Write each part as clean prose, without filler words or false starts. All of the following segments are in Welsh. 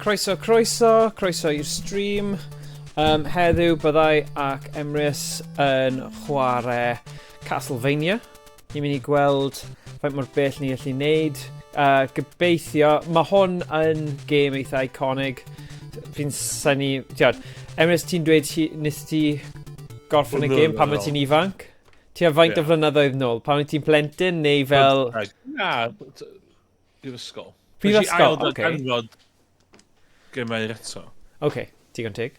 Croeso, croeso, croeso i'r stream. Heddiw byddai ac Emrys yn chwarae Castlevania. Ni'n mynd i gweld faint mor bell ni allu wneud. Gobeithio, mae hwn yn gêm eitha iconig. Fi'n syni... Tiod, Emrys, ti'n dweud ti, nes ti gorffen y gêm pan wyt ti'n ifanc? Ti a faint o flynyddoedd nôl? Pan wyt ti'n plentyn neu fel... Na, Brifysgol. Prifysgol, oce. Okay. Nes gemau eto. Oce, okay, digon teg.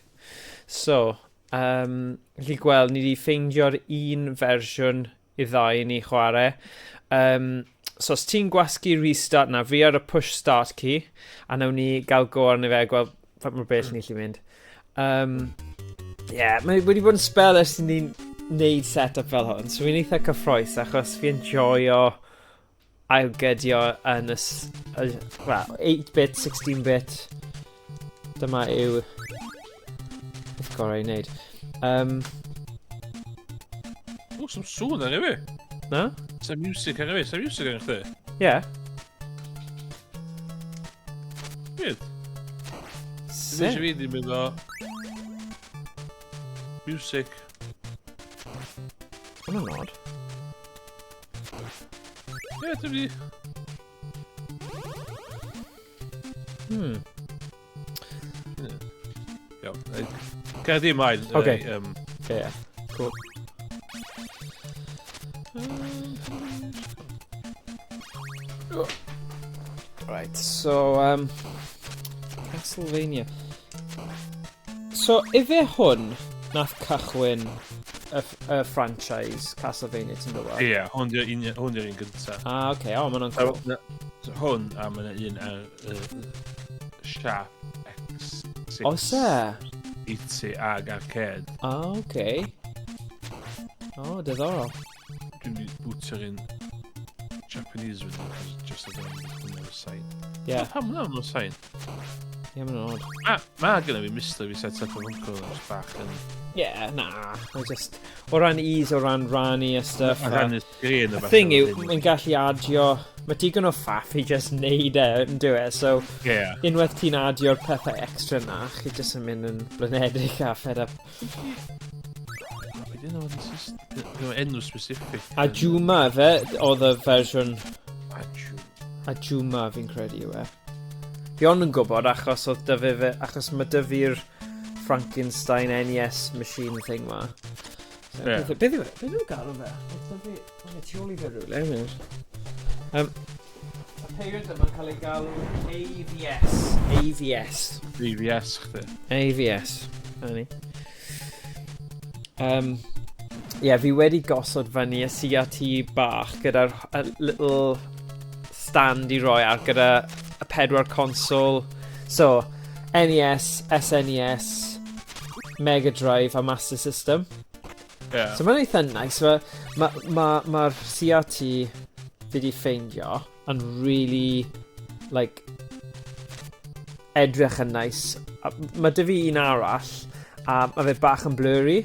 So, gallu gweld, ni wedi ffeindio'r un fersiwn i ddau ni chwarae. So, os ti'n gwasgu restart na, fi ar y push start key, a nawn ni gael go arno fe a gweld faint mor bell ni allu mynd. Yeah, mae wedi bod yn spel ers i ni'n neud set-up fel hwn, so fi'n eitha cyffroes achos fi'n joio ailgydio yn y... Wel, 8-bit, 16-bit. Dyma yw beth gorau i wneud. O, some sŵn ar fi. Na? Some music ar fi, some music ar chdi. Ie. Yeah. Good. Sut? Fi ddim mynd o... Music. Hwna'n odd. Ie, dwi'n di... Iawn. Cer di ymlaen. Oce. Ie, cool. Right, so, Castlevania. So, ife hwn nath cychwyn y franchise Castlevania, ti'n gwybod? Ie, yeah, hwn di'r un, hwn di'r un gyntaf. Ah, oce, okay. O, ma' hwnna'n cool. So, hwn, a mae yna un ar Sharp X6. Oes e? 80 ag arcade. Ah, oce. Okay. O, oh, diddorol. Dwi'n mynd i bwtio'r un Japanese wedyn, just as I'm on the side. Yeah. Pam hwnna on the side? Ie, mae'n odd. Ma, ma gynna fi Mr. fi set up o hwncw, just bach yn... Ie, yeah, na. Mae just... O ran ease, o ran rannu a stuff. A rannu sgrin a thing yw, mae'n gallu adio... Mae digon o faff i just neud e, yn dyw e, so... Yeah. Unwaith ti'n adio'r pethau extra na, chi just yn mynd yn blinedig a fed up. Be di enw enw specific? Ajuma, fe, oedd y fersiwn... Ajuma. Ajuma, fi'n credu yw e. Fi ond yn gwybod achos oedd dy fe, achos mae dy fi'r Frankenstein NES machine thing ma. So, yeah. Beth yw e? Beth yw'n galw fe? Oedd dy fi... Oedd e tu ôl i fe rhywle, munud. Y peiriant yma'n cael ei galw AVS. AVS. AVS, chdi. AVS. Na ni. Yeah, fi wedi gosod fyny y CRT bach gyda'r little stand i roi ar gyda y pedwar consol. So, NES, SNES, Mega Drive a Master System. Yeah. So mae'n eitha nice. Mae'r ma, ma, ma CRT fi wedi ffeindio yn really, like, edrych yn nice. A mae dy fi un arall, a mae fe bach yn blurry,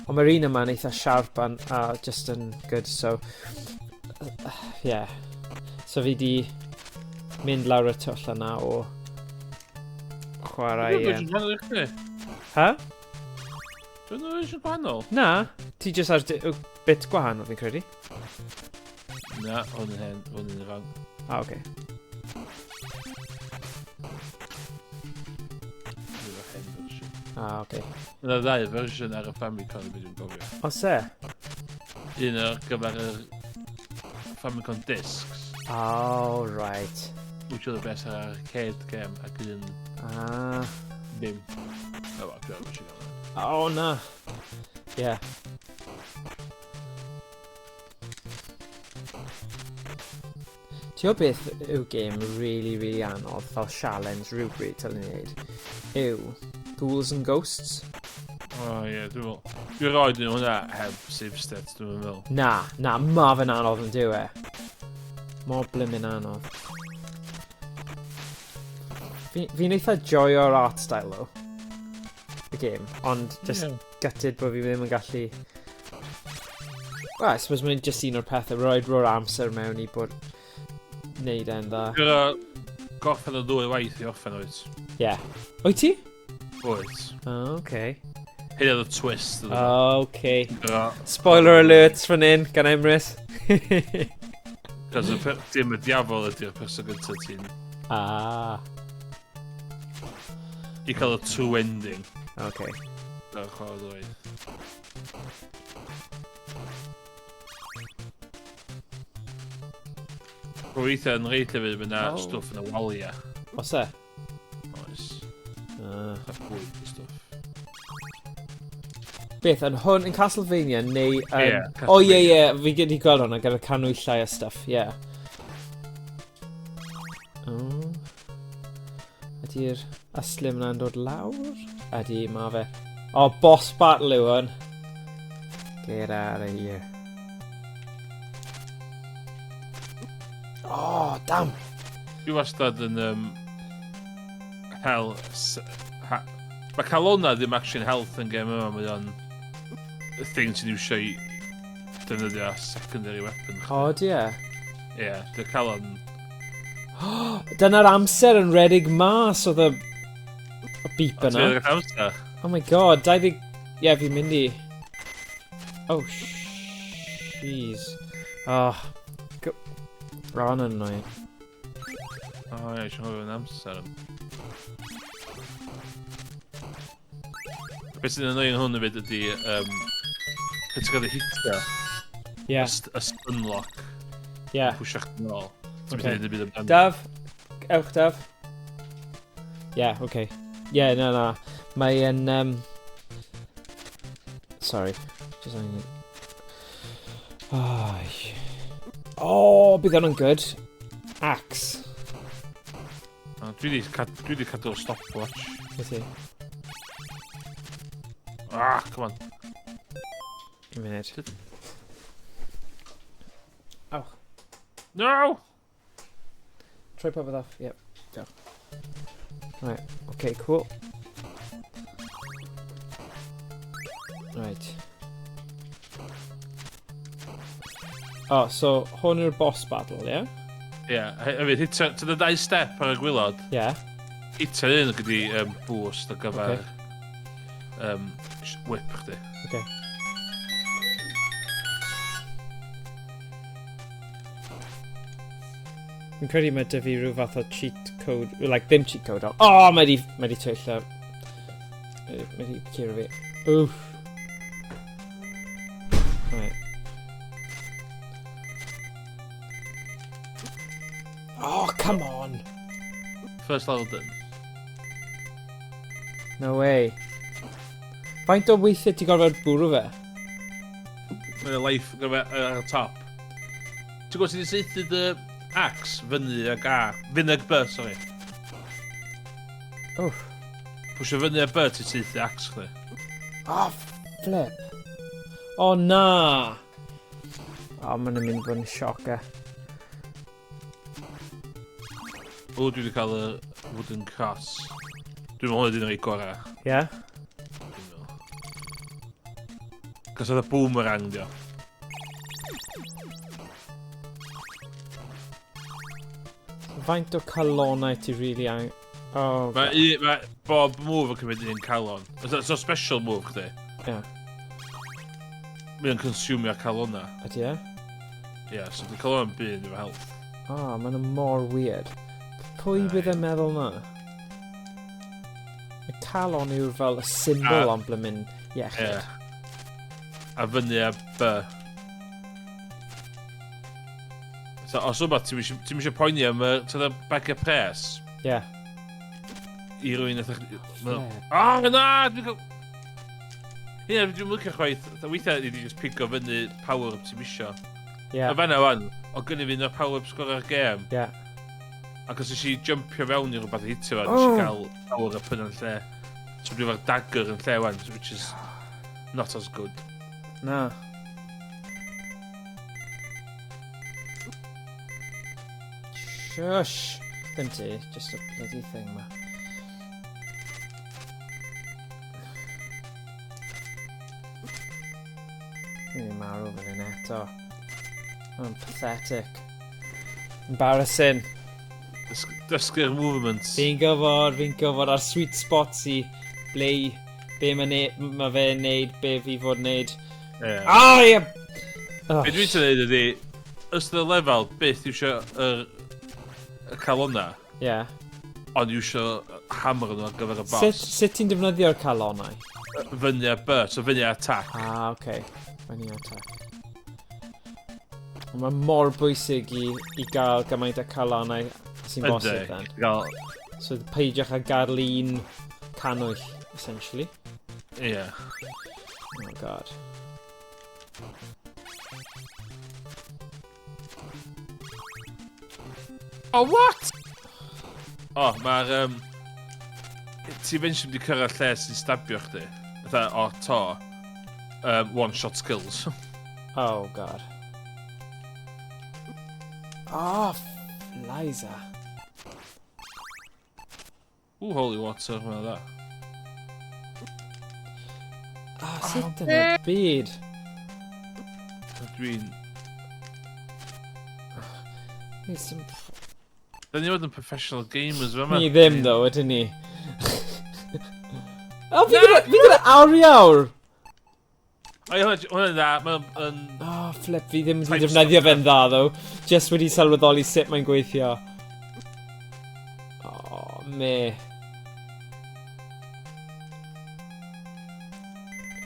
ond mae'r un yma'n eitha sharp a just yn good, so, yeah. So fi di mynd lawr y twll yna o chwarae... Dwi'n gwahanol i chdi. Ha? Dwi'n eisiau gwahanol? Na, ti just ar bit gwahanol fi'n credu. Na, hwn yn hen, hwn yn wrong. Ah, oce. Okay. Ah, oce. Okay. Yna ddau fersiwn ar y Famicom dwi'n gofio. Oes e? Un ar gyfer y Famicom Discs. Oh, right. Which oedd y best ar arcade game ac un... Ah. Ddim. Oh, well, dwi'n meddwl. Oh, na. Yeah. Ti'n gwybod beth yw game really, really anodd, fel challenge rhywbryd tal ni'n neud, yw Ghouls and Ghosts. O oh, ie, yeah, dwi'n meddwl. Dwi'n rhoi dyn hwnna heb save state, dwi'n meddwl. Na, na, ma fe'n anodd yn dyw e. Mor blimmin anodd. Fi'n fi eitha joio'r art style, though. Y game, ond just yeah. Gutted bod fi ddim yn gallu... Well, I suppose mae'n just un o'r pethau, rhaid roi'r amser mewn i bod wneud e'n dda. Gyda gorffen o ddwy waith i orffen oes. Ie. Yeah. Wyt ti? Oes. Oh, okay. Hyn oedd y twist. Oh, okay. Spoiler alert fan hyn, gan Emrys. Cos dim y diafol ydy'r person gyntaf ti'n... Ah. I cael y true ending. Okay. Dyna'r chwarae ddwy. Weithiau yn reit llefydd, mae yna oh. stwff yn y waliau. Oes e? Oes. Bwyd a stwff. Beth, yn hwn, yn Castlevania, neu... Ie, yeah, O, ie, ie, fi wedi gweld hwnna gyda'r canwyllau a stuff, ie. Yeah. Oh. Ydy'r yslim yna'n dod lawr? Ydy, ma fe. O, oh, boss battle yw hwn. Get out of here. Oh, damn. Dwi wastad yn um, hel... Ha, mae calona ddim actually health yn gem yma, mae o'n y thing ti'n iwsio i defnyddio secondary weapon. O, oh, di e? Ie, yeah, dy'r calon... Dyna'r amser yn redig mas oedd y, y beep yna. Ti'n amser? Oh my god, 20... Ie, yeah, fi'n mynd i... Oh, jeez. Oh, go... Rhan yn annoying. O, oh, ie, eisiau hoffi yn amser. Beth sy'n annoying hwn hefyd ydy, um, beth ti'n cael ei hitio. Ie. Yeah. Y stunlock. Ie. Yeah. Pwysio chdi nôl. Ti'n mynd i wneud y byd amdano. Daf, ewch Daf. Ie, yeah, oce. Okay. Ie, yeah, na, na. Mae'n... Um... Sorry. Just angen... Oh, oh bydd hwnna'n good. Axe. Oh, dwi wedi cadw'r stopwatch. Wyt ti? Ah, come on. Un munud. Awch. No! Troi popeth off, yep. Diolch. Right, okay, cool. Right. Oh, so hwn yw'r boss battle, ie? Yeah? Ie, yeah, hefyd, hit to the dau step ar y gwylod. Ie. Yeah. Hit un gyda boost ar gyfer okay. whip chdi. Okay. Fi'n credu mae dy fi rhyw fath o cheat code, like ddim cheat code, ond... Oh, mae di, mae di twyllo. Mae di curo fi. Oof. Right. Oh, come on! First level done. No way. Faint o weithiau ti gorfod bwrw fe? Mae'n life gyda fe ar y top. Ti'n gwybod sydd wedi saethu dy axe fyny ag A? Fyny ag B, sorry. Oof. Pwysio fyny a B ti'n saethu axe chdi. Oh, flip. O, oh, na! O, oh, mae'n mynd bod yn sioc e. O, dwi wedi cael y wooden cross. Dwi'n meddwl hwnna di'n rei gorau. Ie? Yeah? Dwi'n meddwl. Cos oedd y boomerang, dio. Faint o calonau ti really ang... Oh, mae, mae bob move yn cymryd un calon. So, so special move chdi. Ie. Yeah. Mae'n consumio calona. Ydy e? Ie, yeah, so di calona'n byd efo health. Oh, mae'n mor weird. Pwy bydd yn meddwl na? Y calon yw'r fel y symbol ond blymyn iechyd. Yeah. A fyny a B. So, os wbeth, ti'n eisiau poeni am y ti'n bag o pres? Ie. Yeah. I rywun eitha... Oh, na! Dwi'n cael... Ie, dwi'n licio chwaith. Weithiau, i just pigo fyny power-up ti'n isio. Ie. Yeah. A fanna wan, o gynnu fi un o'r power-ups gorau'r gêm. Ie. Yeah. Ac os eisiau jumpio fewn i rhywbeth i hitio fe, oh. nes i gael power-up yn lle. So dwi'n efo'r dagger yn lle wan, which is not as good. Na. Shush! Ddim ti, just a bloody thing ma. Dwi'n mynd marw fan hyn eto. Mae'n pathetic. Embarrassing. Dysgu'r movements. Fi'n gwybod, fi'n gwybod, a'r sweet spots i ble i, be mae ne, ma fe'n neud, be fi fod neud. Yeah. Ah, ie! Oh. Be dwi'n neud ydi, ystod y lefel, byth iwsio yr y calonna. Ie. Yeah. Ond iwsio hammer nhw ar gyfer y boss. Sut, sut ti'n defnyddio'r calonnau? Fyny a B, so fyny a attack. Ah, oce. Okay. Fyny a attack. Ond mae mor bwysig i, i gael gymaint o calonnau sy'n bosib then. Gael... So peidiwch â gadael un cannwyll, essentially. Ie. Yeah. Oh god. Oh, what? Oh, mae'r... Um, ti eventually wedi cyrraedd lle sy'n stabio chdi. Fatha, o, to. One shot kills. Oh, god. Oh, Liza. Ooh, holy water, hwnna dda. Ah, sut yn y byd? Dwi'n... Dwi'n... Da ni fod yn professional gamers fe yma. Ni ddim, ddo, ydyn ni. O, fi gyda, fi gyda awr i awr! O, ie, hwnna'n dda, mae'n... Yn... Oh, flip, fi ddim wedi defnyddio fe'n dda, ddo. Just wedi sylweddoli sut mae'n gweithio. Oh, me.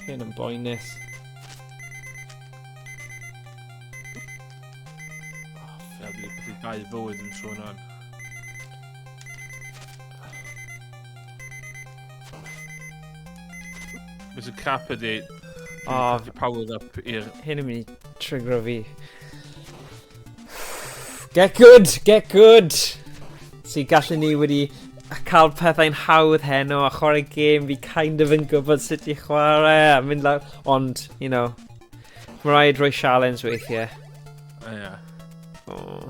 Hyn yn boenus. Oh, flip. Dwi wedi dau fywyd yn sôn o'n. Beth sy'n crap ydi, O, oh, powered up i'r... Hyn yn mynd i trigro fi. Get good! Get good! Si gallen ni wedi cael pethau'n hawdd heno a chwarae gêm fi kind of yn gwybod sut i chwarae a mynd lawr. Ond, you know, mae rhaid rhoi challenge weithiau. Ie. Yeah. Oh.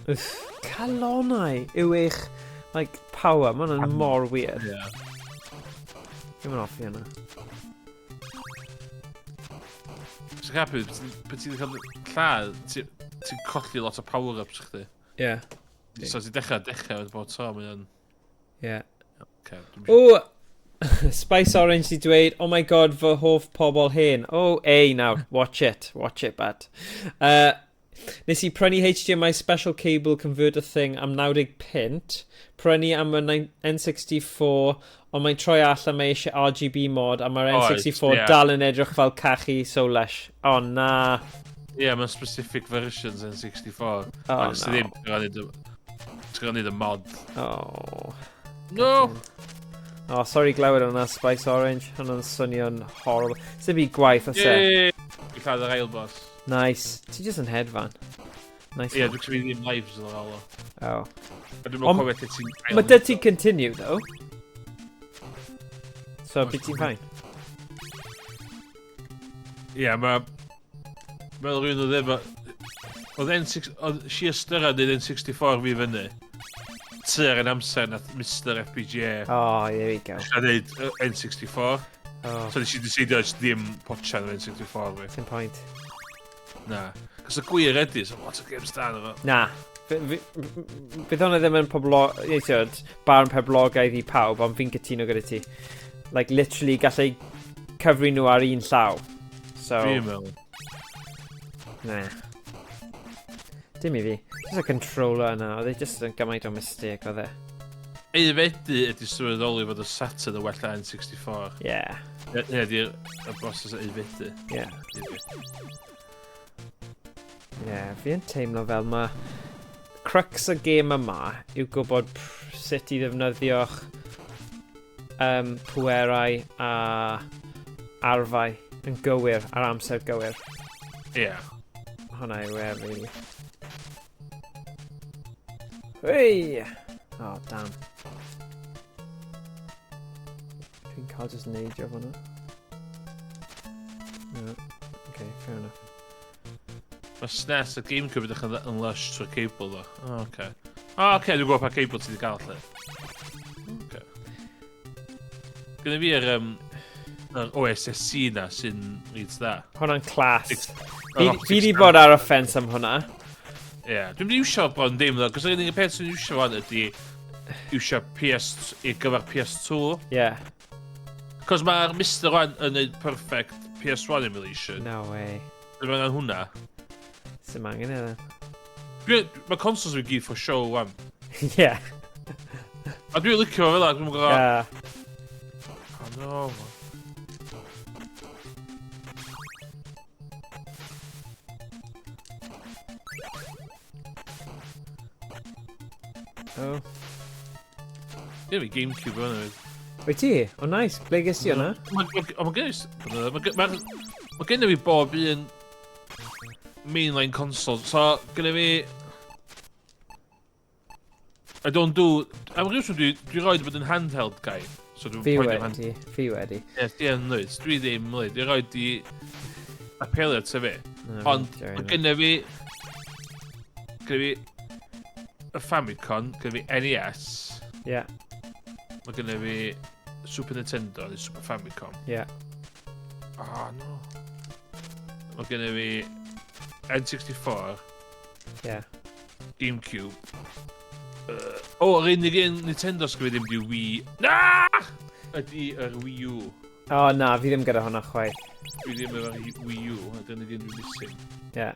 Uff, calonnau yw eich like, power. Mae hwnna'n mor weird. Yeah. Dwi'n mynd offi hwnna. Sy'n happy, pan ti'n cael lladd, ti'n colli lot o power-ups chdi. Ie. So ti'n dechrau wedi bod tro, mae o'n... Ie. Okay, O! Spice Orange di dweud, oh my god, fy hoff pobl hen. Oh, ei nawr, watch it, watch it, bud. Nes i prynu HDMI special cable converter thing am 90 punt, prynu am y N64, ond mae'n troi allan mae eisiau RGB mod, a mae'r N64 yeah. dal yn edrych fel cachu, so lush. Oh, na. Ie, yeah, mae'n specific versions N64. Oh, Ac no. Sydd ddim, ti'n gorfod neud y mod. Oh. No! Oh, sorry glywed hwnna, Spice Orange. Hwnna'n swnio'n horrible. Sy'n byd gwaith, oes e? Yay! Dwi'n lladd yr ail boss. Nice. Ti jyst yn hedfan. Nice. Ie, yeah, dwi'n cymryd ddim lives yn ôl o. Oh. A dwi'n meddwl cofio lle ti'n... Mae dy ti continue, though. So, byd ti'n fine. Ie, yeah, mae... Fel rhywun oedd efo... Oedd N6... Oedd Sheer Stirra neud N64 fi fyny. Tua'r un amser nath Mr FPGA. Oh, here we go. A neud N64. Oh. So nes i decidio jyst ddim potsian yr N64 fi. Sim point. Na. Cos y gwir ydy, so lot o games da yna fo. Na. Bydd hwnna ddim yn poblo... Ti'n barn poblogaidd i pawb, ond fi'n cytuno gyda ti. Like, literally, gallai cyfri nhw ar un llaw. So... Fi'n meddwl. Na. Dim i fi. Just a controller yna, oedd e just yn gymaint o mistake, oedd e. Aeddfedu ydy sylweddoli fod y Saturn yn well na N64. Yeah. Hynna ydy'r y broses o aeddfedu. Yeah. Yeah, fi yn teimlo fel mae crux y gêm yma yw gwybod sut i ddefnyddio'ch pwerau a arfau yn gywir ar amser gywir. Ie. Yeah. Hwna yw e, really. Hei! Oh, damn. Dwi'n cael just neidio hwnna. No. Okay, fair enough. Mae SNES a Gamecube ydych yn lush trwy'r cable ddo. Oh, okay. Oh, okay, dwi'n gwybod pa cable ti wedi gael lle. Okay. Gynna fi yr OSSC na sy'n reit dda. Hwna'n class. Fi di bod ar y ffens am hwnna. Ie, yeah, dwi'n mynd i iwsio bron dim, ddo, cos yr unig peth sy'n iwsio fan ydy iwsio PS, i gyfer PS2. Ie. Yeah. Cos mae'r Mr One yn neud perfect PS1 emulation. No way. Dwi'n angen hwnna. Sim angen e, then. Mae consoles fi gyd for show, wan. Ie. A dwi'n licio fo fel 'a, dwi'm yn gwybod... Yeah. Oh no. Oh. Ie, fi Gamecube yna. Wyt ti? O oh, nice. Ble ges ti hwnna? Mae gen i fi bob un mainline console. So, gen i fi... I don't do... Am ryw dwi, dwi roed bod yn handheld guy. So dwi'n Fi wedi, fi wedi. Ie, ti yn dweud. Dwi ddim, dwi. Dwi roed i apelio at fi. Ond, mae gen i fi... Gen i fi y Famicom, gen i fi NES. Ie. Yeah. Mae gen i fi Super Nintendo, neu Super Famicom. Ie. Yeah. Oh, no. Mae gen i fi N64. Yeah. Gamecube. O, oh, yr unig un Nintendo sgynna fi ddim di Wii. Na! Ydy yr Wii U. O, oh, na, fi ddim gyda hwnna chwaith. Dwi ddim efo'r Wii U, a dyna un dwi'n missing. Ie. Yeah.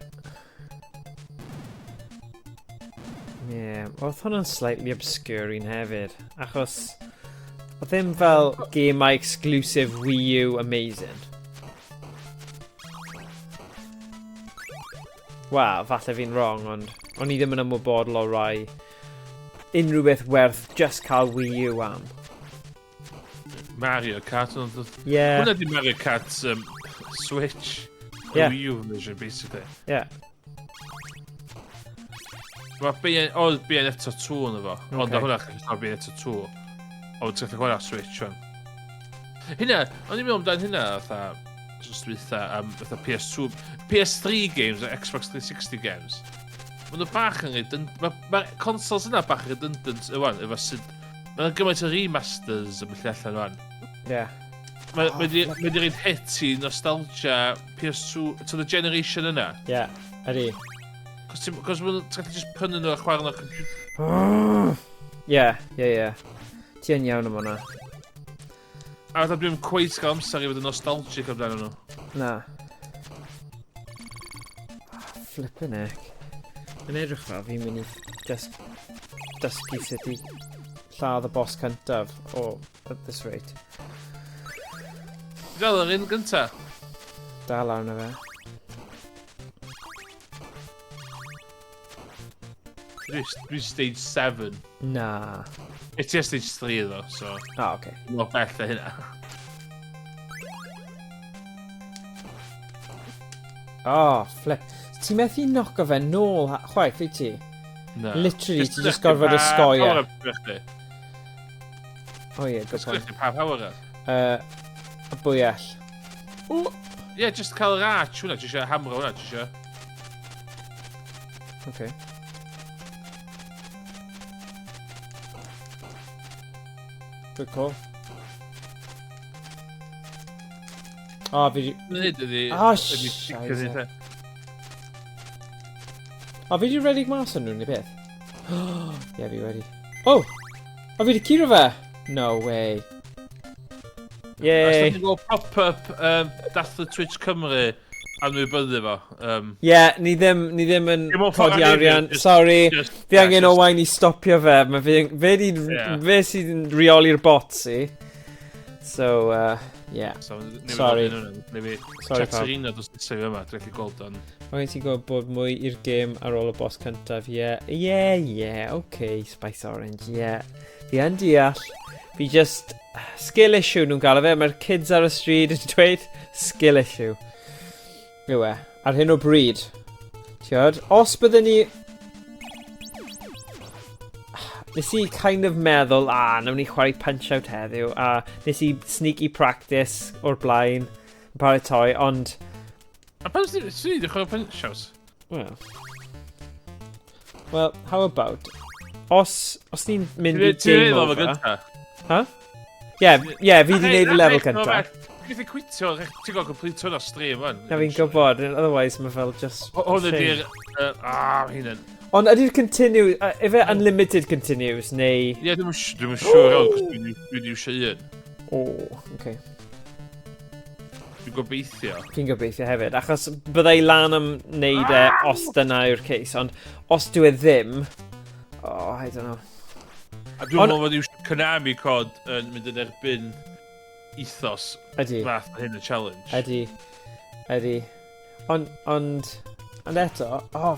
Oedd hwnna'n slightly obscure un hefyd, achos oedd ddim fel game exclusive Wii U amazing. Wel, falle fi'n wrong, ond o'n i ddim yn ymwybodol o rai unrhyw beth werth just cael Wii U am. Mario Kart. Ond... Yeah. Hwna di Mario Kart Switch. Yeah. Wii U version, basically. Yeah. Mae oedd Bayonetta 2 yn efo. Okay. Ond hwnna chi'n cael Bayonetta 2. Ond ti'n gallu chwarae Switch o'n. Hynna, o'n i'n meddwl amdan hynna, fatha, just dwytha, am fatha PS2, PS3 games a Xbox 360 games. Maen nhw bach yn redundant, mae ma consoles yna bach yn redundant ywan, efo sydd... Mae'n gymaint o remasters yn felly allan wan. Yeah. Mae oh, di, ma di roid hit i nostalgia PS2, to the generation yna. Yeah, ydy. Cos ti'n gallu just prynu nhw a chwarae nhw'r computer. Ie. Ti yn iawn am hwnna. A fatha dwi'n cweit gael amser i fod yn nostalgic amdano nhw. Na. Flippin' heck. Yn edrych fel fi'n mynd i just dysgu sut i lladd y boss cyntaf o at this rate. Fel yr un gynta. Dal arno fe. Dwi stage 7. Na. It's just stage 3 ddo, so... Ah, oce. Mor bell na hynna. Oh, flip. Ti'n methu knoco fe nôl chwaith, wyt ti? Na. Literally, ti just gorfod osgoi e. O ie, good point. Pa power up? Y bwyell. O! Ie, just cael yr arch hwnna, ti eisiau hamro hwnna, ti eisiau. Okay. Good call. O, fi di... Nid ydi... Oh, shite. O, fi di redig mas o'n nhw, neu beth? Ie, fi wedi. Oh! O, fi di curo fe! No way. Yay! Os ydych chi'n gweld pop-up dathlu Twitch Cymru anwybyddu fo. Ie, ni ddim, ni ddim yn codi arian. Sorry, fi angen Owain i stopio fe. Mae fe, fe, di, fe sydd yn reoli'r bots i. So, yeah. So, Sorry. Sorry, Sorry, pawb. Chaterino dos nesaf i yma, dwi'n gallu gweld o'n... Mae gen ti gwybod bod mwy i'r gêm ar ôl y boss cyntaf, ie. Ie, ie, okay, Spice Orange, ie. Fi yn deall. Fi just... Skill issue nhw'n gael fe. Mae'r kids ar y stryd yn dweud skill issue. Yw e, ar hyn o bryd. Tiod, os byddwn ni... Nes i kind of meddwl, a, nawn ni chwarae Punch-Out heddiw, a nes i sneaky practice o'r blaen, yn paratoi, ond... A pan sy'n ni wedi chwarae Punch-Out? Well, how about... Os ni'n mynd i game over... Ti'n Ha? Ie, fi wedi gwneud y lefel cyntaf. Ti'n gallu quitio, ti'n gwybod complete hwnna stream, man. Na fi'n gwybod, otherwise mae fel just... Hwn ydy'r... Ah, mae hynny'n... Ond ydy'r continue, efe unlimited continues, neu... Ie, yeah, dwi'n dwi'm yn siŵr iawn, cos dwi'n iwsio un. O, oce. Dwi'n gobeithio. Fi'n gobeithio hefyd, achos byddai lan am wneud e os dyna yw'r case, ond os dwi e ddim... Oh, I don't know. A dwi'n meddwl fod iwsio Konami cod yn mynd yn erbyn ethos Ydy. fath o hyn y challenge. Ydy. Ydy. Ond, ond, ond eto, oh,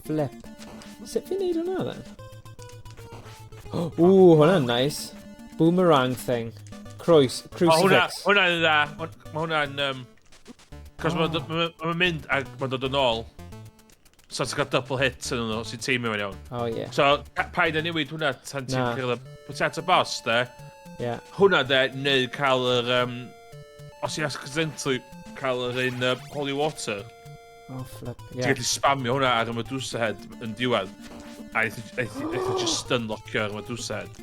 flip. Sut fi'n neud hwnna then? Ww, hwnna'n nice. Boomerang thing. Croes, crucifix. O, hwnna, hwnna'n dda. Mae hwnna'n... Cos oh. mae'n ma, ma mynd a mae'n dod yn ôl. So ti'n cael double hit yn nhw, sy'n teimlo fe'n iawn. Oh, yeah. So, paid â newid hwnna tan ti'n cyrraedd y potato boss, de. Yeah. Hwnna, de, neu cael yr... os ti'n accidentally cael yr un holy water. Oh, flip, yeah. Ti'n gallu spamio hwnna ar y Medusa head yn diwedd. A eith just stun lockio ar y Medusa head.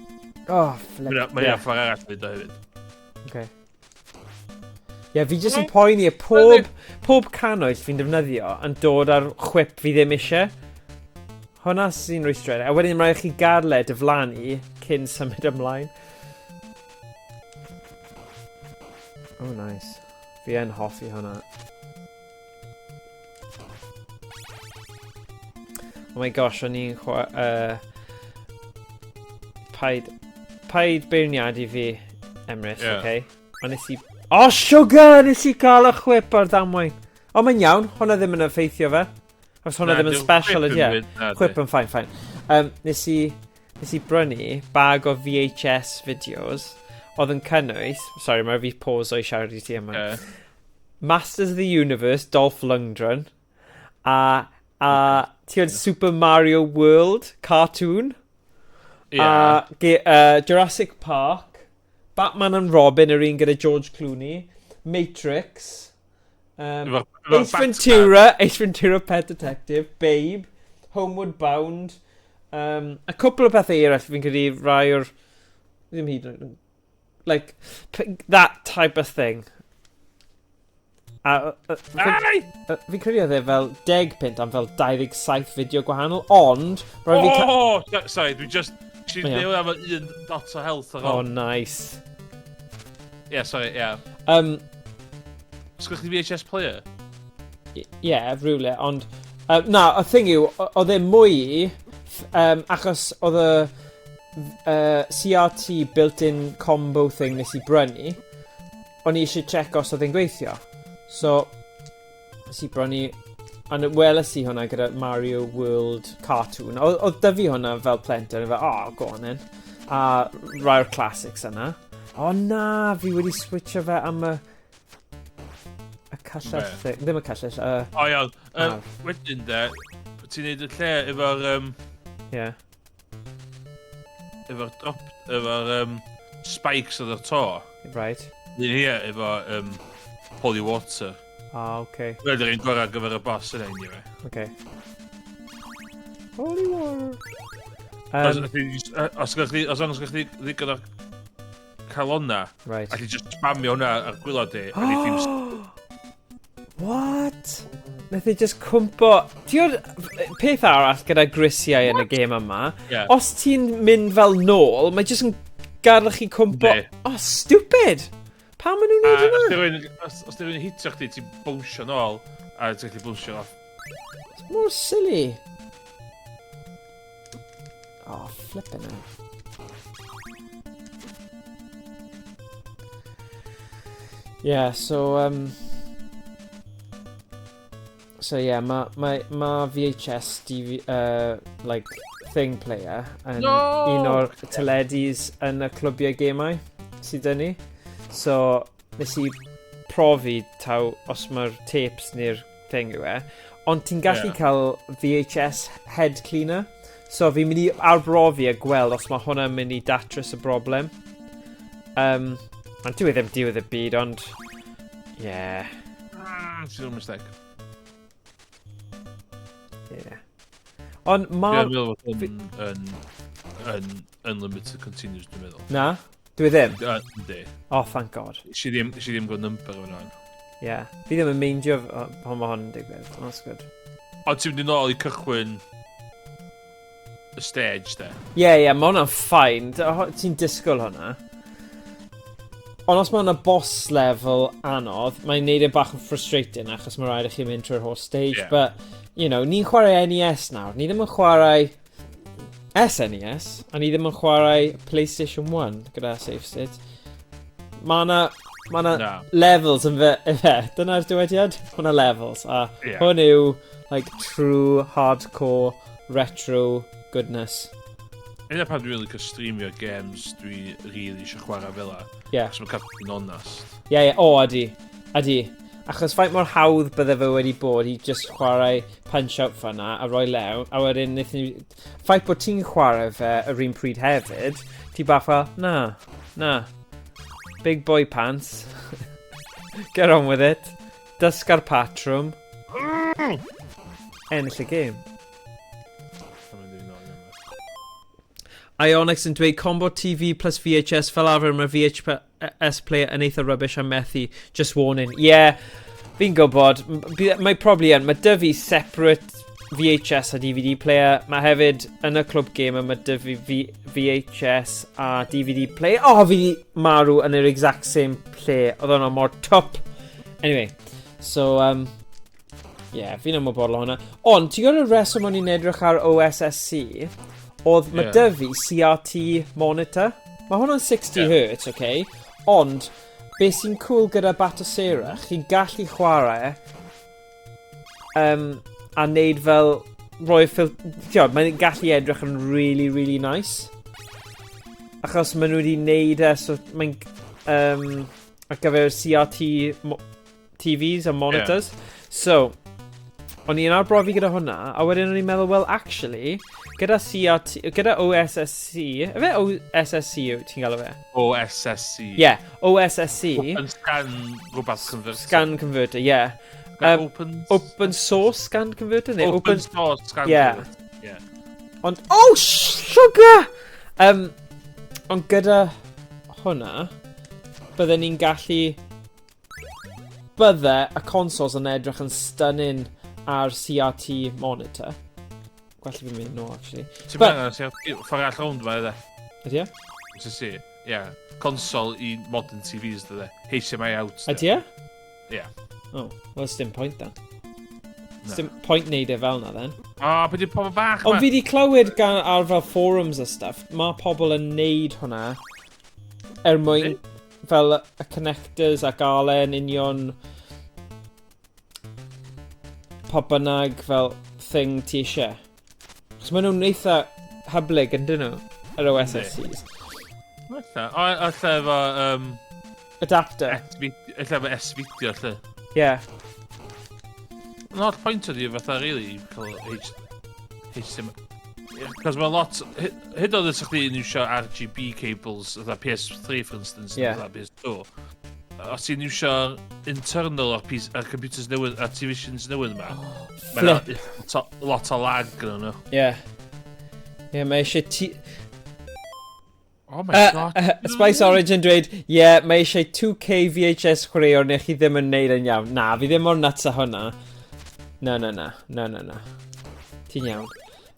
Oh, flip, Mae hwnna ffordd arall i wneud o hefyd. Okay. Ie, yeah, fi jyst yn poeni y pob, pob canwyll fi'n defnyddio yn dod ar chwip fi ddim eisiau. Hwna sy'n rwystredig. A wedyn rhaid chi gadle diflannu cyn symud ymlaen. Oh, nice. Fi yn hoffi hwnna. Oh my gosh, o'n i'n chwa... Paid... Paid beirniadu fi, Emrys, yeah. okay? Ond nes i... Oh, sugar! Nes i gael y chwip ar ddamwain. O, mae'n iawn. Hwna ddim yn effeithio fe. Os hwnna ddim yn special ydy e. Chwip yn fine, fine. Nes i... Nes i brynu bag o VHS videos oedd yn cynnwys... Sorry, mae fi pause o'i siarad i ti yma. Yeah. Masters of the Universe, Dolph Lundgren, a, a ti oedd Super Mario World cartoon, yeah. A Jurassic Park, Batman and Robin, yr un gyda George Clooney, Matrix, Ace Ventura, Ace Ventura Pet Detective, Babe, Homeward Bound, a cwpl o pethau eraill fi'n credu rai o'r... Ddim hyd yn oed. Like, that type of thing. A fi'n credu oedd e fel 10 punt am fel 27 fideo gwahanol, ond... Oh! Sorry, dwi just... Ti'n byw am un dot o health ar ôl. Oh, nice. Yeah, sorry, yeah. Sgwch chi VHS player? Yeah, rhywle, ond... Na, y thing yw, oedd e mwy achos oedd y CRT built-in combo thing nes i brynu, o'n i eisiau check os oedd e'n gweithio. So, nes i brynu, a weles i hwnna gyda Mario World cartoon. Oedd 'da fi hwnna fel plentyn, fel, oh, go on then. A rai o'r classics yna. O na, fi wedi switcho fe am y cyllell thing. Ddim y cyllell, y... O iawn. Wedyn de, ti'n neud y lle efo'r... Yeah. Efo'r drop, efo'r spikes oedd o'r to. Right. Un hi efo holy water. Ah, okay. Wel, yr un gorau ar gyfer y boss yna, anyway. Okay. Holy water. Os os chdi ddigon o calonna, right. A ti just spamio hwnna ar gwylod di, a ni ddim... What? Nath e just cwmpo... Ti'n gwybod peth arall gyda grisiau yn y gêm yma? Yeah. Os ti'n mynd fel nôl, mae jyst yn gadael chi cwmpo... Oh, stupid! Pam maen nhw'n neud hwnna? Os di rhywun hitio chdi, ti'n bownsio nôl, a ti'n gallu bownsio off. It's more silly. Oh, flipping it. Yeah, so... So yeah, ma VHS DV, like, thing player yn un o'r teledus yn y clwbiau gemau sydd dyn ni. So, nes i profi taw os mae'r tapes neu'r thing yw e. Ond ti'n gallu cael VHS head cleaner. So fi'n mynd i arbrofi a gweld os mae hwnna'n mynd i datrys y broblem. Ond dyw e ddim diwedd y byd, ond... Yeah. It's a mistake. Yeah. Ond ma... Dwi'n meddwl bod yn unlimited continues, dwi'n meddwl. Na? Dwi ddim? Yndi. Oh, thank God. Si ddim, si ddim gwybod number o'n hwn. Ie. Yeah. Fi ddim yn meindio pan mae hon yn digwydd. That's good. Ond ti'n mynd yn ôl i cychwyn y stage, de? Ie, yeah, ie, yeah, mae hwnna'n fine. Ti'n disgwyl hwnna. Ond os mae hwnna boss level anodd, mae'n neud e bach yn frustrating achos mae rhaid i chi mynd trwy'r holl stage. Yeah. But, you know, ni'n chwarae NES nawr. Ni ddim yn chwarae SNES, a ni ddim yn chwarae PlayStation 1 gyda save state. Mae yna ma na no. levels yn fe, fe. Dyna'r dywediad? Mae yna levels. A yeah. hwn yw, like, true hardcore retro goodness. Yna pan dwi'n licio streamio games dwi really eisiau chwarae fel la. Yeah. Achos mae'n cadw fi'n onest. Ie, yeah, ie. Yeah. O, adi. Adi. Achos faint mor hawdd bydde fe wedi bod i just chwarae Punch-Out fanna a roi lew, a wedyn wnaethon ni... Ffaith bod ti'n chwarae fe yr un pryd hefyd, ti bach fel, na, na. Big boy pants. Get on with it. Dysga'r patrwm. Ennill y gêm. Ionix yn dweud combo TV plus VHS fel arfer mae VHS player yn eitha rubbish a methu. Just warning. Yeah, fi'n gwybod. Mae probably yn. Mae dy fi separate VHS a DVD player. Mae hefyd yn y clwb gamer mae dy fi VHS a DVD player. Oh, fi marw yn yr exact same lle. Oedd hwnna mor top. Anyway, so yeah, fi'n ymwybodol o hwnna. Ond, ti'n gwybod y reswm o'n i'n edrych ar OSSC? Oedd mae yeah. dy fi CRT monitor. Mae hwnna'n 60 yeah. Hz, okay? Ond, beth sy'n cool gyda Batocera, chi'n gallu chwarae a neud fel rhoi ffil... Ti'n mae'n gallu edrych yn really, really nice. Achos maen nhw wedi neud e, so mae'n... ar gyfer CRT TVs a monitors. Yeah. So, o'n i'n arbrofi gyda hwnna, a wedyn o'n i'n meddwl, well, actually, gyda CRT, gyda OSSC, efe OSSC yw ti'n gael o fe? OSSC. Yeah, OSSC. Open Scan rhywbeth converter. Scan converter, yeah. Open... Open source scan converter? Neu open, open source scan yeah. converter. Yeah. Ond, oh, sugar! Ond gyda hwnna, bydden ni'n gallu... Bydde y consoles yn edrych yn stunning ar CRT monitor. Gwell i fi mynd nôl, actually. Ti'n mynd angen CRT, ffordd arall rownd ma, ydy? Ydy e? Ti'n si, ie. Console i modern TVs, dydy. HDMI out. Ydy e? Ie. Oh, well, dim point then. No. Dim point neud e fel na, then. O, oh, beth yw'r pobl bach ma? Ond fi di clywed gan ar fel forums a stuff, mae pobl yn neud hwnna er mwyn fel y connectors a gael e'n union pa bynnag fel thing ti eisiau. Chos maen nhw'n eitha hyblyg yn dyn nhw, yr OSSCs. Ella. O, ella efo... Adapter. Ella efo S-video, lle. Ie. Yeah. Yn holl pwynt ydi fatha, really, cael H... HDMI... Cos mae lot... Hyd oed os chdi'n iwsio RGB cables, fatha PS3, for instance, yeah. fatha PS2. Os ti'n iwsio internal o'r, PC, ar computers newydd, ar TVs newydd yma, oh, mae'n lot o lag gyda nhw. Ie. Yeah. Ie, yeah, mae eisiau ti... Oh my god. Spice Origin dweud, ie, yeah, mae eisiau 2K VHS chwaraewr neu chi ddim yn neud yn iawn. Na, fi ddim mor nuts â hwnna. Na, na, na. Na, na, na. Ti'n iawn.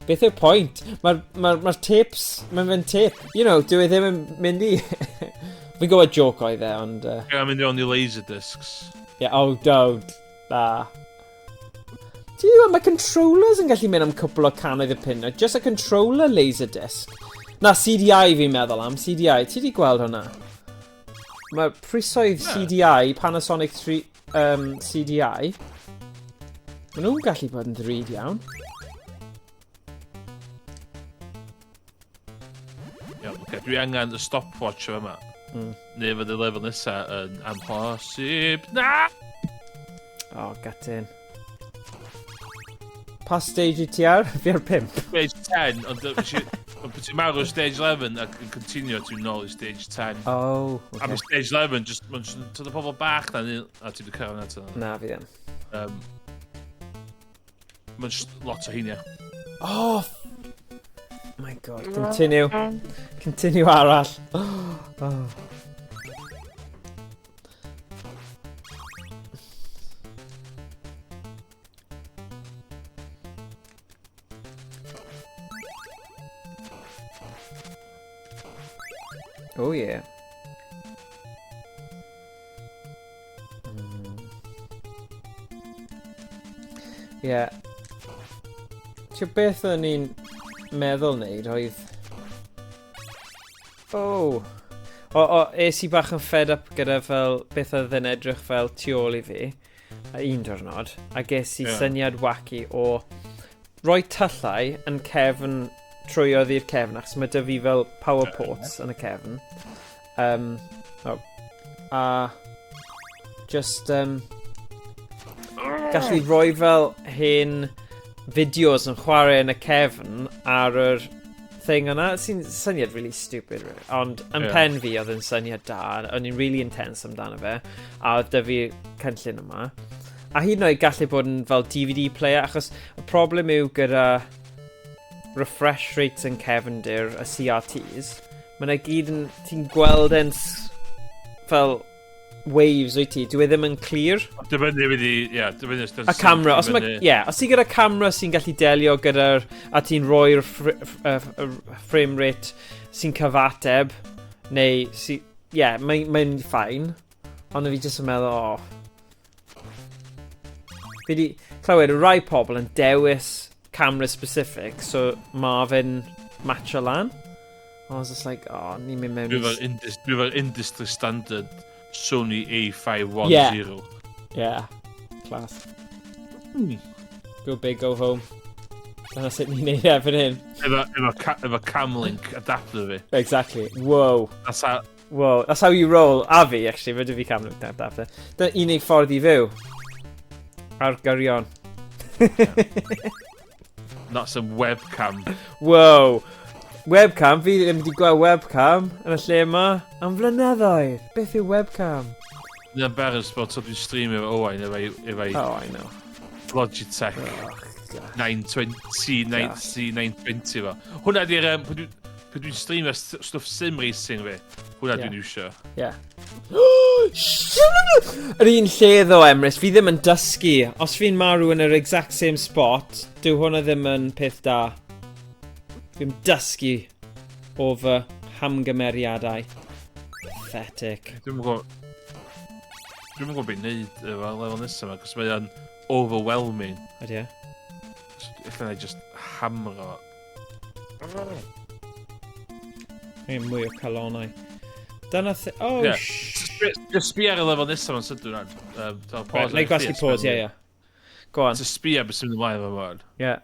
Beth yw'r pwynt? Mae'r ma, ma tapes, mae'n fynd tape. You know, dyw e ddim yn mynd i... Fi'n gwybod joke oedd e, ond... Ie, mynd i i laser discs. Yeah, oh, don't. Na. Ti'n gwybod, mae controllers yn gallu mynd am cwpl o cannoedd y punnau. Just a controller laser disc. Na, CDI fi'n meddwl am. CDI. Ti di gweld hwnna? Mae prisoedd CDI, Panasonic 3, CDI. Maen nhw'n gallu bod yn ddrud iawn. Iawn, oce. Dwi angen y stopwatch yma. Neu fydd y lefel nesaf yn amhosib. Na! Oh, gutting. Pa stage i ti ar? Fi ar 5. Stage 10, ond ti'n marw stage 11 ac yn continue ti'n nôl i stage 10. Oh, okay. A mae stage 11, just, mae'n just, ti'n y pobl bach na, a ti'n cyrraedd na to. Na, fi ddim. Mae'n just lot o heinia. Oh! My god, continue. Continue arall. Oh. Oh yeah. Yeah. Ti'n beth o'n i'n meddwl wneud oedd... Oh! O, o, es i bach yn fed up gyda fel beth oedd yn edrych fel tu ôl i fi a un diwrnod, a ges i yeah. syniad wacky o roi tyllau yn cefn trwyodd i'r cefn, achos mae dy fi fel power ports yn y cefn. Um, oh, a just um, gallu rhoi fel hen fideos yn chwarae yn y cefn ar yr thing yna, sy'n syniad really stupid, really. Ond yn yeah. pen fi oedd yn syniad da, o'n i'n really intense amdano fe, a oedd dy fi cynllun yma. A hyd yn oed gallu bod yn fel DVD player, achos y problem yw gyda refresh rates yn cefndir y CRTs, mae yna gyd yn, ti'n gweld e'n fel waves wyt ti, dwi e ddim yn clir. Dibynnu wedi, ie, yeah, dibynnu os A camera, os mae, ie, yeah, os ti gyda camera sy'n gallu delio gyda'r, a ti'n rhoi'r frame rate sy'n cyfateb, neu, ie, yeah, mae'n mae fine, ond fi jyst yn meddwl, oh, Fi wedi clywed rai pobl yn dewis camera specific, so mae fe'n matcho lan. I was just like, oh, ni'n mynd mewn... Dwi fel industry standard Sony A510. Yeah. Yeah. Class. Go big, go home. Dyna sut ni'n neud e fan hyn. Efo, efo, ca, efo Camlink adapter fi. Exactly. Whoa. That's how... Whoa, that's how you roll. A fi, actually, fe fi Camlink adapter. Dyna unig ffordd i fyw. Ar gyrion. Not some webcam. Whoa. Webcam? Fi ddim wedi gweld webcam yn y lle yma am flynyddoedd. Beth yw webcam? Ni'n embarrassed bod so dwi'n streamio efo Owain efo'i... Efo oh, I know. Logitech. Oh, 920, C920 fo. Hwna di'r... Um, Pryd dwi'n streamio stwff sim racing fi, hwnna yeah. dwi'n iwsio. Yeah. Yr un lle ddo, Emrys, fi ddim yn dysgu. Os fi'n marw yn yr exact same spot, dyw hwnna ddim yn peth da. Fi'n dysgu o fy hamgymeriadau. Pathetic. Dwi'n gwybod... Dwi'n gwybod beth wneud efo lefel nesaf yma, cos mae o'n overwhelming. Ydy e? Ella na i just hamro. Angen mwy o calonau. Dyna th... Oh, yeah. Just sbio ar y lefel nesaf yn sydyn rhan. Um, pause. Right, gwasgu pause, ie, ie. Go on. Just sbio beth sy'n mynd ymlaen efo fo. Yeah.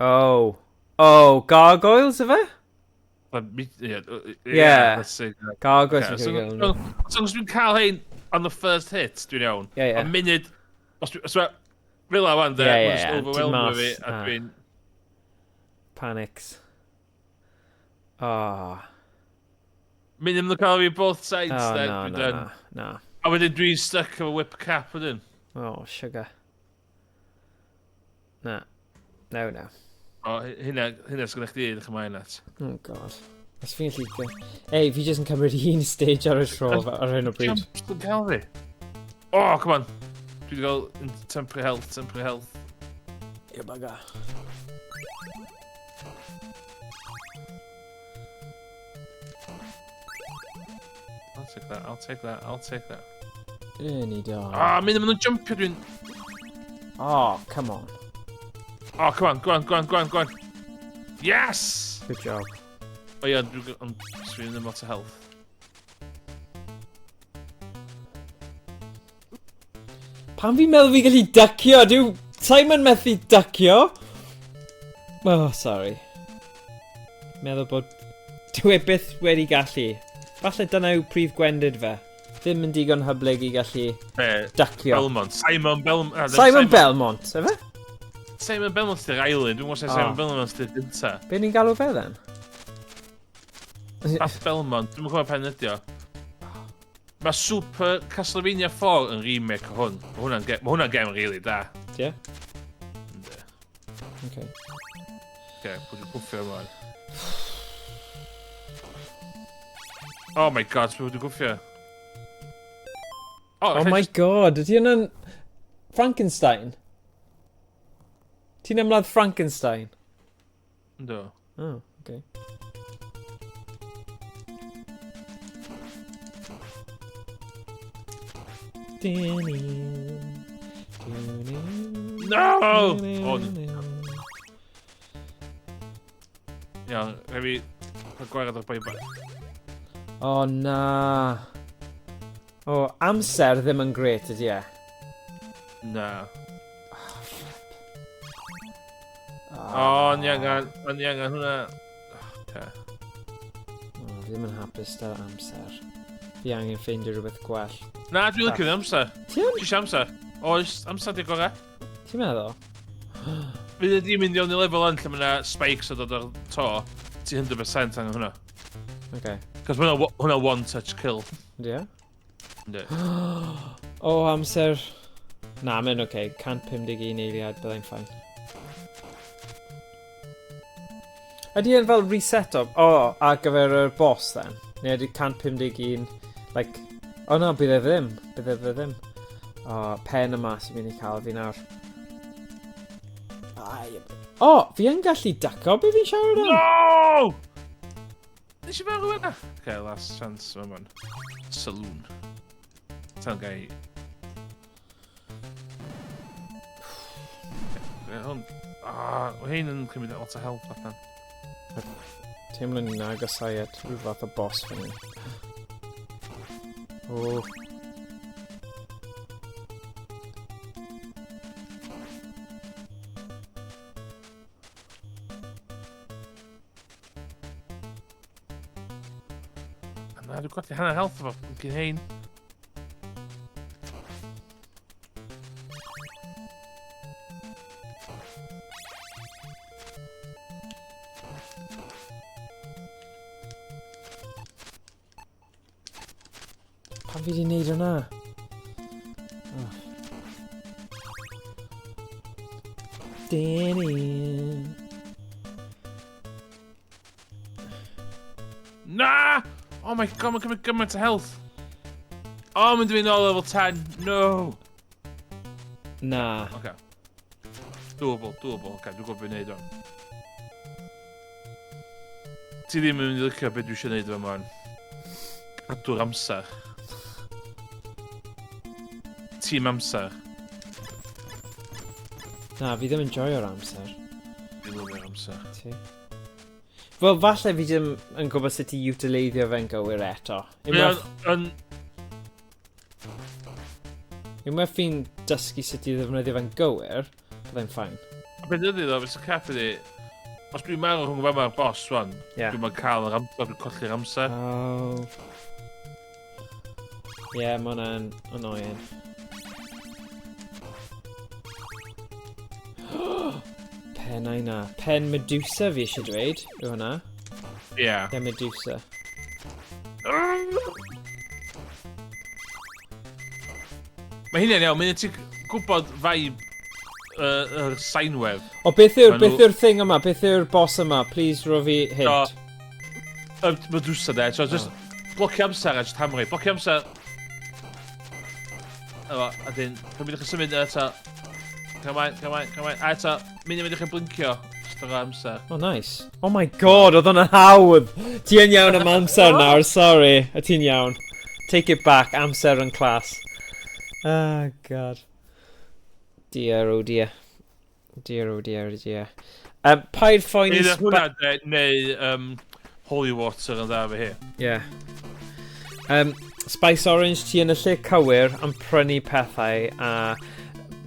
Oh. Oh, gargoyles yfe? Yeah, yeah. Gargoyles. Okay, so, so, os dwi'n cael hein on the first hit, dwi'n iawn. Yeah, yeah. A munud, os dwi'n... Fel la wan, de, yeah, yeah, yeah. overwhelmio fi, a dwi'n... Panics. Oh. Munud maen nhw'n cael fi both sides, oh, then, no, dwi'n no, done. No, no. A wedyn dwi'n stuck efo whip cap wedyn. Oh, sugar. Na. No, no. O, hynna, hynna sgynna chdi edrych ymlaen at. Oh, god. Os fi'n gallu... Ei, fi jyst yn cymryd un stage ar y tro ar hyn o bryd. Jumps yn cael fi. Oh, come on. Dwi wedi cael temporary health, temporary health. You bugger. I'll take that, I'll take that, I'll take that. Ernie da. Ah, mynd yn jumpio dwi'n... Oh, come on. Oh, come on, go on, go on, go on, go on. Yes! Good job. O ie, dwi'n dwi'n ddim lot o health. Pam fi'n meddwl fi gallu ducio? Dyw Simon methu ducio? Oh, sorry. Meddwl bod... Dyw e byth wedi gallu. Falle dyna yw prif gwendid fe. Ddim yn digon hyblyg i gallu ducio. Belmont. Simon Belmont. Simon, Simon Belmont, efe? Simon Belmont di'r island. Dwi'n gwybod Simon Belmont di'r gynta. Be ni'n galw fe then? Bath Belmont. Dwi'n gwybod pen ydi o. Mae Super Castlevania 4 yn remake o hwn. Mae hwnna'n ge hwnna gem really da. Ie? Yeah? Ynddi. Okay. Okay, pwy dwi'n gwffio yma? Oh my god, pwy dwi'n gwffio? Oh, oh my god, ydy hwnna'n... Frankenstein? Ti'n ymladd Frankenstein? Ynddo. Oh, okay. No! Oh, Iawn, rhaid fi cael gwared o'r boi bach. O oh, na. O, oh, amser ddim yn gret ydy e? Na. O, oh, ni angen, o'n i angen hwnna. Oce. O, fi ddim yn hapus da'r amser. Fi angen ffeindio rhywbeth gwell. Na, dwi'n licio'r amser. Ti yn? Ti eisiau amser? Oes, amser di'r gorau. Ti'n meddwl? Fydd ydi mynd iawn i lefel yn lle mae yna spikes o dod o'r to, ti 100% angen hwnna. Okay. Cos mae hwnna, hwnna one touch kill. Yndi e? Yndi. O, amser. Na, mae'n oce. Okay. 151 eiliad, byddai'n ffain. Ydy e'n fel reset o? O, oh, ar gyfer yr boss then? Neu ydy 151, like... O oh, na, bydd e ddim. Bydd e ddim. O, oh, pen yma sy'n mynd i cael fi nawr. Ai. O, oh, fi yn gallu daco be fi'n siarad am? No! Nes i farw yna? Okay, last chance yma man. Saloon. Tan gai... Hwn... Ah, mae hyn yn cymryd lot o help allan. Teimlo ni'n agosau at rhyw fath o boss fan hyn. O. Na, dwi'n colli hanner health efo fucking hein. Pam fi di wneud hwnna? Oh. Danny. Na! Oh my god, mae'n cymryd gymaint o health. Oh, mae'n dweud nôl level 10. No! Na. Okay. Doable, doable. Okay, dwi'n gwybod beth wneud o'n. Ti ddim yn mynd i licio beth dwi eisiau gwneud efo man. Cadw'r amser. Tîm amser. Na, fi ddim yn joio'r amser. Fi'n lyfio'r amser. Ti? Wel, falle fi ddim yn gwybod sut i utileiddio fe'n gywir eto. Unwaith, Yn... unwaith fi'n dysgu sut i ddefnyddio fe'n gywir, byddai'n ffain. Beth ydy ddo, fysa cap ydy, os dwi'n marw rhwng fama a'r boss rwan, Yeah. dwi'n cael yr amser, dwi'n colli'r amser. Oh. Ie, yeah, mae hwnna'n annoying. Pen na. Pen Medusa fi eisiau dweud, yw hwnna. Ie. Yeah. Pen Medusa. Mae hynny'n iawn, mae'n ti'n gwybod vibe yr sainweb. O, beth yw'r Ma' nhw- beth yw'r thing yma? Beth yw'r boss yma? Please, ro fi hint. So, y Medusa de, so just blocio amser a just hamri. Blocio amser. Efo, a dyn, pan byddwch chi'n symud eto. Come on, come on, come on. A eto, mynd i mynd i chi blincio. Just o'r amser. Oh, nice. Oh my god, oedd hwnna'n hawdd! Ti yn iawn am amser nawr, sorry. A ti'n iawn. Take it back, amser yn class. Oh, god. Dear, oh dear. Dear, oh dear, oh dear. Paid phoeni... Either hwnna de, neu holy water yn dda fy hi. Yeah. Spice Orange, ti yn y lle cywir am prynu pethau a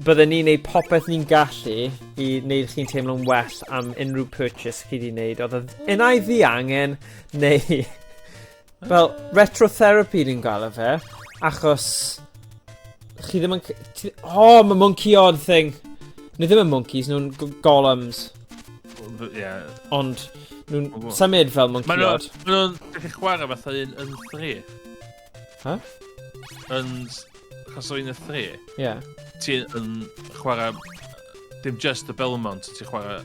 bydden ni'n neud popeth ni'n gallu i wneud chi'n teimlo'n well am unrhyw purchase chi wedi wneud. Oedd yn unai ddiangen neu... Fel, retrotherapy ni'n gael fe, achos chi ddim yn... Oh, mae monkey odd thing. Nhw ddim yn monkeys, nhw'n golems. Yeah. Ond nhw'n symud fel monkey Maen odd. nhw'n gallu chwarae fatha un yn 3. Huh? Yn... Achos o un yn 3. Yeah. Ti yn chwarae dim just y Belmont, ti'n chwarae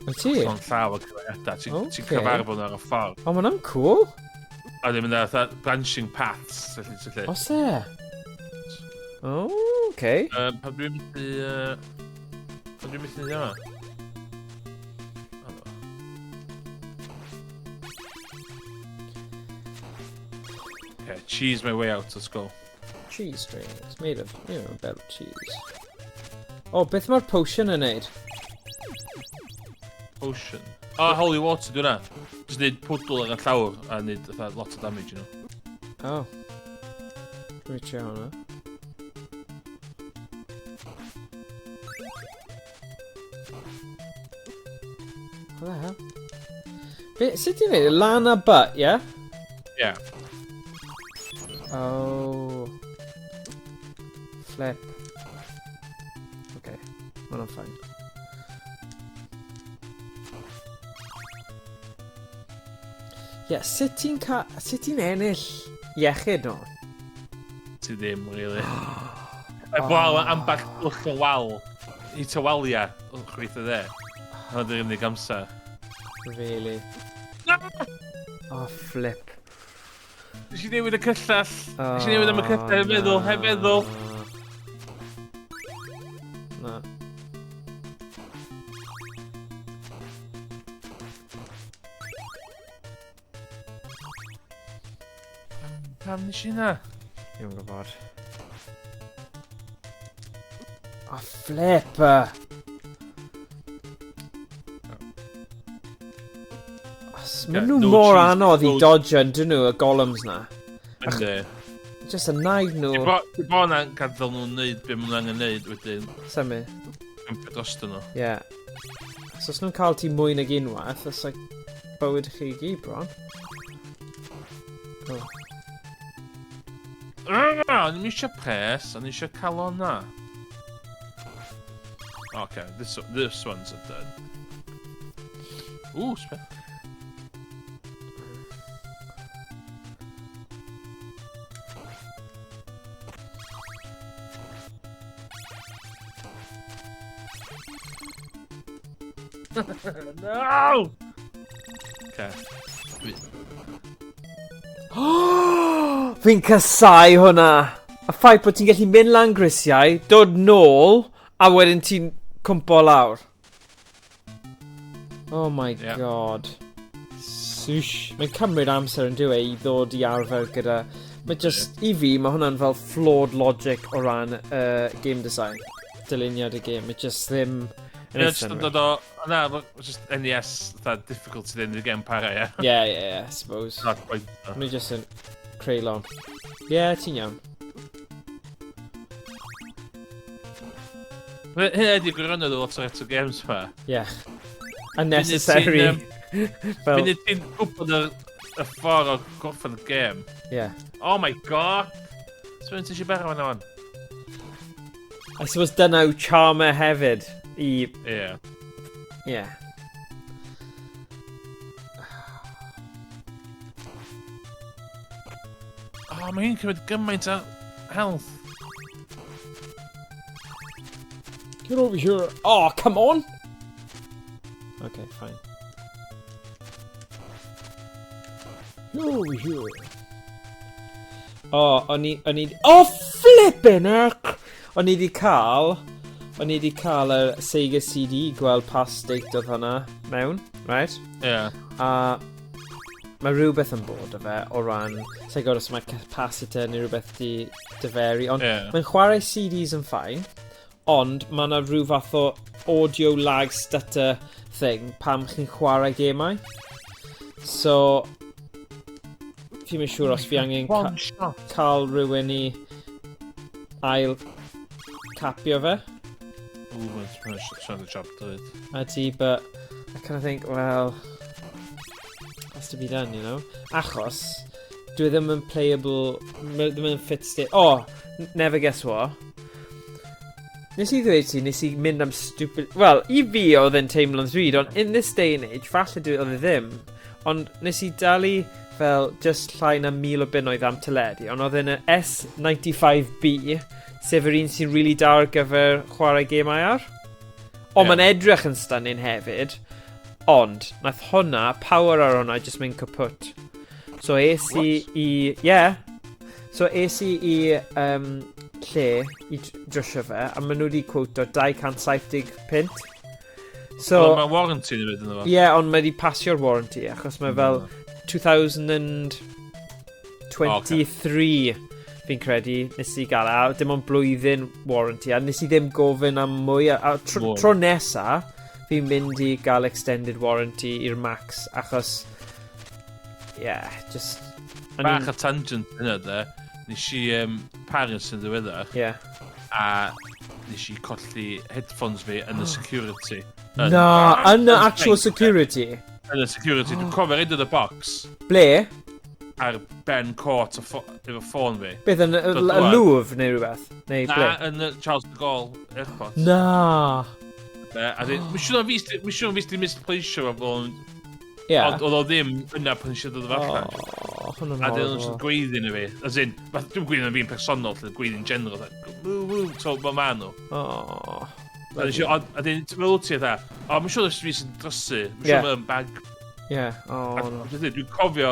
Wyt ti? Llon llaw o cymeriadau. Ti'n ti Ocê. cyfarfod nhw ar y ffordd. O, ma' hwnna'n cool. A ddim yn fatha branching paths, felly ti'n lle. Os e? O, okay. Pa dwi'n mynd i... Pa dwi'n mynd i yma? Okay, cheese my way out, let's go. Cheese strings, made of, you know, better cheese. O, beth mae'r potion yn neud? Potion. Oh, holy water, dwi'n na. Just neud pwdl ar y llawr a neud fatha lot o damage, you know. Oh. Dwi'n trio hwnna. What the hell? Be, sut ti'n neud? Lan a butt, yeah? Yeah. Oh. Flip. Okay. Ma' hwnna'n fine. Yeah, sut ti'n ca... Sut ti'n ennill iechyd nhw? Ti ddim, really. Eblaw ambell bwll o wal. I ty walia, o chwith y dde. Hwna di'r unig amser. Really? Oh, flip. Nes i newid y cyllell. Nes i newid am y cyllell, heb meddwl, heb meddwl. Na. Pam nes i na? Dwi'n gwybod. Oh, flip! Os maen nhw no mor cheese, anodd i no- dodge yn dyn nhw, y golems na. Yndi. Just y naid nhw. Di bo na'n gadael nhw'n neud be maen nhw angen neud wedyn. Symud. Jumpio drosto nhw. Ie. Yeah. So os nhw'n cael ti mwy nag unwaith, it's like bywyd chi i gyd bron. Oh. Ah, o'n i'm eisiau pres, o'n i eisiau calona. Okay, this one's a dud. Ooh, spe. No! Okay. Fi'n casau hwnna! Y ffaith bod ti'n gallu mynd lan grisiau, dod nôl, a wedyn ti'n cwmpo lawr. Oh my god. Swsh. Mae'n cymryd amser yn dyw e i ddod i arfer gyda... Mae just, i fi, mae hwnna'n fel flawed logic o ran game design. Dyluniad y game. Mae just ddim yn Ie, neud jyst yn synnwyr. dod o... Na, ma' just NES, fatha difficulty ddim yn game para, ie. Yeah, I suppose. Not quite. Mae just yn creulon. Yeah, ti'n iawn. Hynna ydi gwirionedd o lot o retro games ma. Yeah. Unnecessary. Fel... Munud ti'n gwybod y ffordd o gorffen y game. Yeah. Oh my god! So ti eisiau barw yna wan? I suppose dyna yw charmer hefyd i... Yeah. Yeah. Oh, mae hi'n cymryd gymaint o health. Get over here. Oh, come on! Okay, fine. Get over here. Oh, o'n i... Oh, flippin' heck! O'n i di cael y Sega CD i gweld pa state oedd hwnna mewn, right? Yeah. A mae rhywbeth yn bod o fe o ran, sa'n gwybod os mae capacitor neu rhywbeth di diferu, ond mae'n chwarae CDs yn fine, ond mae yna rhyw fath o audio lag stutter thing pam chi'n chwarae gemau. So, fi'n mynd siŵr os fi angen One shot. cael rhywun i ail capio fe. Ooh, mae'n siarad y job dweud. Ydy, but I kind of think, well, has to be done, you know? Achos, dwi ddim yn playable, ddim yn fit state. Oh, never guess what. Nes i ddweud ti, nes i mynd am stupid... Well, i fi oedd e'n teimlo'n ddrud, ond in this day and age, falle dwi oedd e ddim. Ond nes i dalu fel just llai na 1,000 o bunnoedd am teledu, ond oedd e'n y S95B Sef yr un sy'n really da ar gyfer chwarae gemau ar. Ond yeah. Mae'n edrych yn stunning hefyd. Ond, nath hwnna, power ar hwnna, just mynd kaput. So es i i... Yeah. So es i i lle i drysio fe, a maen nhw wedi quoto 270 punt. So... Well, mae warranty yn ymwneud ynddo fo. Ie, yeah, ond mae wedi pasio'r warranty, achos mae fel 2023, okay. Fi'n credu, nes i gael, a dim ond blwyddyn warranty, a nes i ddim gofyn am mwy, a tro nesa, fi'n mynd i gael extended warranty i'r max, achos, yeah, just. Bach o tangent hynna, de. Nes i Paris yn ddiweddar. A nes i colli headphones fi yn y security. Na, yn y actual security? Yn y security. Dwi'n cofio rhaid yn y box. Ble? Ar ben cot efo ffôn fi. Beth, yn y Louvre neu rhywbeth? Neu ble? Na, yn y Charles de Gaulle Airport. Na! A dwi, mae'n siŵr fi di misplaceio fo, ond oedd o ddim yna pan eisiau dod o allan. Oh, hwnna'n A dyn nhw'n horrible. gweiddi na fi. As in, dwi'n gweiddi na fi'n personol, lle gweiddi'n general. Woo, woo, so ma nhw. Oh. A nes i, a dyn, ti'n meddwl ti fatha, o, mae'n siŵr os fi sy'n drysu, mae'n siŵr mae'n bag. Yeah, oh, no. Dwi'n cofio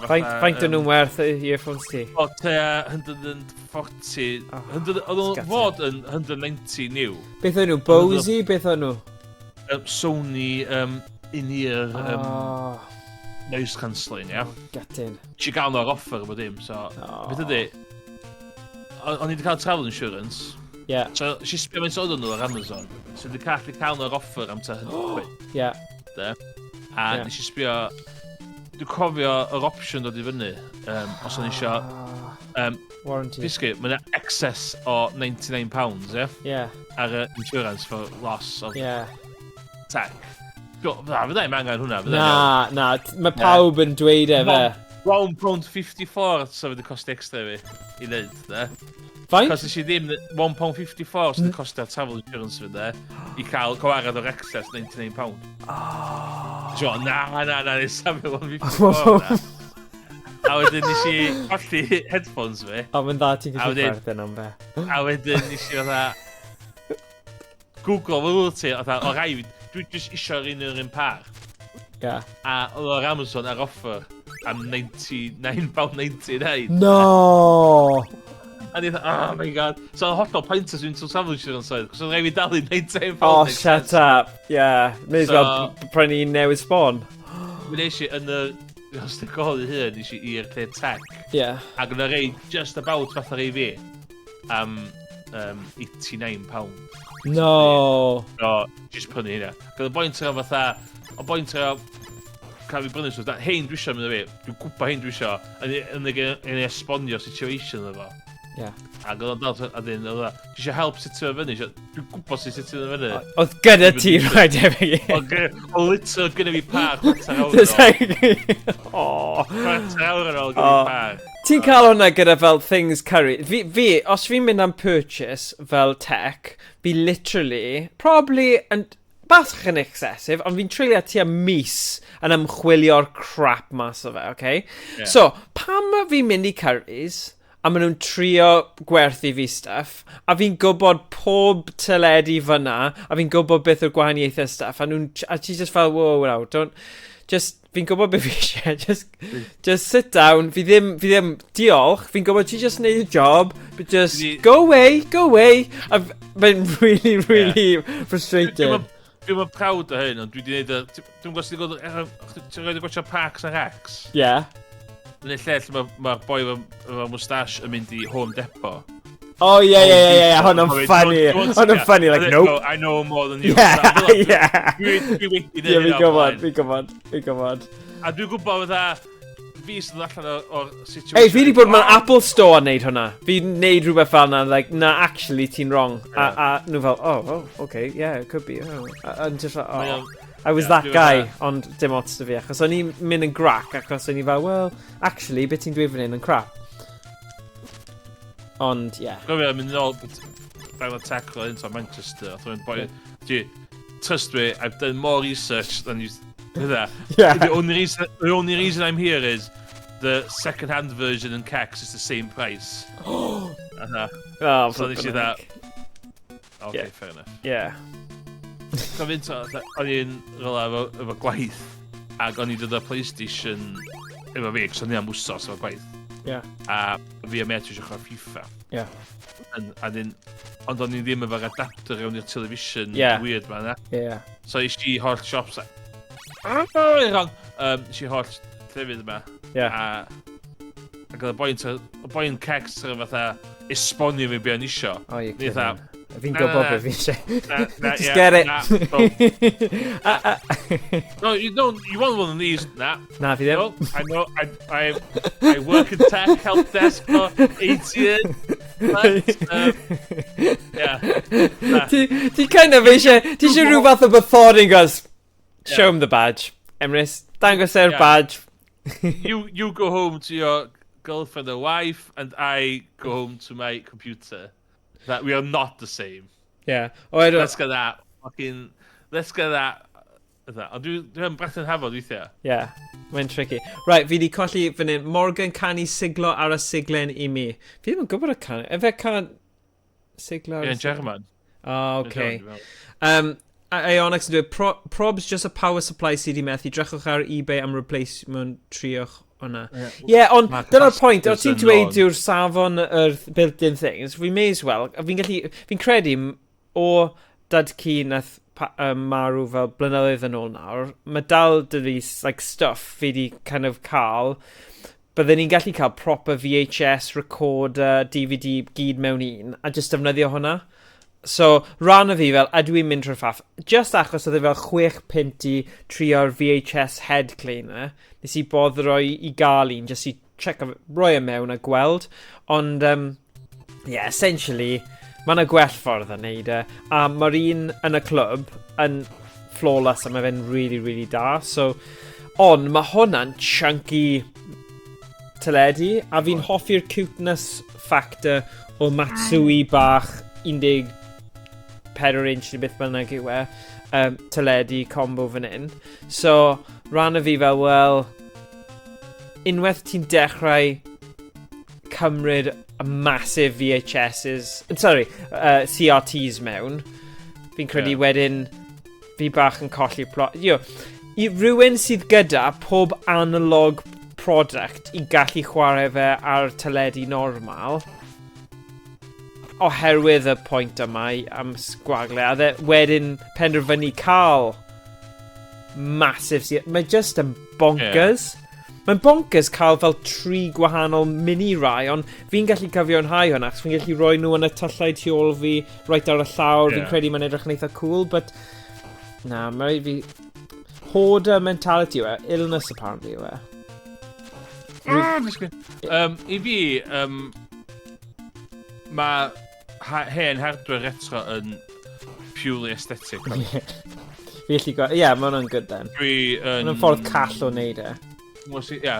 fatha. Faint o'n nhw'n werth y earphones ti? O, tua 140, Oh, 100, oedd o'n gutting. fod yn 190 new. Beth o'n nhw? Bose? Beth o'n nhw? Sony in-ear Oh, noise cancelling, ia. Gutting. Ti gael nhw ar offer efo dim, so. Oh. Beth ydy, o'n i wedi cael travel insurance, so nes i sbio faint oedd nhw ar Amazon, so wedi cael nhw ar offer am tua 100 quid, de. A nes i sbio, dwi'n cofio yr opsiwn dod i fyny, os o'n isio, Warranty. Basically, mae yna excess o £99, ie, ar y insurance for loss of tech. Na, fydda i'm angen hwnna, fydda. Na, na, mae pawb yn dweud e fe. £1.54 so fydd y cost extra fi i wneud, de. Faint? Cos nes i ddim £1.54 sydd yn costio travel insurance fi, de, i cael gwared o'r excess £99. Oh. Jo, na, na, na, nes safio 1.54 na. A wedyn nes i colli headphones fi. O, mae'n dda ti'n A gallu chwerthin am fe. A wedyn nes i fatha Google fel wyt ti, fatha, o rai, dwi jyst isio'r un yr un par. A oedd o'r Amazon ar offer am £99.99. No! A ni fatha, "Oh my God." So oedd hollol pointless fynd trwy travel insurance oedd, cos oedd rhaid fi dalu £99. Oh, shut up. Yeah. May as well prynu un newydd sbon. Mi nes i yn y Os ti'n gol i hun, nes i i'r lle tech. Ac yna rei just about fatha rei fi am £89. No. So, just prynu hynna. Gyda boint ar fatha, o boint ar cael fi brynu stwff, hein dwi isio mynd fi, dwi'n gwybod hein dwi isio, a yn ei esbonio situation efo. Ac oedd o'n dal, a dyn, oedd o, "Ti isio help setio fo fyny?" "Dwi'n gwybod sut setio fo fyny." Oedd gyda ti rhaid efo. O literally gyda fi par chwarter awr Just yn ôl. like, oh. Chwarter awr yn ôl gyda Oh. fi par. Ti'n cael hwnna gyda fel things curry. Fi, os fi'n mynd am purchase fel tech, fi literally, probably, yn bach yn excessive, ond fi'n treulio tua mis yn ymchwilio'r crap mas o fe, okay? Yeah. So, pam ma fi'n mynd i Currys, a maen nhw'n trio gwerthu fi stuff, a fi'n gwybod pob teledu fyna, a fi'n gwybod beth yw'r gwahaniaethau stuff, a, nhw'n, a ti just fel, "Whoa, wow, don't, just, fi'n gwybod beth fi eisiau, just sit down, fi ddim, diolch, fi'n gwybod ti just neud y job, but just go away, go away," a mae'n really, really frustrating. Dwi'm yn proud o hyn, ond dwi wedi gwneud y. Dwi'n gwybod sydd wedi gweld. Ti'n rhaid i gwachio Parks and Recs? Yeah. Yn y lle lle mae'r ma boi efo moustache yn mynd i Home Depot. Oh, yeah, hwnna'n funny. Hwnna'n funny, like, "Nope." "I know more than you." Dwi wedi gwneud Yeah, fi'n hynna o'r gwybod, blaen. fi'n gwybod, fi'n gwybod. A dwi'n gwybod fatha fi sydd allan o'r situation. Hey, fi wedi bod mewn Apple Store a neud hwnna. Fi neud rhywbeth fel yna, like, "Na, actually, ti'n wrong." A nhw fel, Oh, okay, yeah, it could be. Oh." A just like, Mae oh. I was that dwi guy, ond dim ots 'da fi, achos o'n i'n mynd yn grac, achos o'n i fel, "Well, actually, beth ti'n dweud fan hyn yn crap." Ond, yeah. Gofio mynd yn ôl fel y tech o into Manchester. Oedd o'n boi, "Gee, trust me, I've done more research than you." Hynna. "The only reason I'm here is the second-hand version in Kex is the same price." Aha. Oh, So nes i flippin' dda, heck. Okay, Yeah. fair enough. Yeah. So fynd to, o'n i'n rhywle efo gwaith, ac o'n i'n dod â PlayStation efo fi, cos o'n i am wsos efo gwaith. A fi a met eisiau chwarae FIFA. A dyn, ond o'n i ddim efo'r adapter iawn i'r television weird ma na. So es i holl shops a... Ah, wrong! Es i holl llefydd yma. A ac oedd y boi'n y boi'n cecs ar fatha esbonio fi be o'n isio. Oh, you're Ni kidding. fatha, Fi'n Na, gwybod na, beth fi eisiau. Na, Just yeah, get it. Na, no. No, you don't. You want one of these? Na. Na, fi ddim. No, I know. I work in tech help desk for 8 years. But, yeah. Na. Ti kind of eisiau, ti eisiau rhyw fath o bathodyn gos, show him the badge. Emrys, dangos e'r badge. You go home to your girlfriend or wife, and I go home to my computer. That we are not the same. Yeah. O, I don't. Let's get that fucking. Let's get that. That. Ond dwi'n brathu'n hafod weithiau. Yeah, mae'n tricky. Right, fi di colli fan hyn. Morgan canu siglo ar y siglen i mi. Fi ddim yn gwybod y can. Efe can siglo ar Ie, y yn German. Oh, Yn okay. German, dwi'n meddwl. Ionix yn dweud, "Probs just a power supply sydd wedi methu. Drychwch ar eBay am replacement, triwch hwnna." Ie, yeah, ond Ma' dyna'r pwynt, o capacitors ti'n yn dweud on. yw'r safon yr built-in things, fi may as well, a fi'n gallu, fi'n credu o dad ci nath marw fel blynyddoedd yn ôl nawr, mae dal 'da fi like, stuff fi di kind of cael, bydden ni'n gallu cael proper VHS recorder, DVD gyd mewn un, a just defnyddio hwnna. So, rhan o fi fel, ydw i'n mynd trwy'r faff? Just achos oedd e fel 6 punt i trio'r VHS head cleaner, nes i boddro i gael un, just i check, roi e mewn a gweld. Ond, yeah, essentially, mae yna gwell ffordd o wneud e. A mae'r un yn y clwb yn flawless a mae fe'n really, really da. So, ond mae hwnna'n chunky teledu, a fi'n hoffi'r cuteness factor o Matsui bach 14 inch neu beth bynnag yw e, teledu combo fan hyn. So, rhan o fi fel, wel, unwaith ti'n dechrau cymryd y massive VHSs, sorry, CRTs mewn, fi'n credu wedyn fi bach yn colli plot. I rywun sydd gyda pob analog product i gallu chwarae fe ar teledu normal, oherwydd y pwynt yma am sgwagle, a dde, wedyn penderfynu cael massive. Mae just yn bonkers. Yeah. Mae'n bonkers cael fel tri gwahanol mini rai, ond fi'n gallu cyfiawnhau hwnna, achos fi'n gallu rhoi nhw yn y tyllau tu ôl fi, right ar y llawr, fi'n credu mae'n edrych yn eitha cool, but na, mae fi. Hoarder mentality yw e, illness apparently yw e. Ah, I fi, mae hen hardware retro yn purely aesthetic. Fi allu ie, yeah, mae hwnna'n good then. Dwi yn. Mae hwnna'n ffordd call o wneud e. Ie.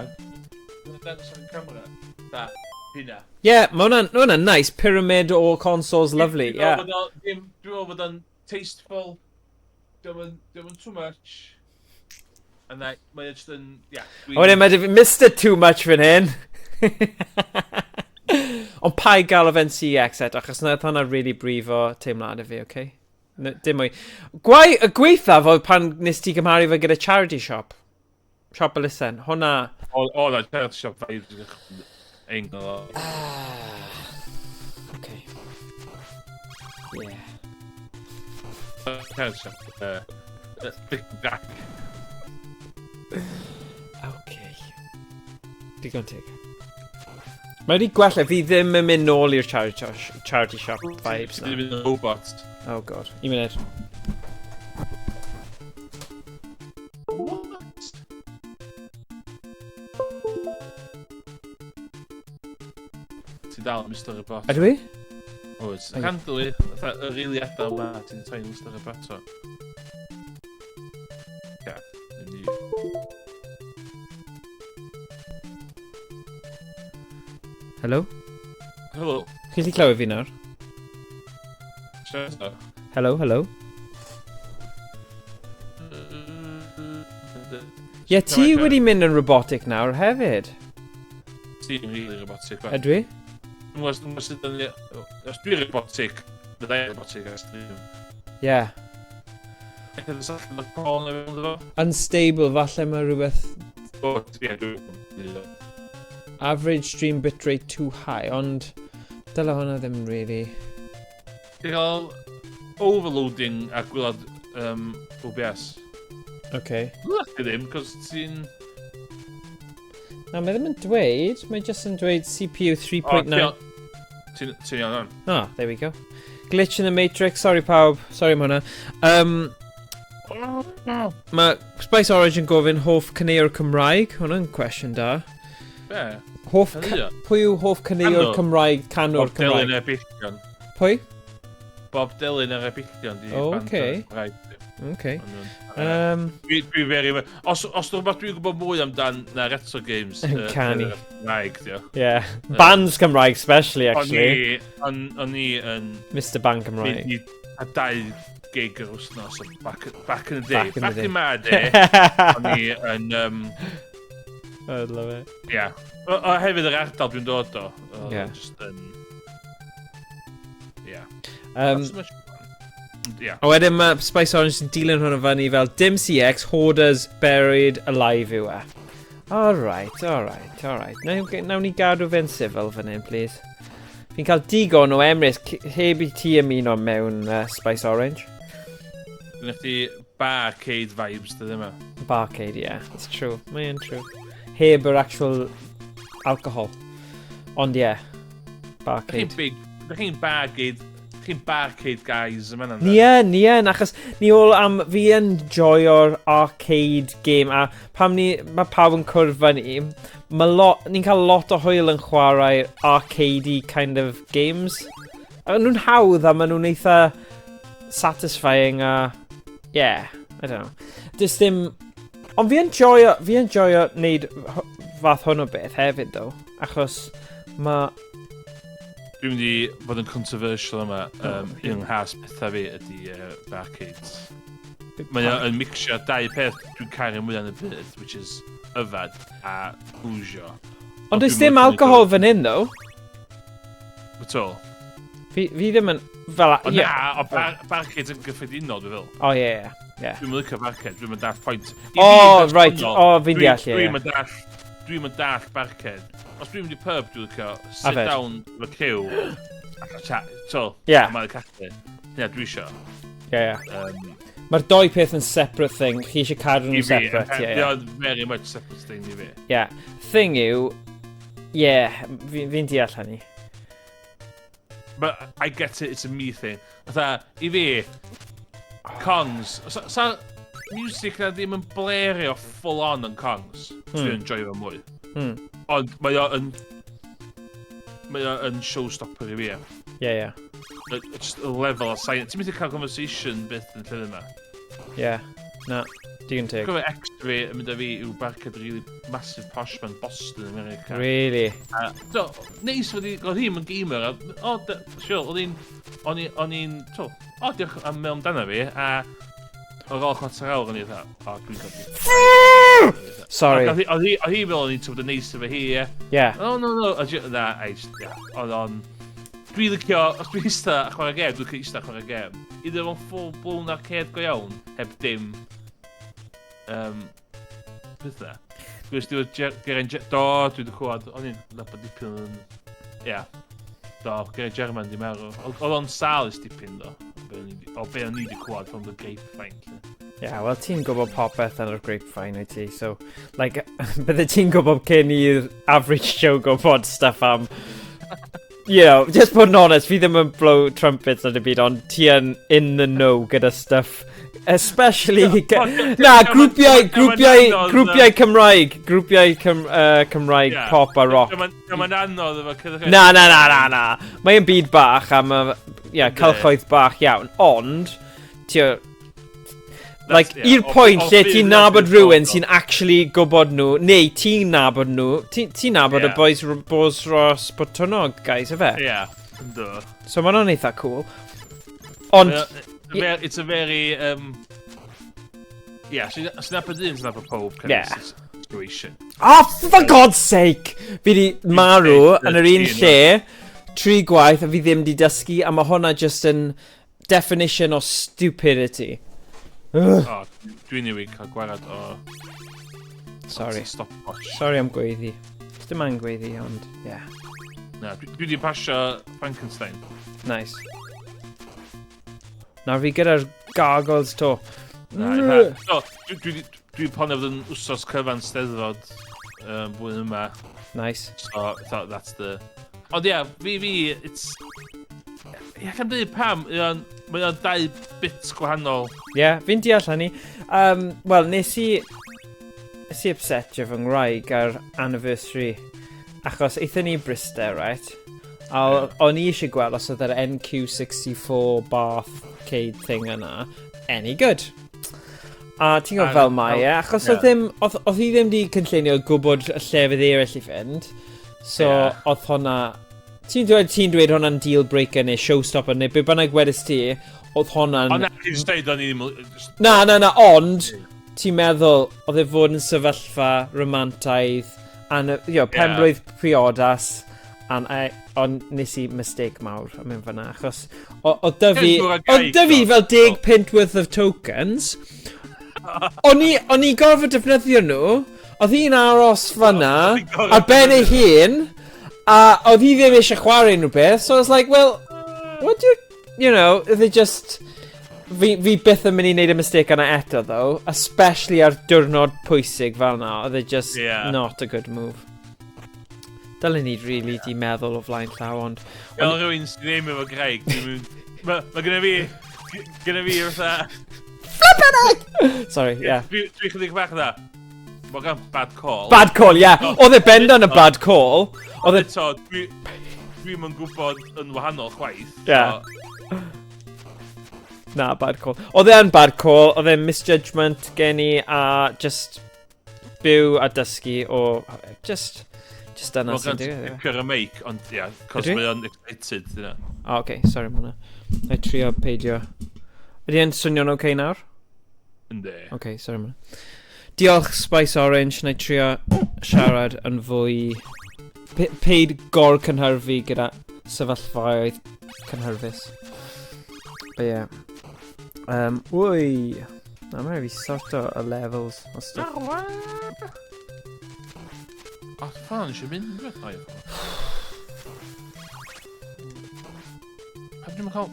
Dangos ar y camera. Da, hynna. Ie, yeah, mae hwnna'n ma hwnna'n nice. Pyramid o consoles, lovely, Dwi'n yeah. meddwl bod Dwi'n meddwl bod o'n tasteful. Dwi'n meddwl too much. And that, mae'n just yn, yeah. A wedyn mae Mr Too Much fan hyn. Ond pa i gael o fe'n CX eto, achos nath hwnna really brifo teimlad i fi, oce? Okay? Dim mwy. Gwai, y gweithaf oedd pan nes ti gymharu fe gyda charity shop. Shop elusen. Hwnna. O, na, charity shop vibes. Engl. Ah, okay. Yeah. Charity shop. Big Jack. Okay. Digon teg. Mae wedi gwella, fi ddim yn mynd nôl i'r charity shop vibes na. Ddim yn robot. Oh God. Un munud. What? Ti'n dal Mr Robot. Ydw i? Oes. Ai. Handily, fatha yr eiliadau yma, ti'n troi'n Mr Roboto. Ia, mynd i. Hello? Helo. Chi'n gallu clywed fi nawr? Siarad. Hello, hello. Ie, yeah, ti wedi mynd yn robotic nawr hefyd. Ti'n really robotic. Ydw i? Dwi'n gwybod sut yn... Os dwi'n robotic, fydda i'n robotic ar stream. Yeah. Unstable, falle mae rhywbeth. O, ie, dwi'n. Average stream bitrate too high, ond dyle hwnna ddim really. Ti'n cael overloading a gwylod OBS. Okay. Lucky ddim, cos ti'n. Na, mae ddim yn dweud, mae jyst yn dweud CPU 3.9. Ti'n iawn o'n. Ah, there we go. Glitch in the Matrix, sorry pawb, sorry am hwnna. Mae Spice Orange yn gofyn hoff caneuwr Cymraeg, hwnna'n cwestiwn da. Be? Hoff, Caneuon? Pwy yw hoff caneuwr Canwr? Cymraeg, canwr Bob Delyn Cymraeg? a'r Ebillion. Pwy? Bob Delyn a'r Ebillion di O, band ocê. Cymraeg. Okay. Ond Dwi very. Os rhywbeth dwi'n gwybod mwy amdan na retro games Canu. Cymraeg, diolch. Yeah. Bands Cymraeg especially, O'n actually. i, o'n i yn Mr Band Cymraeg. mynd i a dau gig yr wythnos o back in the day. Back in the Back day. in my day, o'n i yn, I love it. yeah. O hefyd yr ardal dwi'n dod o. O, Just yn. Yeah. Not so much fun. Yeah. A wedyn mae Spice Orange yn dilyn hwnna fyny fel dim CX, Hoarders Buried Alive yw e. Alright. Nawn ni gadw fe'n civil fan hyn, please. Fi'n cael digon o Emrys heb i ti ymuno mewn Spice Orange. Gwneud chdi barcade vibes dydyn yma. Barcade, yeah, it's true. Mae'n true. Heb yr actual alcohol. Ond yeah, Dych chi'n barcade. big, dych chi'n barcade, dych chi'n barcade guys yma yna. Ni yn, achos ni all am, fi yn joio'r arcade game, a pam ni, mae pawb yn cwrdd fyny, mae lot, ni'n cael lot o hwyl yn chwarae arcadey kind of games. A nhw'n hawdd a maen nhw'n eitha satisfying a, yeah, I don't know. Does dim, ond fi yn joio wneud fath hwn o beth hefyd, though, achos mae, Dwi'n mynd i fod yn controversial yma. Oh, Un nghas pethau fi ydy barcades. Mae o yn mixio dau peth dwi'n caru mwyaf yn y byd, which is yfad a bwysio. Ond does dim alcohol fan hyn, though. At all. Fi ddim yn, fel, O ie. na, o barcades yn gyffredinol, dwi'n fel. O, ie. Dwi'n licio barcade, dwi'n mynd dall point. I O, fi, right, bersonol, o, fi'n deall, ie, Dwi'n ie. mynd dall, dwi'n mynd dall barcade. Os dwi'n mynd i pub, dwi'n licio sit Yfed. down efo cyw, a cael chat, so, Ie. a mae'n caffi. Ie, dwi isio. Ie. Mae'r doi peth yn separate thing, chi eisiau cadw I nhw'n fi, separate, ie, Ie, ie. very much separate thing i fi. Ie. Thing yw, ie, fi'n deall hynny. But I get it, it's a me thing. Fatha, i fi, Kongs, sa music na ddim yn blario full on yn Kongs, dwi'n enjoy fo mwy. Ond mae o yn showstopper i fi. Ie, ie. Just y level o science. Ti'n mynd i cael conversation byth yn lle yma. Ie. Na, digon teg. Gwybod ex fi yn mynd â fi i'w barcade really massive posh man Boston, America. Really? A, so, neis fod i, oedd hi'm yn gamer, a, o, sure, oedd hi'n, o'n i'n, so, o, diolch am mewn amdano fi, a ar ôl chwarter awr, o'n i fatha, o, dwi'n cael. Sorry. Oedd hi fel o'n i'n bod yn neis efo hi, ie. Ie. Oh, no, no, a na, I just, yeah, oedd o'n. Dwi'n licio, os dwi'n eista a chwarae gêm, dwi'n licio eista a chwarae gêm. Iddo fo'n full blown arcade go iawn, heb dim pethau. Dwi'n dwi Geraint. Do, dwi wedi clywed, o'n i'n nabod dipyn yn. Ia. Do, Geraint Jarman di marw. Oedd o'n sâl ys dipyn, do. O be o'n i wedi clywed from the grapevine, lly. Ie, yeah, wel ti'n gwybod popeth yn yr grapevine wyt ti, so, like, bydde ti'n gwybod cyn i'r average Joe gwybod stuff am, just bod yn honest, fi ddim yn blow trumpets ar y byd, ond ti yn in the know gyda stuff, especially, na, grwpiau, grwpiau, grwpiau Cymraeg, grwpiau Cymraeg pop a rock. Mae'n anodd efo cyda. Na, na, na, na, na. Mae'n byd bach a mae, yeah, cylchoedd bach iawn, ond, ti like, i'r pwynt lle ti'n nabod rhywun sy'n actually gwybod nhw, neu ti'n nabod nhw, ti nabod y boys, boys Ros Botwnnog, guys, ife? Ie, ynddo. So mae hwnna'n eitha cool. Ond, It's a very, yeah, sy'n nabod un, sy'n nabod pob kind of situation. Oh, for God's sake! Fi di marw yn yr un lle. Tri gwaith a fi ddim di dysgu, a mae hwnna just yn definition o stupidity. Ugh. O, dwi'n newid cael gwarad o... Sorry. Stopwatch. Sorry am gweiddi. Dim angen gweiddi, ond, yeah. Na, dwi wedi pasio Frankenstein. Nice. Nawr fi gyda'r gargoyles to. Na, na. So, dwi dwi planio fod yn wsos cyfan steddfod blwyddyn yma. Nice. So, I thought that's the... Ond ia, fi, it's... Ia, yeah, dweud pam, mae o'n dau bit gwahanol. Ie, yeah, fi'n deall hynny. Wel, nes i upsetio fy ngwraig ar anniversary, achos aethon ni i Bryste, right? A o'n i eisiau gweld os oedd yr NQ64 Barcade thing yna any good. A ti'n gwybod fel mae e, achos oedd ddim, oedd hi ddim di cynllunio gwybod y llefydd eraill i fynd. So, oedd hwnna... Ti'n dweud hwnna'n deal breaker neu showstopper neu be bynnag wedys ti, oedd hwnna'n... Ond na, ti'n dweud o'n i ddim... Na, na, na, ond ti'n meddwl oedd e fod yn sefyllfa romantaidd, and, penblwydd priodas, and I, ond nes i mistake mawr am mynd fyna, achos oedd dy fi fel 10 punt worth of tokens, o'n i gorfod defnyddio nhw, oedd hi'n aros fyna, ar ben ei hun, a oedd hi ddim eisiau chwarae unrhyw beth, so I was like, well, what do you, you know, they just... Fi byth yn mynd i wneud y mistake yna eto, though, especially ar diwrnod pwysig fel na, oedd e just not a good move. Dylen ni really di meddwl o flaen llaw, ond... Fel rhywun sydd ddim efo gwraig, mae gynna fi fatha... Flippin' heck! Sorry, yeah. Dwi chydig bach dda. Mae gan bad call. Bad call, yeah. Oedd e bendant y bad call. Oedd e... Eto, dwi'm yn gwybod yn wahanol chwaith. Yeah. Na, bad call. Oedd e'n bad call, oedd e'n misjudgment gen i a just byw a dysgu o... Just dyna sy'n digwydd. Wel, gan y mic, ond ia, cos mae o'n excited, dyna. O, oh, okay, sorry am hwnna. Na i trio peidio. Ydy e'n swnio'n oce okay nawr? Yndi. Oce, okay, sorry am hwnna. Diolch, Spice Orange. Na i trio siarad yn fwy... Paid gor-cynhyrfu gyda sefyllfaoedd cynhyrfus. But yeah. Wy! Na, mae'n rhaid fi sorto y levels o stuff. O, ffordd eisiau mynd, beth o, ie. Pam dwi'n cael...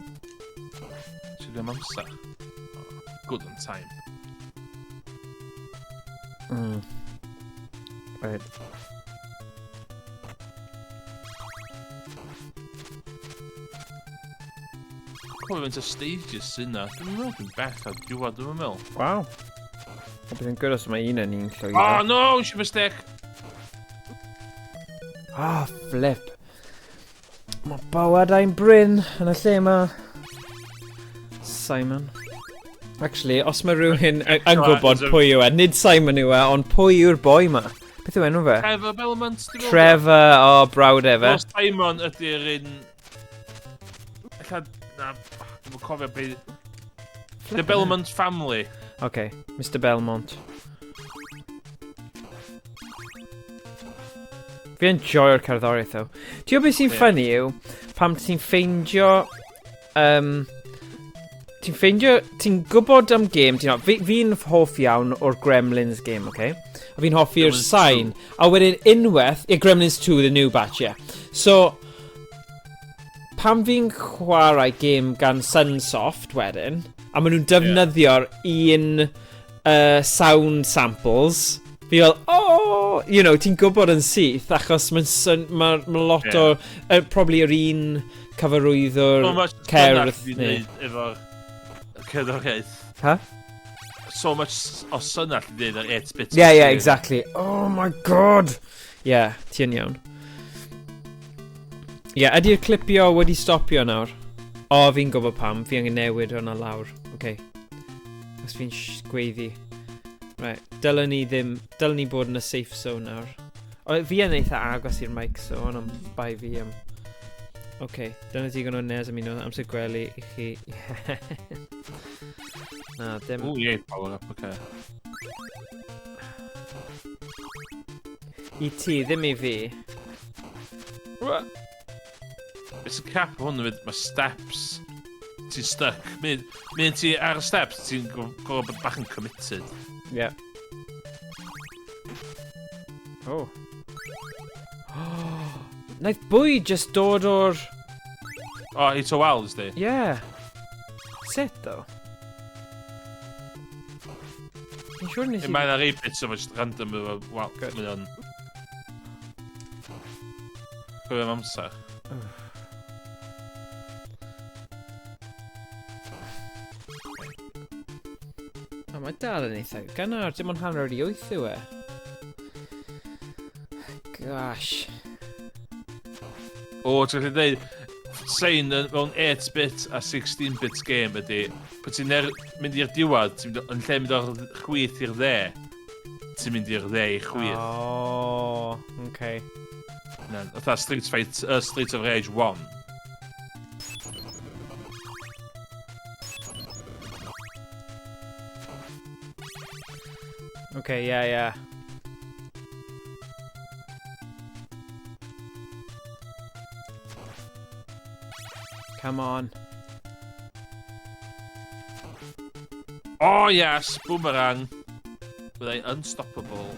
Sydd ddim amser? Oh, good on time. Right. Cofio fynd o stages sy'n na. Dwi'n meddwl dwi'n bell ar diwedd, dwi'n meddwl. Waw. O, bydd yn good os mae un yn un llwyddo. Oh no, eisiau mistake! Ah, flip. Mae bywydau'n bryn yn y lle yma. Simon. Actually, os mae rhywun yn gwybod pwy yw e, nid Simon yw e, ond pwy yw'r boi ma? Beth yw enw fe? Trevor Belmont, dwi'n meddwl. Trevor, o, oh, brawd e fe. No, Simon ydy'r un... Ella, na, dwi'n cofio be... The Belmont family. Okay, Mr Belmont. Fi yn joio'r cerddoriaeth, though. Ti'n gwybod beth sy'n funny yw, pam ti'n ffeindio... Ti'n ffeindio... Ti'n gwybod am game, ti'n fi'n hoff iawn o'r Gremlins game, okay? A fi'n hoffi'r sain. A wedyn unwaith... Yeah, Gremlins 2, the new batch, yeah. So, pam fi'n chwarae game gan Sunsoft wedyn, a maen nhw'n defnyddio'r un sound samples, fi fel, oh, ti'n gwybod yn syth, achos mae'n ma, ma lot o, probably yr un cyfarwyddwr cerdd. Neu... Efo'r cerddoriaeth. Ha? So much o syna allu dweud ar 8-bit. Yeah, exactly. Oh my God! Yeah, ti yn iawn. Yeah, ydy'r clipio wedi stopio nawr? O, oh, fi'n gwybod pam. Fi angen newid hwnna lawr. Okay. Os fi'n gweiddi. Right, dylen ni ddim... Dylen ni bod yn y safe zone nawr. O, fi yn eitha agos i'r mic, so hwnna'n bai fi am... Okay, dyna digon o Nes am un amser gwely i chi. Na, dim... O, ie, power up, okay. I ti, ddim i fi. Beth sy'n crap hwn hefyd, mae steps, ti'n stuck. Mynd, mynd ti ar y steps, ti'n gorfod bod bach yn committed. Yeah. Oh. Naeth bwyd just dod o'r... O, oh, hit o wals di? Yeah. Sut, though? Fi'n siŵr nes i... Mae'n ar ei bits efo just random efo... Wel, mae o'n... Cofio am amser. O, mae dal yn eitha gynnar, dim ond hanner i wyth yw e. Gosh. O, ti'n gallu dweud, sein mewn 8-bit a 16-bit game ydy, pan ti'n er, mynd i'r diwedd, ti'n mynd, yn lle mynd o'r chwith i'r dde, ti'n mynd i'r dde i chwith. O, oh, okay. Na, fatha Street Fight, Street of Rage 1. Okay, yeah, yeah. Come on. Oh yes, boomerang. Byddai unstoppable.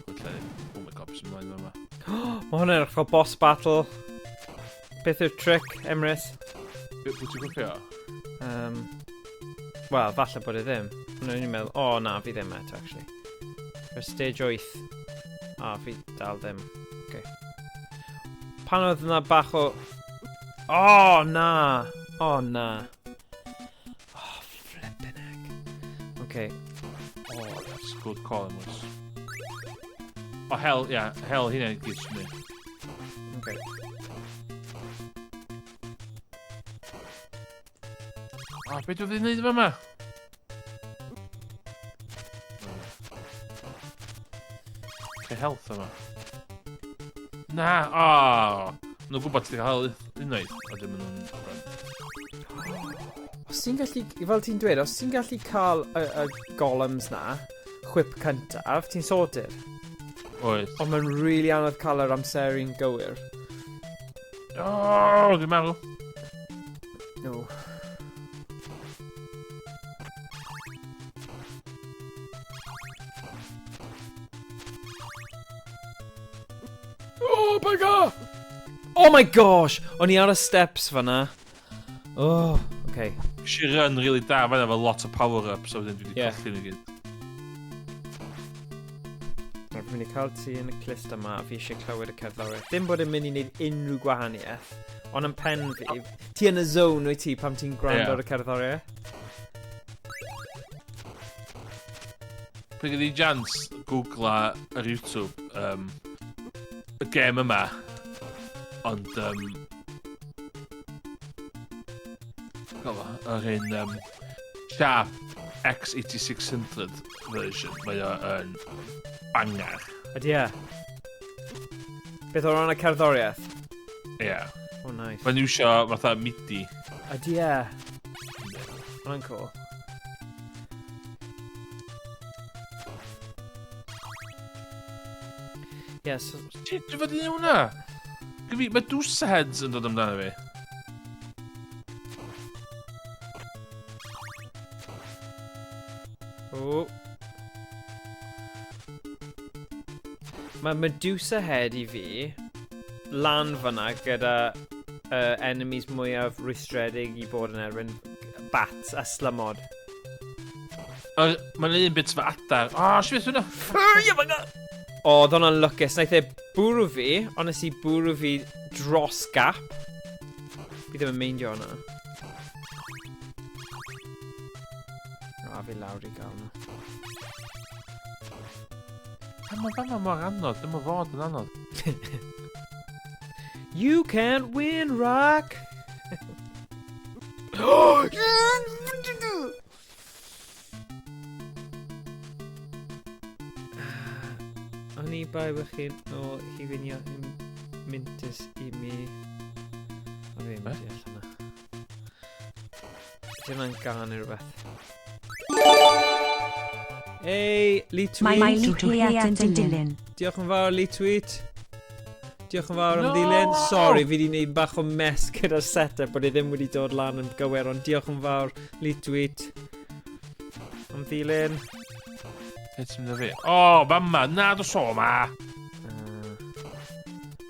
Oh my god, beth sy'n ymlaen yma? Mae hwnna'n edrych fel boss battle. Beth yw'r trick, Emrys? Beth ti'n gwybod? Wel, falle bod e ddim. Ond o'n i'n meddwl, o oh, na, fi ddim eto, actually. Yr stage 8. A, fi dal ddim. Okay. Pan oedd yna bach o... O, oh, na! O, oh, na. Oh, flippin' heck. Okay. Oh, that's good call, Emrys. O, hell, yeah, hell hynna i gyd sy'n mynd. Okay. O, beth dwi'n gwneud efo yma? Pe health yma. Na, o! Oh. Nhw'n gwybod ti'n cael unwaith, a dim nhw'n... Os ti'n gallu, fel ti'n dweud, os ti'n gallu cael y, y golems na, chwip cyntaf, ti'n sorted. Oes. Ond mae'n really anodd cael yr amseru'n gywir. O, oh, dwi'n meddwl. No. Oh my god! Oh my gosh! O'n i ar y steps fanna. Oh, okay. Nes i run really da fanna efo lot o power-ups, a wedyn dwi wedi Yeah. colli nhw gyd. Fi'n mynd i cael ti yn y clust yma, a fi eisiau clywed y cerddoriaeth. Dim bod yn mynd i wneud unrhyw gwahaniaeth, ond yn pen fi, ti yn y zone wyt ti pam ti'n gwrando Ie. ar y cerddoriaeth? Pryd gei di chance, googla ar YouTube y gêm yma, ond fel o, yr un Sharp X8600 version, mae o yn banger. Ydy e? Beth o ran y cerddoriaeth? Ie. Yeah. Oh, nice. Mae'n iwsio fatha MIDI. Ydy e? Hwnna'n cool. Yes. So... Ti, dwi fod i wneud hwnna? Gyfi, mae Medusa Heads yn dod amdano fi. Oh. Mae Medusa Head i fi lan fyna gyda enemies mwyaf rwystredig i bod yn erbyn bats a slymod. Mae'n un bit fy adar. O, oh, si beth hwnna? O, oedd hwnna'n lwcus. Naeth e bwrw fi, ond nes i bwrw fi dros gap. Fi ddim yn meindio hwnna. O, a fi lawr i gael hwnna. Pam mae fan'na mor anodd? Dim o fod yn anodd. You can't win, Rock! O'n i bai bych chi'n ôl hufinio yn mintus i mi. O fi ddim yn deall hwnna. Ydy hwnna'n gan neu rhywbeth? Ei, Lee Tweet. Mae Lee Tweet yn dilyn. Diolch yn fawr, Lee Tweet. Diolch yn fawr am ddilyn. Sorry, fi wedi gwneud bach o mess gyda'r setup bod e ddim wedi dod lan yn gywir, ond diolch yn fawr, Litweet, am ddilyn. Beth sy'n mynd fi? O, oh, fama, na, dos o ma.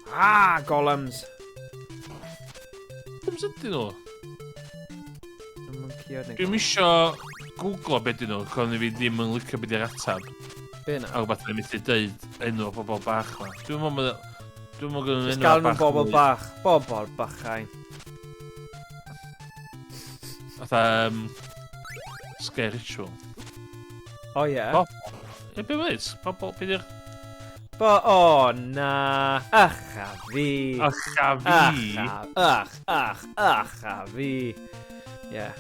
Ah, golems. Golems ydyn nhw? Dwi'n isio googlo beth dyn nhw, cofn i fi ddim yn licio beth i'r atab. Be na? A rhywbeth yn methu deud enw o bobl bach ma. Dwi'n meddwl dwi'n meddwl gynnu enw bach. Nhw'n bobl bach. Bobl bachau. Fatha, Scare Ritual. O oh, ie. Yeah. Bobl. Ie, be mae'n Bobl, be di'r... Bo, o, oh, na. Ach, a fi. Ach, a fi. Ach, ach, ach, ach, a fi. Ie. Yeah.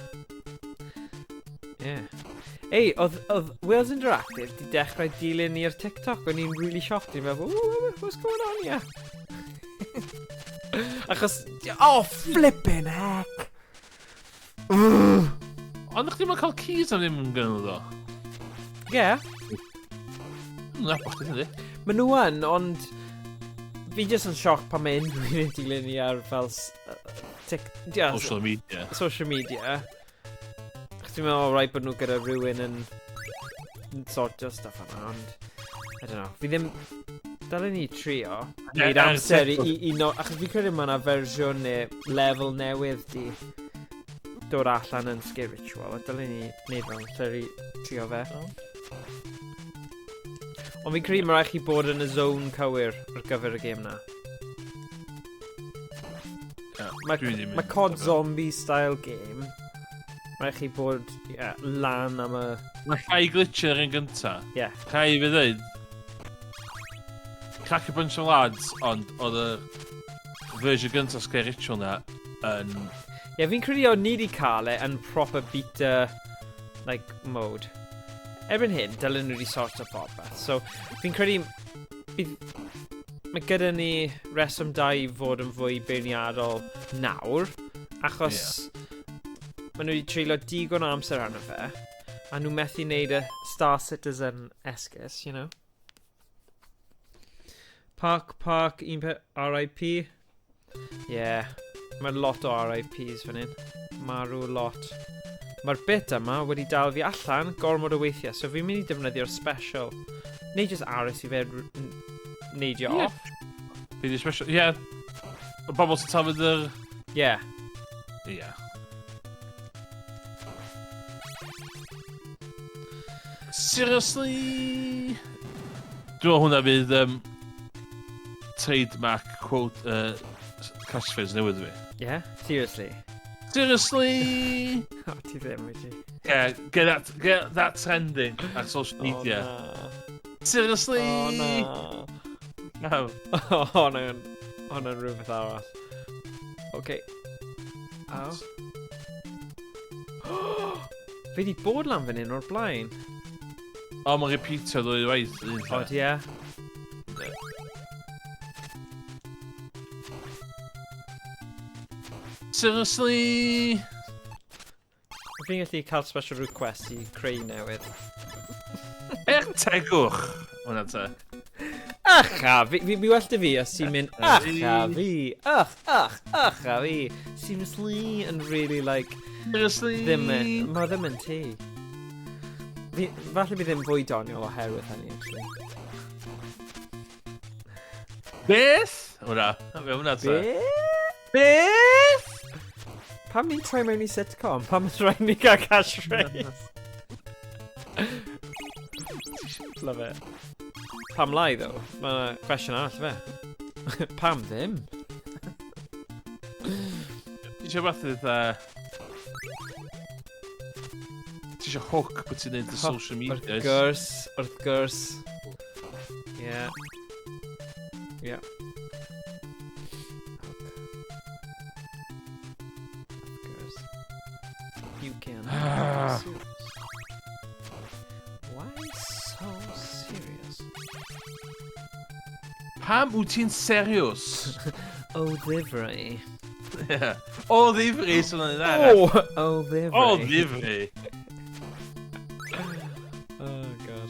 Ei, oedd, oedd Wales Interactive di dechrau dilyn ni ar TikTok. O'n i'n really shocked. I'n meddwl, what's going on here? Achos, oh, flipping heck! Ond chdi mae'n cael keys am ddim yn gynnu ddo? Ie. Yeah. Nabod chdi, yndi? Maen nhw yn, ond fi jyst yn sioc pan mae unrhyw un yn dilyn ni ar fel yeah, social media. Social media. Chos dwi'n meddwl, rhaid bod nhw gyda rhywun yn sortio stuff yna, ond... I don't know. Fi ddim... Dylen ni trio wneud amser i no, achos fi'n credu mae yna fersiwn neu lefel newydd di dod allan yn Scare Ritual, a dylen ni wneud fel amser i trio fe. Oh. Ond fi'n credu mae rhaid chi bod yn y zone cywir ar gyfer y gêm na. Yeah, mae, mae COD Zombie style game. Mae chi bod yeah, lan am y... Mae rhai glitcher yn gynta. Yeah. Rhai fi ddweud, crack a bunch of lads, ond oedd y version gyntaf Scare Ritual na yn... Ie, yeah, fi'n credu o'n ni wedi cael e yn proper beta like, mode. Erbyn hyn, dylen nhw wedi sorto popeth. So, fi'n credu bydd mae gyda ni reswm da i fod yn fwy beirniadol nawr, achos yeah. maen nhw wedi treulio digon o amser arno fe, a nhw methu wneud y Star Citizen esgus, you know. Park, Park, un pe RIP. Yeah, mae lot o RIPs fan hyn. Marw lot. Mae'r bit yma wedi dal fi allan gormod o weithiau, so fi'n mynd i defnyddio'r special. Neu just aros i fe neidio yeah. off. Be di special? Ie. Yeah. Y bobl sy'n tafod yr... Ie. Yeah. Ie. Yeah. Seriously? Dwi'n meddwl hwnna fydd trademark quote catchphrase newydd fi. Yeah? Seriously? Seriously? Oh, ti ddim, wyt ti? Yeah, get that trending ar social media. Oh, na. Seriously? Oh, na. No. Oh, hwnna'n hwnna'n rhywbeth arall. Okay. Ow. Fi di bod lan fan hyn o'r blaen. O, mae'n repeatio ddwy waith. O, ie. Seriously? Fi'n gallu cael special request i creu newydd. Er tegwch! Hwna te. Ach a fi, fi well dy fi os ti'n mynd ach a fi, ach, ach, ach a fi. Seriously yn really like... Seriously? Ddim yn, mae ddim yn ti. Fi, falle bydd ddim fwy doniol oherwydd hynny, actually. Beth? Hwna, fe hwnna te. Beth? Beth? Pam ni'n troi mewn i sitcom? Pam yn rhaid ni gael catchphrase? Love it. Pam lai, though? Mae cwestiwn arall, fe. Pam ddim? Ti eisiau beth eitha... Ti eisiau hook bod ti'n neud y social media? Wrth gwrs, wrth gwrs. Yeah. Yeah. Wrth gwrs. You can. Serious. Why so serious? Pam wyt ti'n serious? O ddifri. Yeah. O ddifri, sy'n o'n dda. O, o ddifri. O ddifri. Oh, God.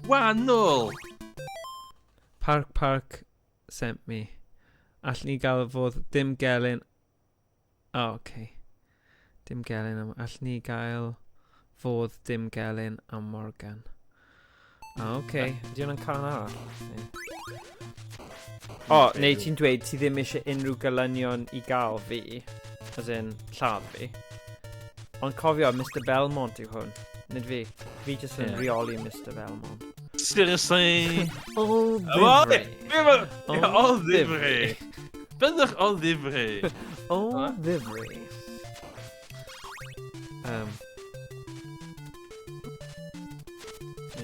Wahanol. Park Park sent me. Allwn ni gael fod dim gelyn... O, oh, okay. Dim gelyn am... Allwn ni gael fod dim gelyn am Morgan. O, oh, okay. Ydy hwnna'n can arall? O, oh, neu ti'n dweud ti ddim eisiau unrhyw gelynion i gael fi, as in, lladd fi. Ond cofio, Mr Belmont yw hwn, nid fi. Fi jyst yn yeah. reoli Mr Belmont. Seriously? O ddifri. O ddifri. Byddwch o ddifri. O ddifri.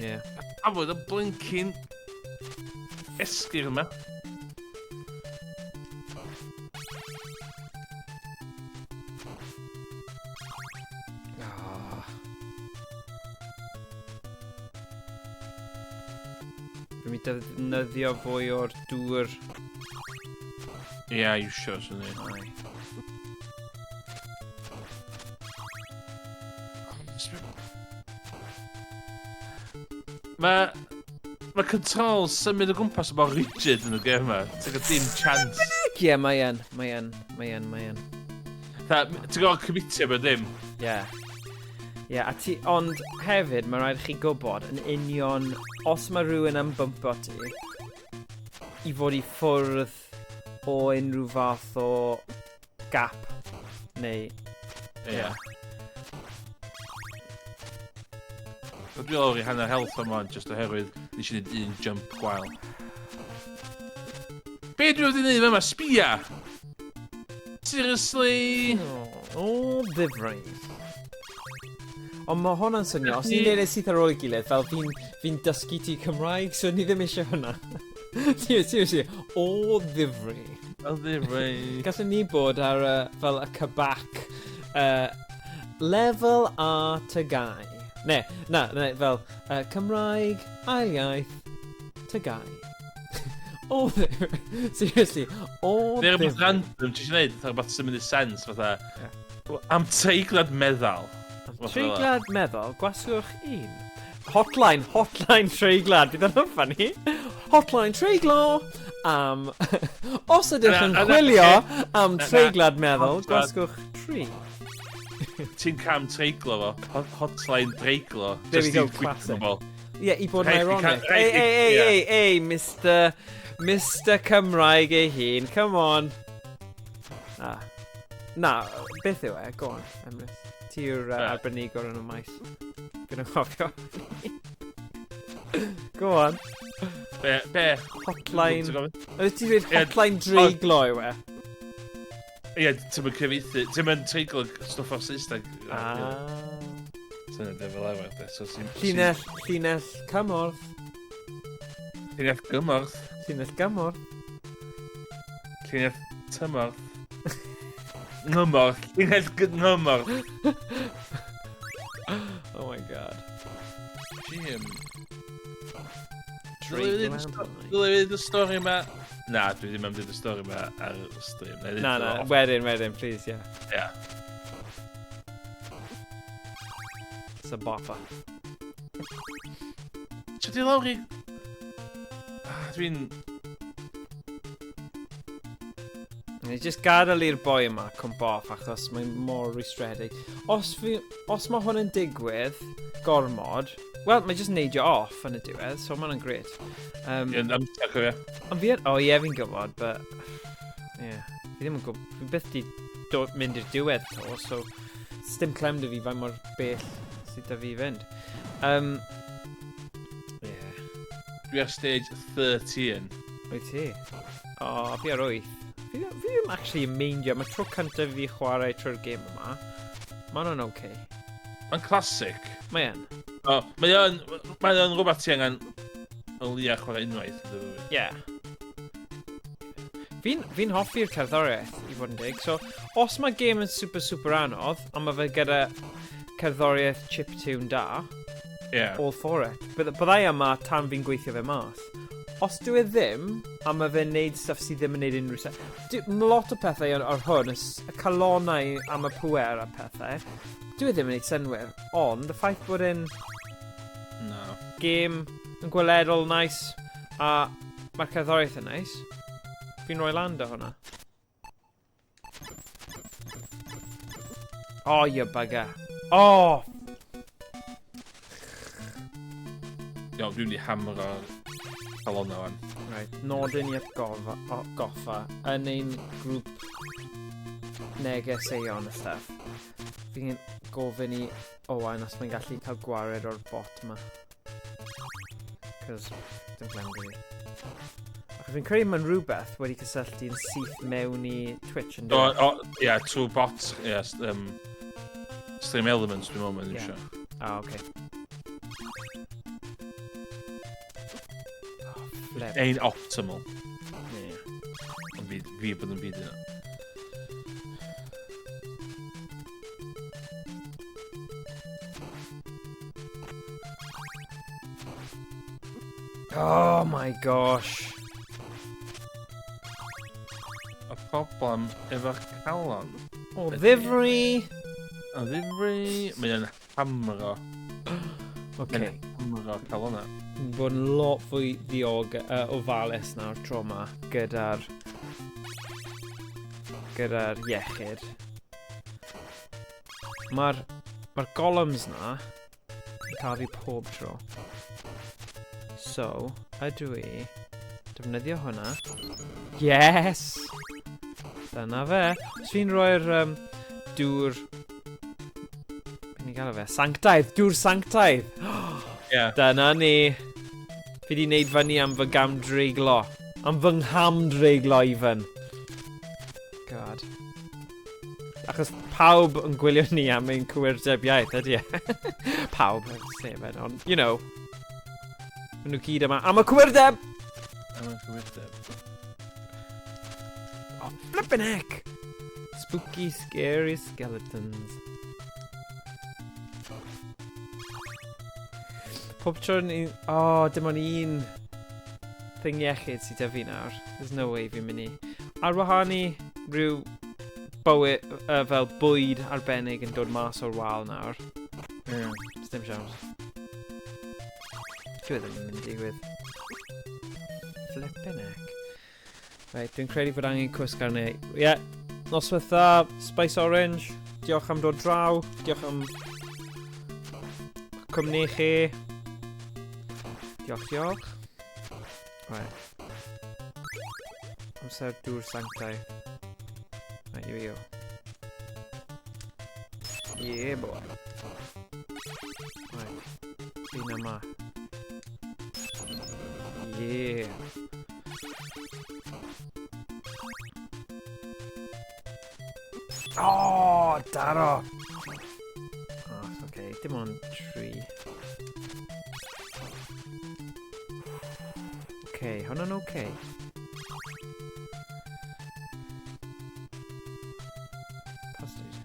Yeah. A fod y blincin esgyrn yma. Oh. Dwi'n mynd defnyddio fwy o'r dŵr. Ie, yeah, iwsio, swn i. Mae... Mae control symud o gwmpas yn mor rigid yn y gêm yma. Ti'n gael dim chance. Ie, yeah, mae yn, mae yn, mae yn, mae yn. Ti'n gael commitio bod ddim. Ie. Yeah. Ie, yeah, a ti, ond hefyd, mae rhaid chi gwybod yn union, os mae rhywun yn bympo ti, i fod i ffwrdd o unrhyw fath o gap, neu... Ie. Yeah. Dwi lawr i hanner health am hwn, just oherwydd nes i wneud un jump gwael. Be dwi wedi gwneud yma? Sbia! Seriously? O, oh, ddifri. Ond mae hwnna'n swnio, os ni'n neud e syth ar ôl ei gilydd, fel fi'n fi dysgu ti Cymraeg, so ni ddim eisiau hwnna. Seriously, o ddifri. O ddifri. Gallwn ni bod ar uh, fel y cybac uh, lefel A tygau. Ne, na, ne, fel uh, Cymraeg, ail iaith, tygau. o ddifri. Seriously, o ddifri. Neu rhywbeth random ti eisiau gwneud, rhywbeth sy'n mynd i sens, fatha, yeah. am treiglad meddal. Am treiglad meddal, gwasgwch un. Hotline, hotline treiglad. Bydd hwnna'n funny. Hotline treiglo am... Os ydych yn chwilio am treiglad meddwl, gwasgwch 3. Ti'n cam treiglo fo. Hotline treiglo. There we go, classic. Ie, yeah, i bod yn ironic. Ei, ei, ei, ei, ei, Mr... Mr Cymraeg ei hun, come on. Ah. Na, beth yw e? Go on, Emrys. Ti yw'r uh, arbenigwr yn y maes. Fi'n anghofio. Go on. Be? Be? Hotline... Oedd ti'n dweud hotline dreiglo yw e? Ie, ti'n mynd cyfeithi... Ti'n mynd treiglo stwff o'r Saesneg. Ah. Ti'n mynd fel arfer, de. So, llinell, llinell cymorth. Llinell gymorth. Llinell gymorth. Llinell tymorth. Ngymorth. Llinell ngymorth. Oh my god. Jim. Dylai fi y stori yma... Na, dwi ddim am dweud y stori yma ar y stream. Na, na, wedyn, wedyn, please, yeah. Yeah. It's a bopper. Ti di lawr i... Ah, dwi'n... Ni just gadael i'r boi yma cwmpo off achos mae'n mor rwystredig. Os, fi, os mae hwn yn digwydd gormod, wel, mae just neidio off yn y diwedd, so mae hwnna'n gret. Um, Ie, amser cofio. Ond fi, o oh, ie, yeah, fi'n gwybod, but... Yeah, fi ddim yn gwybod, fi byth di dod, mynd i'r diwedd to, so dim clem dy fi faint mor bell sydd da fi fynd. Yeah. Dwi ar stage 13. Wyt ti? O, oh, fi ar 8. Fi, fi ddim actually yn meindio, mae tro cyntaf fi chwarae trwy'r gêm yma. Mae hwnna'n oce. Okay. Mae'n classic. Mae yn. O, mae o'n, mae o'n rhywbeth ti angen o leia chwarae unwaith. Ie. Yeah. Fi'n fi hoffi'r cerddoriaeth, i fod yn dig. So, os mae gêm yn super, super anodd, a mae fe gyda cerddoriaeth chiptune da, yeah. all for it. Byddai yma tan fi'n gweithio fe mas. Os dwi e ddim, a mae fe'n neud stuff sydd ddim yn neud unrhyw sen... Mae lot o pethau ar, ar hwn, y calonau am y pwer a pethau, dwi e ddim yn neud synwyr, ond y ffaith bod e'n no. game yn gweledol nice, a Mae'r cerddoriaeth yn neis. Fi'n rhoi land o hwnna. Oh, you bugger. Oh! Iawn, dwi'n mynd i hamro calonna wan. Right, nodyn i atgoffa, o, goffa yn ein grŵp negeseuon a stuff. Fi'n gofyn i Owain os mae'n gallu cael gwared o'r bot ma. Cos dim plan gyda fi. Achos fi'n credu mae'n rhywbeth wedi cysylltu'n syth mewn i Twitch yn dweud. O, ie, trwy bot, ie, Stream Elements dwi'n meddwl mae'n iwsio. Ah, oce. Oh, flip. Ein optimal. Yeah. Ond fi, fi bod yn byd yna. Oh my gosh. Y problem efo'r calon. O ddifri! O ddifri! Mae'n hamro. Okay. Mae'n hamro calon. Bod yn lot fwy ddiog ofalus nawr tro yma gyda'r gyda'r iechyd. Mae'r ma golems na yn cael fi pob tro. So, ydw i defnyddio hwnna. Yes! Dyna fe. Os fi'n rhoi'r dŵr... Be ni'n gael fe? Sanctaidd! Dŵr sanctaidd! Yeah. Dyna ni. Fi di wneud fyny am fy gamdreiglo. Am fy nghamdreiglo, even. God. Achos pawb yn gwylio ni am ein cywirdeb iaith, ydy e? Pawb, sef e, ond, you know. Maen nhw gyd yma am y cywirdeb! Am y cywirdeb. Oh, flippin' heck! Spooky, scary skeletons. Pob tro ni... Oh, dim ond un thing iechyd sydd 'da fi nawr. There's no way fi'n mynd i... Ar wahân i rhyw bywyd, fel bwyd arbennig yn dod mas o'r wal nawr. Yeah. Does dim siawns. Dwi ddim yn mynd i digwydd. Flippin' heck. Right, dwi'n credu fod angen cwsg arni. Ie, yeah. Noswaith dda, Spice Orange. Diolch am dod draw. Diolch am cwmni chi. Diolch, diolch. Right. Amser dŵr sanctaidd. Right, here we go. Yeah, boy. Right. Un yma. Yeah. Oh, daro! Oh, it's okay. Dim ond 3. Okay, hwnna'n okay. Pastage.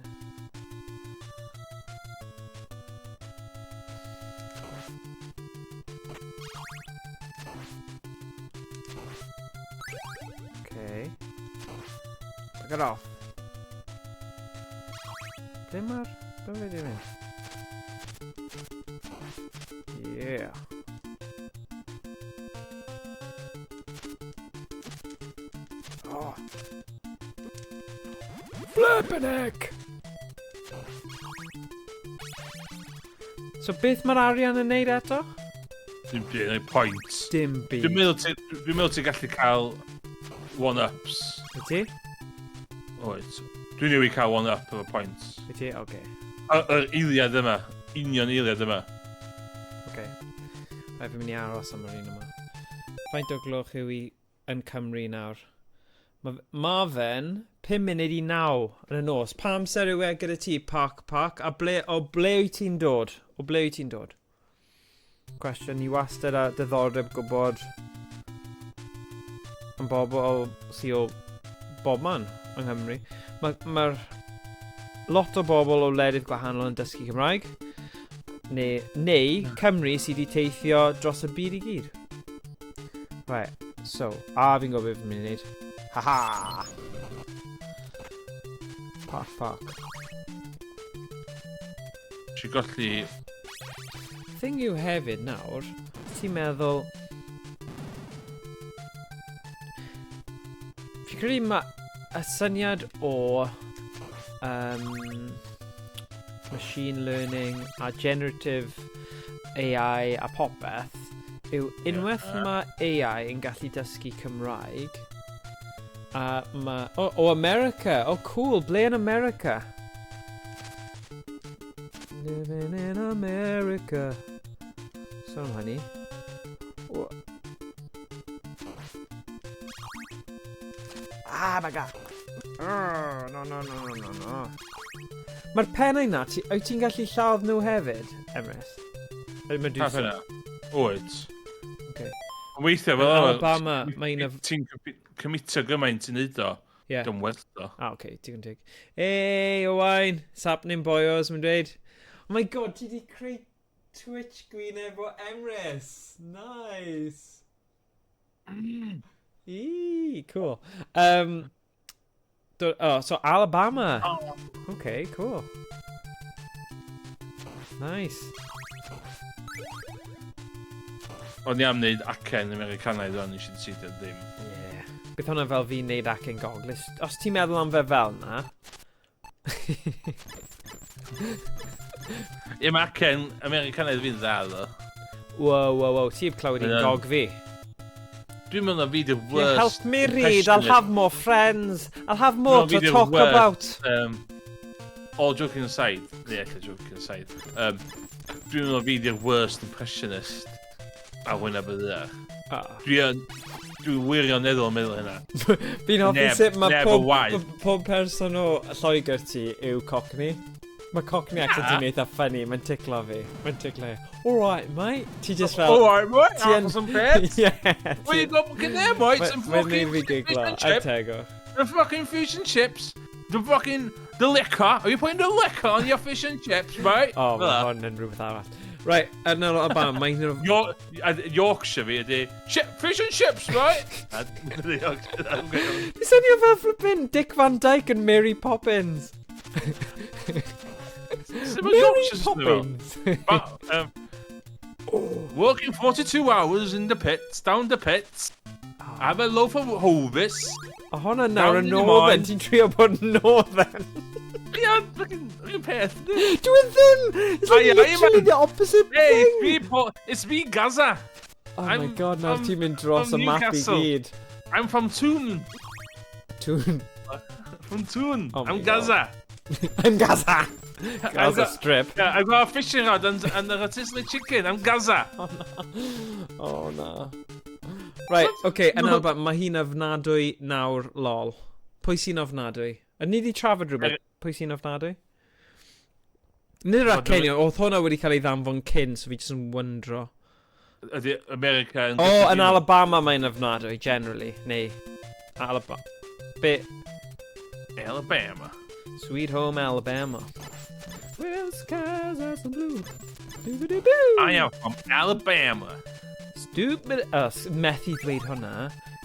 Okay. Back it off. Ble mae'r... Ble mae wedi mynd? Yeah. Oh. Flippin' heck! So beth mae'r arian yn neud eto? Dim byd, no point. Dim byd. Dwi'n meddwl ti'n gallu cael one-ups. Wyt ti? Oed. Dwi'n newid cael one-up efo points. Wyt ti? Oce. Yr eiliad yma. Union eiliad yma. Oce. Rhaid fi'n mynd i aros am yr un yma. Faint o gloch yw i yn Cymru nawr? Ma fe'n 8:55 yn y nos. Pa amser yw e gyda ti, Park Park? A ble, o ble wyt ti'n dod? O ble wyt ti'n dod? Cwestiwn ni wastad a diddordeb gwybod am bobl sydd o bob man yng Nghymru. Mae'r lot o bobl o wledydd gwahanol yn dysgu Cymraeg. Neu Cymru sydd wedi teithio dros y byd i gyd. Right, so, a fi'n gwybod beth fi'n mynd i wneud. Ha ha! Park, park. Ti'n golli... Thing yw hefyd nawr, ti'n meddwl... Fi'n credu mae y syniad o machine learning a generative AI a popeth yw unwaith mae AI yn gallu dysgu Cymraeg a mae... O, o America! Oh, cool! Ble yn America? Living in America. Sôn am hynny. O. Ah, my God. Oh, no, no, no, no, no, no. Mae'r pennau na, ti, wyt ti'n gallu lladd nhw hefyd, Emrys? Neu Pa Medusa? pennau? Wyt. Okay. Ond weithiau Yn fel arfer, Alabama, mae un of... Ti'n commitio gymaint i wneud o, Yeah. Dwi'n werth o. Ah, okay, digon teg. Hey, Owain, it's happening, boyos, mae'n dweud. Oh my God, ti di creu Twitch gwyneb o Emrys. Nice. Eee, cool. Oh, so Alabama. Okay, cool. Nice. O'n i am wneud acen Americanaidd o'n eisiau decidio ddim. Yeah. Bydd hwnna fel fi'n neud acen goglys. Os ti'n meddwl am fe fel na. Ie, mae acen Americanaidd fi'n dda, ddo. Wow. Ti heb clywed un gog fi. Dwi'n meddwl na fi di'r You worst help me read, I'll have more friends. I'll have more No, fi to di'r talk worst, about. All joking aside, neu ella joking aside, dwi'n meddwl fi di'r worst impressionist ar wyneb y ddaear. Dwi'n wirioneddol yn meddwl hynna. Fi'n hoffi Neb- sut mae neb yn waeth. pob person o Lloegr ti yw Cockney. Mae Cockney accent ti'n eitha funny, mae'n ticlo fi. Mae'n ticlo fi. All right, mate. Ti just fel... All right, mate. Ti yn- Have some bits. Yeah. What you got fucking there, mate? Some Mae'n fucking neud fi fish giglo, and a chips. tego. The fucking fish and chips. The fucking... The liquor. Are you putting the liquor on your fish and chips, mate? Oh, Fel mae 'na. hwn yn rhywbeth arall. Right, yn ôl o bam, mae'n... Yorkshire fi ydi... Fish and chips, right? Yorkshire, I'm going Ti'n swnio fel flippin' Dick Van Dyke and Mary Poppins. Sut mae Mary Yorkshire's swnio fel? Poppins. Working 42 hours in the pits, down the pits. Have a loaf of Hovis. O hwnna nawr Down yn in the Northern, mine. ti'n trio bod yn Northern. Ie, fucking yr un peth. Dwi e ddim! It's like Aye, aye, literally man. the opposite Hey, it's thing! me, Paul. It's me, Gaza. Oh my God, nawr I'm ti'n mynd dros from y map i Newcastle. gyd. I'm from Toon. Toon. From Toon. Oh my I'm God. Gaza. I'm Gaza! Gaza Strip. Yeah, I've got a fishing rod and a rotisserie chicken. I'm Gaza. Oh na. Oh na. Right, okay, yn No. Alban, mae hi'n ofnadwy nawr, lol. Pwy sy'n ofnadwy? A ni di trafod rhywbeth, pwy sy'n ofnadwy? Nid yr O, dwi'n- acenion, oedd hwnna wedi cael ei ddanfon cyn, so fi jyst yn wyndro. Ydy America yn O, yn gyffredinol. Alabama mae'n ofnadwy, generally. Neu, Alabama. Be? Alabama. Sweet Home Alabama. Well, skies are so blue. Doo-doo-doo-doo. I am from Alabama. Stupid... Oh, methu dweud hwnna,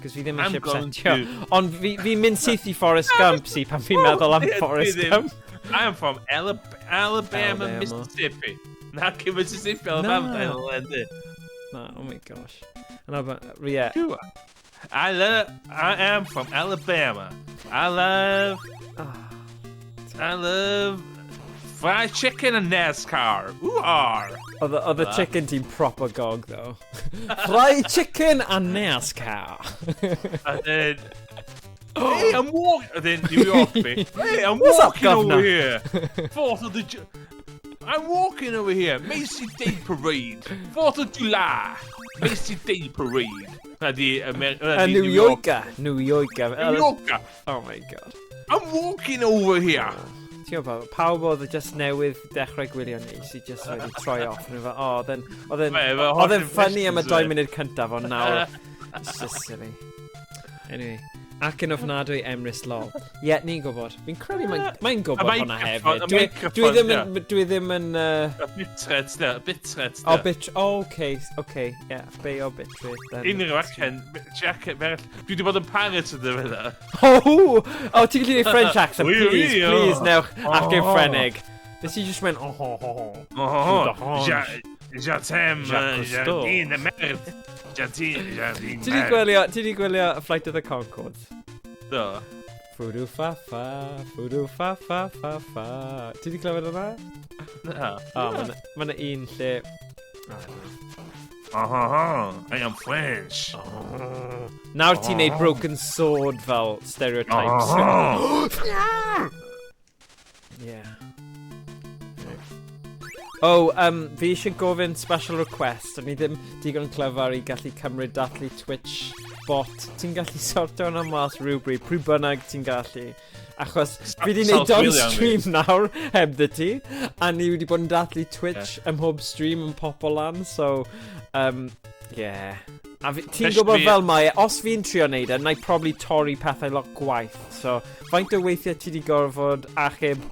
cos fi ddim I'm eisiau going upsetio. to... Ond fi'n mynd syth i Forrest Gump, si, pan fi'n meddwl am Ie, dwi Forrest ddim. Gump. I am from Alabama, Alabama. Mississippi. Na, cyn Mississippi, Alabama. Na. Na. Na, oh my gosh. Yn Alabama, yeah. I love. I am from Alabama. I love. I love fried chicken and NASCAR. Ooh, are. Oedd y chicken team proper gog, though. Fried chicken and NASCAR. And then, hey, I'm walking. And then New York, me. Hey, I'm What's up, walking over governor? here. 4th of the. I'm walking over here. Macy's Day Parade. 4th of July. Macy's Day Parade. Na di A di New Yorker. New Yorker. New Yorker. Oh my God. I'm walking over here. Ti'n gwybod, pawb oedd just newydd dechrau gwylio ni, sydd just wedi troi off. Nhw fel, oh, then, Mae, efo oedd e'n holl funny am y impressions, 2 fe. munud cyntaf, ond nawr, it's just silly. Anyway, ac yn ofnadwy Emrys lol. Ie, yeah, ni'n gwybod. Fi'n credu mae'n gwybod Y hwnna microphone, hefyd. y Dwi microphone, ddim yn, dwi ddim yn, Y bitrate, de, y bitrate, oh, de. bit, oh, okay, okay, yeah, bei o bitrate then. Unrhyw acen, ti acen, ferall. Dwi wedi bod yn Paris yn ddiweddar. Oh, oh, ti'n gallu gwneud French accent, Oui, please, oui, oh. please, newch acen Oh. Ffrenig. Nes i just went, oh, oh, oh, oh. Oh, je t'aime, Jacques Cousteau. jardin de merde. Jardin, jardin Ti di gwylio Flight of the Conchords? Do. Ffwdw ffa ffa, ffwdw ffa ffa ffa ffa. Ti wedi clywed hwnna? Na. O, mae 'na un lle... Oh, I am French. Oh. Nawr ti'n neud Broken Sword fel stereotypes. Oh. Yeah. Oh, fi eisiau gofyn special request. O'n i ddim digon clyfar i gallu cymryd dathlu Twitch bot. Ti'n gallu sorto hwnna mas rhywbryd, pryd bynnag ti'n gallu. Achos fi wedi gwneud South doi William, stream nawr heb dy ti, a ni wedi bod yn dathlu Twitch ym mhob stream yn popo lan, so, yeah. A fi, ti'n Especially gwybod fel mae, e, os fi'n trio neud e, na i probably torri pethau lot gwaith. So, faint o weithiau ti wedi gorfod achub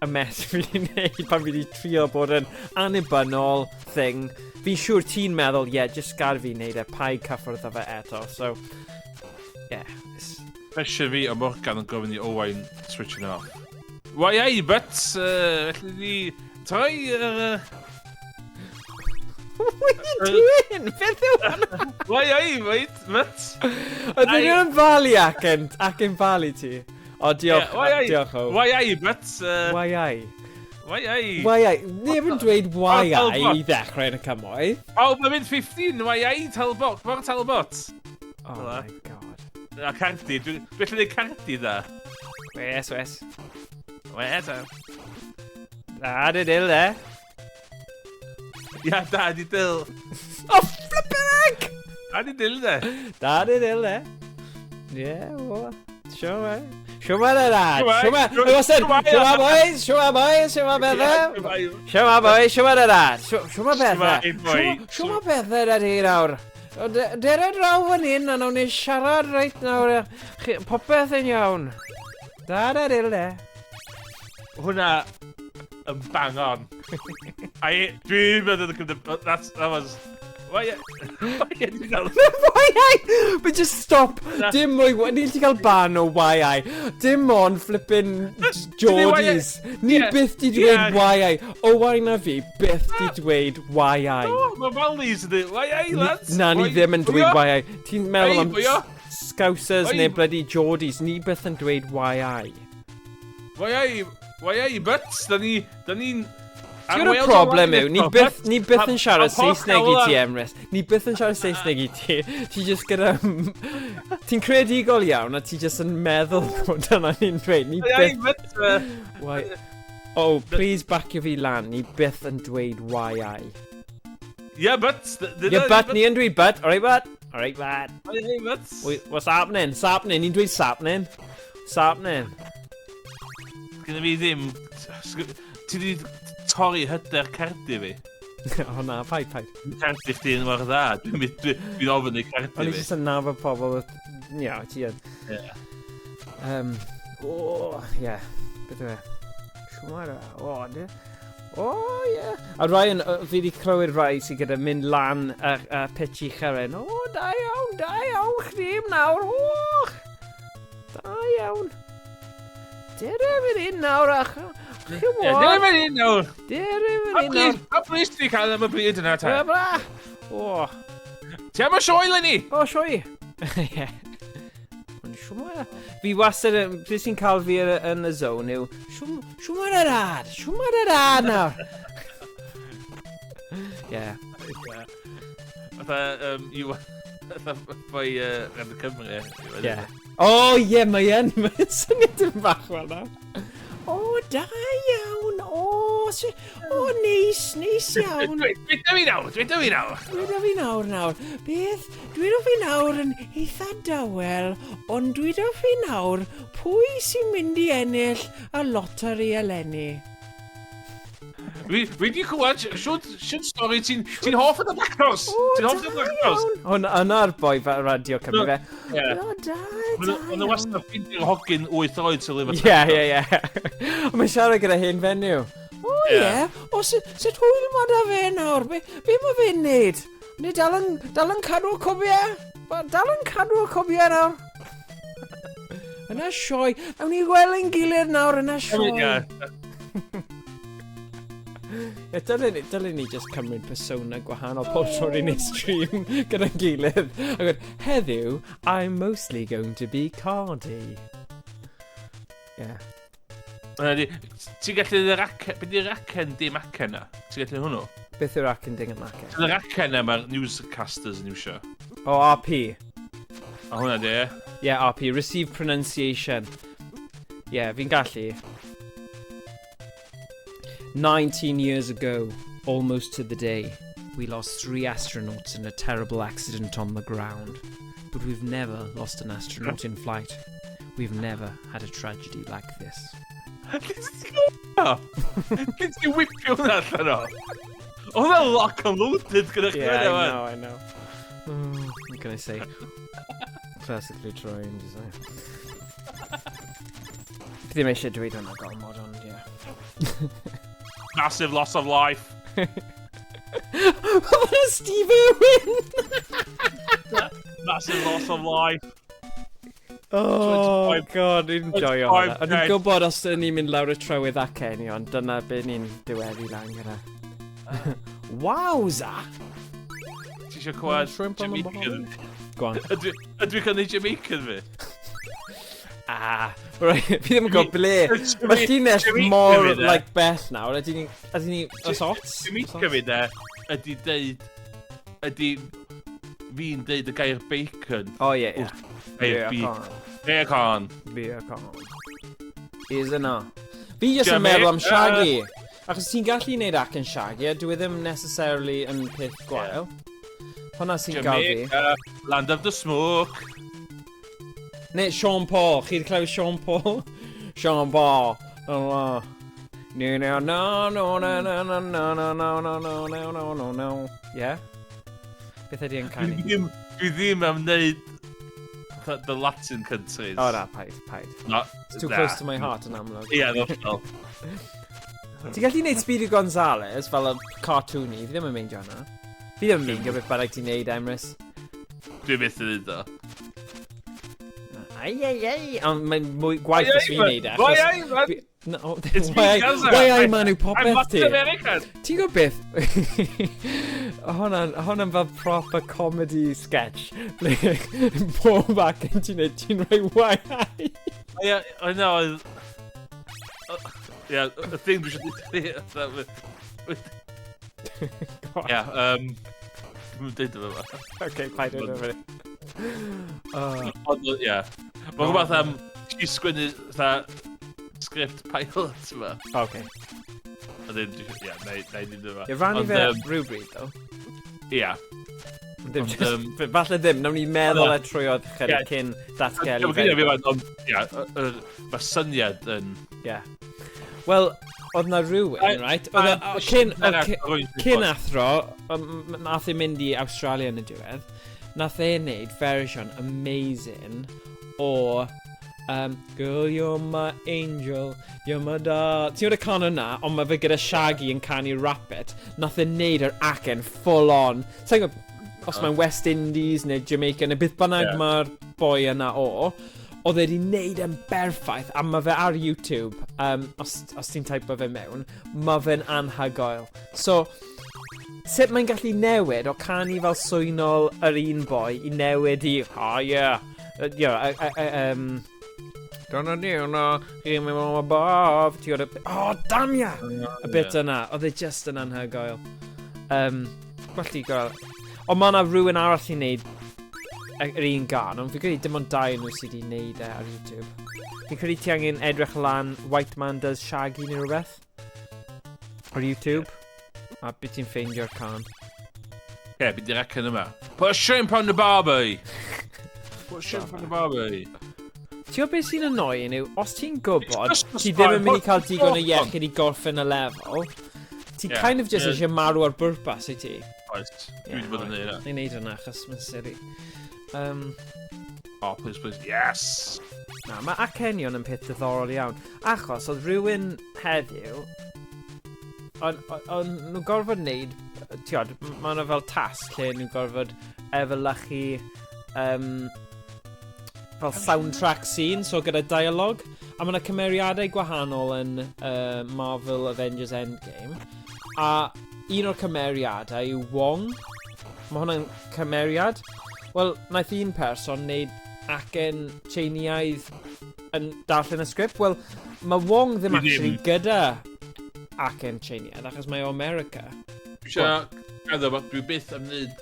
y mess fi wedi neud pan fi wedi trio bod yn annibynnol thing. Fi'n siŵr ti'n meddwl, yeah, just gad fi neud e, paid cyffwrdd â fe eto. So, yeah. Pressure fi o Morgan yn gofyn i Owain switching off. Why ai, but, felly ni troi. What are you doing? Beth yw hwnna? Why ai, mate, but. Oedd nhw'n Bali accent, acen Bali ti. O, diolch, Ie, why ai? diolch o. Why ai, but. Why ai? Why ai? Why ai? Neb yn dweud why Oh, ai Talbot. i ddechrau yn y cymoedd. Oh, mae'n mynd 15, why ai, Talbot, Mor Talbot. Oh Hwnna. my God. A Cardi, dwi'n gallu neud Cardi da. Wes, wes. Wes, a. Da, dy dil, e. Ia, da, di dil. Oh, flippin' heck! Da, di dil, de. Da, dy dil, e. Yeah, o. Shwmae. Shwmae da dad. Shwmae. Shwmae. Wastad. Shwmae. Shwmae, boys. Shwmae, boys. Shwmae, bethau. Shwmae, boys. Shwmae da dad. Shwmae, bethau. Shwmae, boi. Shwmae, bethau da ti nawr. O, Dere draw fan hyn a nawn ni siarad reit nawr. Popeth yn iawn. Da da dil de. Hwnna yn bang on. I, dwi'n meddwl yn cymryd. That was. Why, dwi'n cael? Why I? But just stop. Na. Dim mwy. Ni'n gallu cael ban o why I. Dim ond flippin' Geordies. Ni byth di dweud why I. Owain a fi byth di dweud why I. O, mae Valleys yn dweud, "Why I, lads?" Na, ni ddim yn dweud why I. Ti'n meddwl Ei, am bwyo. Scousers Oi. neu bloody Geordies. Ni byth yn dweud why I. Why I, why I, but, da ni'n Ti'n gwybod y problem yw, ni byth yn siarad Saesneg i ti, Emrys. Ni byth yn siarad Saesneg i ti. Ti just gyda... Ti'n creadigol iawn a ti just yn meddwl bod dyna ni'n dweud. Ni Why I, byth. but, Why... Oh, please backio fi lan. Ni byth yn dweud why I. Yeah, but. Yeah, but, ni yn dweud but. Alright, but. Alright, but. Why I, but. Wait, what's happening? Sappening. Ni'n dweud sappening. Sappening. Gynna fi ddim. Ti di torri hyder Cardi fi. O na, paid, paid. Cardi chdi yn mor dda. Dwi'n ofyn i Cardi O'n i fi. jyst yn nabod pobl. Ie, ti yn. Ie. Oh, ie. Beth yw e? Shwmae? O, de. O, ie. A Ryan, fi wedi clywed rai sydd gyda mynd lan y pitch uchel. O, da iawn, chdim nawr. O, da iawn. Dere fan hyn nawr, ach. Chi'n Ie, Dere fan hyn nawr. Dere fan Pa hyn nawr. Pa bris ti cael am y bryd yna ta? Bla, bla. O, Ti am y sioe, Lenny? O, sioe. Ie. Ond shwmae? Fi wastad, beth sy'n cael fi yn y zone yw, "Shwmae yr ad, shwmae yr ad nawr." Ie. Fatha, fatha boi Radio Cymru. Ie. O, ie, mae yn, mae'n syniad yn bach fel na. O, da iawn, o, o, neis, neis iawn. Dweud fi nawr, dweud fi nawr. Dweud fi nawr nawr. Beth, dweud fi nawr yn eitha dawel, ond dweud fi nawr, pwy sy'n mynd i ennill y lottery eleni? Fi di clywed, siwt stori, ti'n hoff yn y actors? Ti'n hoff yn y actors? Hwn, yna'r boi fel Radio Cymru fe. Ie. O, da, da Mae'n iawn. wastad ffeindio'r hogyn 8 oed sy'n lyfr. Ie. Ond mae'n siarad gyda hen fenyw. O ie, o sut hwyl ma da fe nawr? Be mae fe'n neud? Ni dal yn cadw y cobiau? Dal yn cadw y cobiau nawr? Yna sioe. Nawn ni gweld ein gilydd nawr yna sioe. Ie. Ie, dylen ni just cymryd persona gwahanol pob tro ni'n neud stream gyda'n gilydd. A gweud, "Heddiw, I'm mostly going to be Cardi." Yeah. Ti'n gallu yr acen. Be di'r acen dim acen na? Ti'n gallu hwnnw? Beth yw'r acen dim acen? Yr acen na mae'r newscasters yn iwsio. O, oh, RP. A hwnna di, e? Yeah, RP. Receive pronunciation. Yeah, fi'n gallu. 19 years ago, almost to the day, we lost three astronauts in a terrible accident on the ground. But we've never lost an astronaut in flight. We've never had a tragedy like this. Gyn ti whipio hwnna allan o? O, hwnna lock and loaded gyda chdi. Yeah, I know, I know. What can I say? Classically trained, is I? Fi ddim eisiau dweud hwnna gormod, ond yeah. Massive loss of life. Hwnna Steve Irwin! Massive loss of life. Oh, 25 God, ni'n joio hwnna. O'n i'n 25. gwybod os ydyn ni'n mynd lawr y trywydd aceni, ond dyna be ni'n diweddu lan gyda. Wowza! Ti eisiau clywed Shrimp on the Jamaican? Go on. Ydw ydw i'n cael neud Jamaican fi? Ah, right, fi ddim yn gwybod ble. Jamaican Mae llinell Jamaican mor, fi, de. like, bell nawr. Ydyn ni, os ots? Jamaica fi de, ydy deud, ydy fi'n deud y gair bacon. O, ie, ie. Gair Bacon. Bacon. Bacon. Is yna. Fi jyst yn meddwl am Jamaica. Shaggy. Achos ti'n gallu neud acen Shaggy, a dwi e ddim necessarily yn peth gwael. Hwna sy'n gael fi. Jamaica, land of the smoke. Neu Sean Paul. Chi wedi clywed Sean Paul? Sean Paul. Oh, no, no, no, no, no, no, no, no, no, no, no, no, no, no, no, no. Yeah? Beth ydy yn Dwi canu? ddim am wneud the Latin countries. O na, paid, paid. Na, It's too na. close to my heart yn amlwg. Ie, yeah, Ti'n gallu neud Speedy Gonzales fel y cartoony, fi ddim yn meindio hwnna. Fi ddim yn meindio beth bynnag ti'n neud, Emrys. Dwi'n methu neud o. Ai, ai, ai. Ond mae'n mwy gwaith os fi'n neud e. Why achos I, man? No, It's me, why, Gaza. why I man yw I'm popeth Latin ti? American. Ti'n gwybod beth? Hwnna'n fel proper comedy sketch. Ble pob acen ti'n neud, ti'n rhoi "why I". Yeah, I know. Yeah, the thing we should do. Yeah, dwi'n deud efo fo. Okay, paid o'r efo. Ond, ie. Mae'n rhywbeth am ti sgwennu fatha script pilot yma. Okay. A ddim, ie, na i ddim yma. Ie, rannu Ond, fe rhywbryd, ddo. Ie. Ddim Ond, just, falle ddim, nawn ni meddwl e trwy oedd chydig cyn datgelu Ie, fe. Ond, ie, mae'r syniad yn Ie. Wel, oedd na rhywun, right? Oedd cyn, oedd cyn athro, nath e mynd i Australia yn y diwedd, nath e wneud fersiwn amazing o "Girl, you're my angel, you're my da". Ti'n gwybod y can yna, ond mae fe gyda Shaggy yn canu rap it. Nath e wneud yr acen full on. Sa'n gwybod os mae'n West Indies neu Jamaica neu beth bynnag mae'r boi yna o. Oedd e wedi wneud e'n berffaith, a mae fe ar YouTube, os ti'n taipo fe mewn, mae fe'n anhygoel. So, sut mae'n gallu newid o canu fel swynol yr un boi i newid i, "Oh yeah, yeah, don't know, no, hear me from above", ti'n gwybod, oh, damn yeah! Y bit yna, oedd e just yn anhygoel. Well ti gael. Ond mae yna rhywun arall i wneud yr un gan, ond fi'n credu dim ond dau nhw sydd wedi wneud e ar YouTube. Fi'n credu ti angen edrych lan "White Man Does Shaggy" neu rhywbeth ar YouTube. A beth ti'n ffeindio'r can. Ie, beth di'r acen yma? Put a shrimp on the barbie! Put a shrimp on the barbie. Ti'n gwybod beth sy'n annoying yw, os ti'n gwybod It's Christmas ti ddim yn mynd i time, cael put digon o the fork on. iechyd i gorffen y lefel, ti kind of just eisiau marw ar bwrpas i ti. Oes, dwi wedi bod yn neud hynna. Ni'n neud hwnna achos mae'n silly. Oh, please, please. Yes! Na, mae acenion yn peth diddorol iawn. Achos oedd rhywun heddiw, on nhw'n gorfod wneud, ti'n mae yna fel tasg lle nhw'n gorfod efelychu fel soundtrack scene, so gyda dialogue. A mae yna cymeriadau gwahanol yn Marvel Avengers Endgame. A un o'r cymeriadau yw Wong. Mae hwnna'n cymeriad. Wel, wnaeth un person wneud acen Tseiniaidd yn darllen y sgript. Wel, mae Wong ddim actually gyda acen Tseiniaidd, achos mae o America. Dwi eisiau gadael, dwi byth am wneud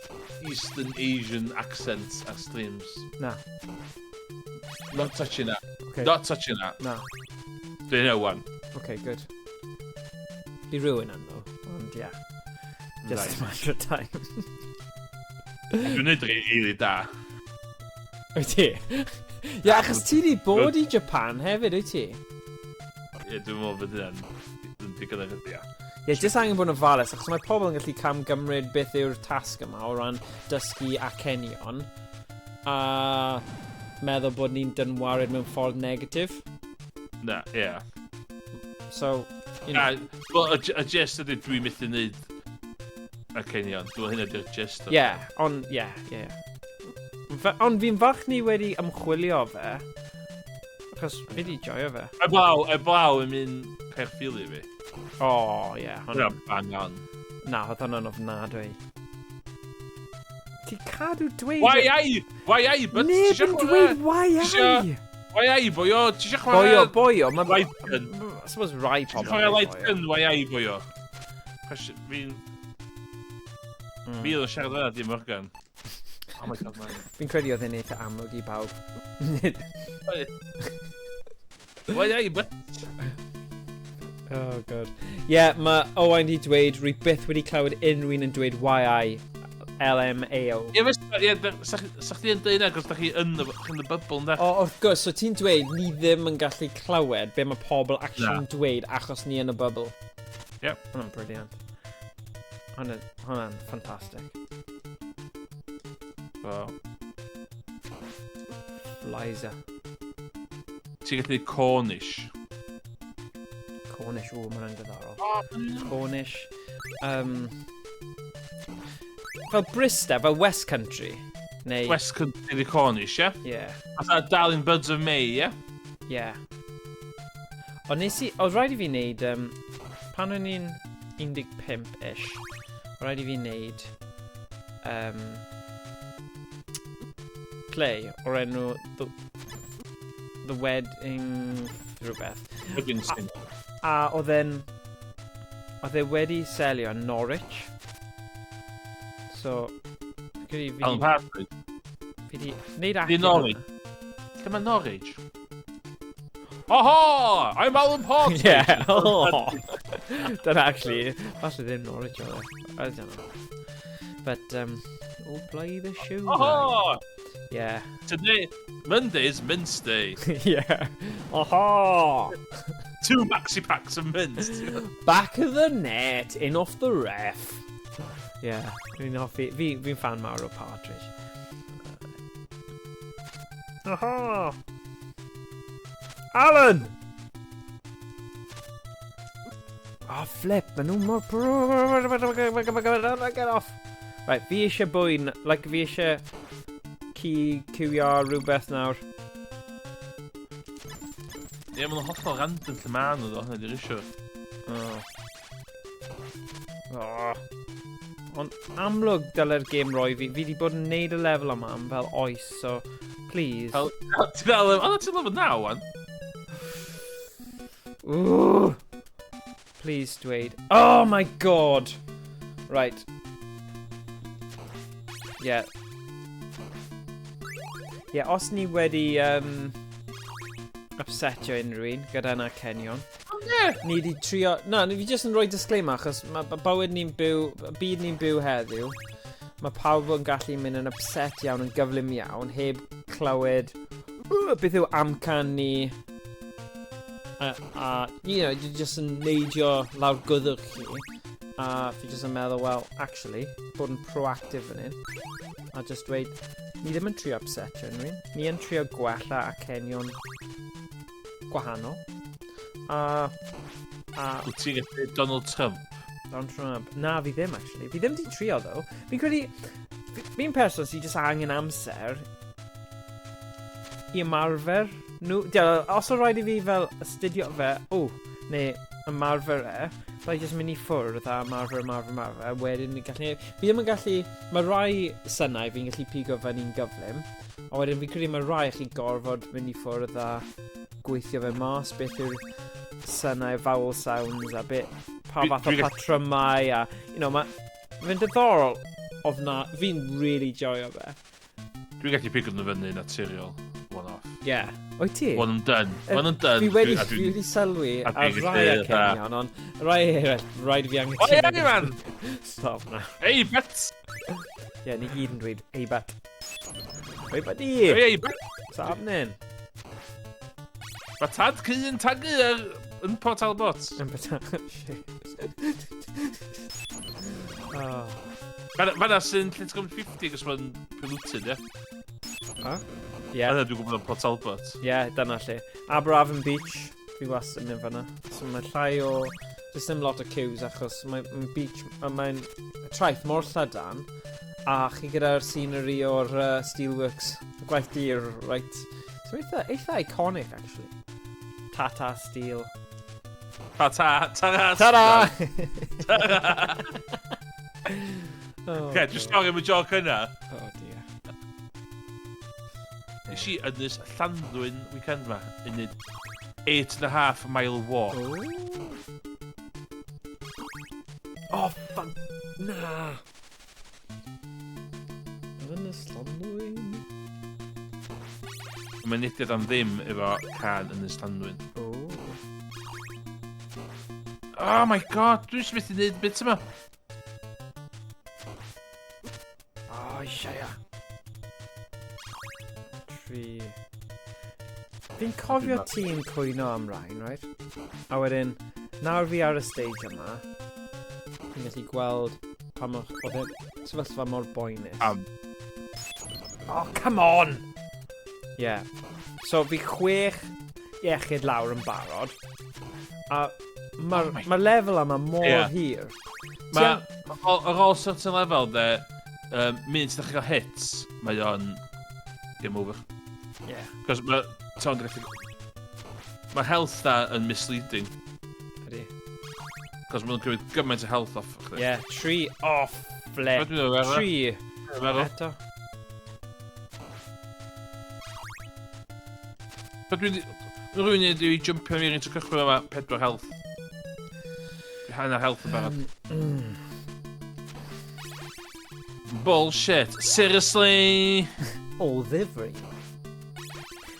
Eastern Asian accent ar streams. Na. Not touching that. Okay. Not touching that. Na. Dwi'n know one. Okay, good. Fi rhywun yn though, ond yeah. Just right. a matter of time. Dwi'n neud rili da. Wyt ti? Ie, yeah, achos ti di bod i Japan hefyd, wyt ti? Ie, dwi'n meddwl bod hynna'n digon ar ydi. Ie, yeah, jyst angen bod yn ofalus, achos mae pobl yn gallu camgymryd beth yw'r tasg yma o ran dysgu acenion, a meddwl bod ni'n dynwared mewn ffordd negatif. Na, ie. Yeah. So, you know. Wel, y gist ydy dwi'n methu wneud acenion. Dwi'n hynna di'r gist. Ie, yeah, ond, ie, ie. Ond fi'n falch ni wedi ymchwilio fe, achos fi wedi joio fe. Eblaw yn mynd Caerffili fi. O, oh, ie. Yeah, Hwnna'n bang on. Na, oedd hwnna'n ofnadwy. Ti cadw dweud... Why I? Why I? But Neb yn dweud why I? Why I, boyo? Ti eisiau chwarae... Boyo, boyo. Ma... Light gun. I suppose rai pobl... Ti eisiau chwarae light gun, why I, boyo? Fi'n... Fi oedd yn siarad yna, dim Morgan. Oh my God, man. Fi'n credu oedd e'n eitha amlwg i bawb. Why I, but... Oh, God. Ie, yeah, mae Owain di dweud, rwy byth wedi clywed unrhyw un yn dweud why I LMAO. Ie, ie, sa chdi yn dweud na, cos da chi yn y, yn y bubble, ynda? O, wrth gwrs, so ti'n dweud ni ddim yn gallu clywed be mae pobl actually'n dweud achos ni yn y bubble. Yep. Hwna'n brilliant. Hwna'n ffantastig. So. Liza. Ti'n gallu Cornish. Cornish, o, mae hwnna'n diddorol. Cornish. Fel Bristol, fel West Country. Neu... West Country di Cornish, ie? Yeah. Fatha Darling Buds of May, ie? Yeah. Ond nes i... Oedd rhaid i fi wneud... pan o'n i'n 15-ish, oedd rhaid i fi wneud play o'r enw The Wedding rhywbeth. Wedding Singer. A oedd e'n... Oedd e wedi selio yn Norwich. So... Credu fi... Alan Partridge. Fi di wneud Di acen Norwich. hwnna. Lle mae Norwich? Oho! I'm Alan Partridge! Yeah. Oh. Dyna actually, falle ddim Norwich oedd e. I don't know. But, oh, play the shoe. Oho! Yeah. Today, Monday is mince day. Yeah. Oho! 2 maxi packs of mince. Back of the net, in off the ref. Yeah, fi'n hoffi, fi'n fan mawr o Partridge. Oho! Alan! Oh, flip, maen nhw mor... Get off! Right, fi eisiau bwyn, like, fi eisiau QR rhywbeth nawr. Ie, yeah, maen nhw'n hollol random lle maen nhw, ddo, hynny di'r issue. Oh. Oh. Ond amlwg dylai'r gêm roi fi. Fi wedi bod yn neud y lefel yma am fel oes, so please. Fel, ti fel, o, ti'n level 9, wan? Ooh. Please dweud. Oh my God! Right. Yeah. Yeah, os ni wedi upsetio unrhyw un gyda'n acenion. Ie. Ni wedi trio... Na, ni fi jyst yn rhoi disclaimer, achos mae bywyd ni'n byw, byd ni'n byw heddiw, mae pawb yn gallu mynd yn upset iawn, yn gyflym iawn, heb clywed beth yw amcan ni. A you know, jyst yn neidio lawr gwddwg chi. A fi jyst yn meddwl, well, actually, bod yn proactive fan hyn. A just dweud, ni ddim yn trio upsetio unrhyw un. Ni yn trio gwella acenion gwahanol. A Wyt ti'n gallu Donald Trump? Donald Trump. Na, fi ddim, actually. Fi ddim di trio, though. Fi'n credu... Fi'n person sy'n just angen amser i ymarfer. nhw. Diolch, os o rhaid i fi fel astudio fe, o, neu ymarfer e, byddai jyst mynd i ffwrdd a ymarfer, ymarfer, ymarfer, wedyn ni'n gallu... Fi ddim yn gallu... Mae rai synau fi'n gallu pigo fyny'n gyflym, a wedyn fi'n credu mae rai chi gorfod mynd i ffwrdd a gweithio fe mas, beth yw'r synau, vowel sounds, a beth, pa fath o patrymau, a, you know, mae... Mae'n diddorol ofna, fi'n really joio fe. Dwi'n gallu pigo nhw fyny naturiol, one off. Yeah. Wyt ti? One and done. One and done. Fi wedi, fi wedi sylwi ar rai acenion, ond rai eraill, rhaid i fi angytuno. Oi, man! Stop na. Ei, bet! Ie, ni gyd yn dweud, ei, bet. Oi, buddy! Ei, bet! What's happening? Mae tad cyn tagu ar yn Port Talbot. Yn Port Talbot, shit. Oh. Fanna sy'n lle ti'n gofyn 50 cos mae'n polluted, ie? Ha? Ie. Fanna dwi'n gwybod am Port Talbot. Ie, yeah, dyna lle. Aberafan Beach, fi wastad yn mynd fanna. So mae llai o... Does dim lot o queues achos mae'n ma beach, mae'n traeth mor llydan a chi gyda'r scenery o'r steelworks, y gwaith dir, right. So eitha, eitha iconic, actually. Tata Steel. Ta ta, ta ta. Ta-da! Oh, okay, just stori am y joc yna. Oh dear. Nes i Ynys Llanddwyn weekend ma, yn neud 8.5 mile walk. Oh, oh fuck. Na. Ynys Llanddwyn. Mae'n nediad am ddim efo can Ynys Llanddwyn. Oh. Oh my god, dwi'n jyst methu neud bit yma. Oh, eisiau. Tri. Fi'n cofio ti'n cwyno am rhain, right? A wedyn, nawr fi ar y stage yma, fi'n gallu gweld pa mor... Oedd e sefyllfa mor boenus. Oh, come on! Yeah. So fi 6 iechyd lawr yn barod. A mae'r oh ma lefel yma mor yeah. hir. Mae, ar ôl certain level, de, munud ti'n dechrau cael hits, mae o'n game over. Yeah. Cos mae, ti'n gallu... Mae health na yn misleading. Ydy. Cos mae'n cymryd gymaint o health off chdi. Yeah, 3 off, flip. 3. Eto. Be dwi'n... Rwy'n neud yw i jumpio i'r un tro cychwyn yma, 4 health. Hanner health yn barod. Bullshit. Seriously? O ddifri.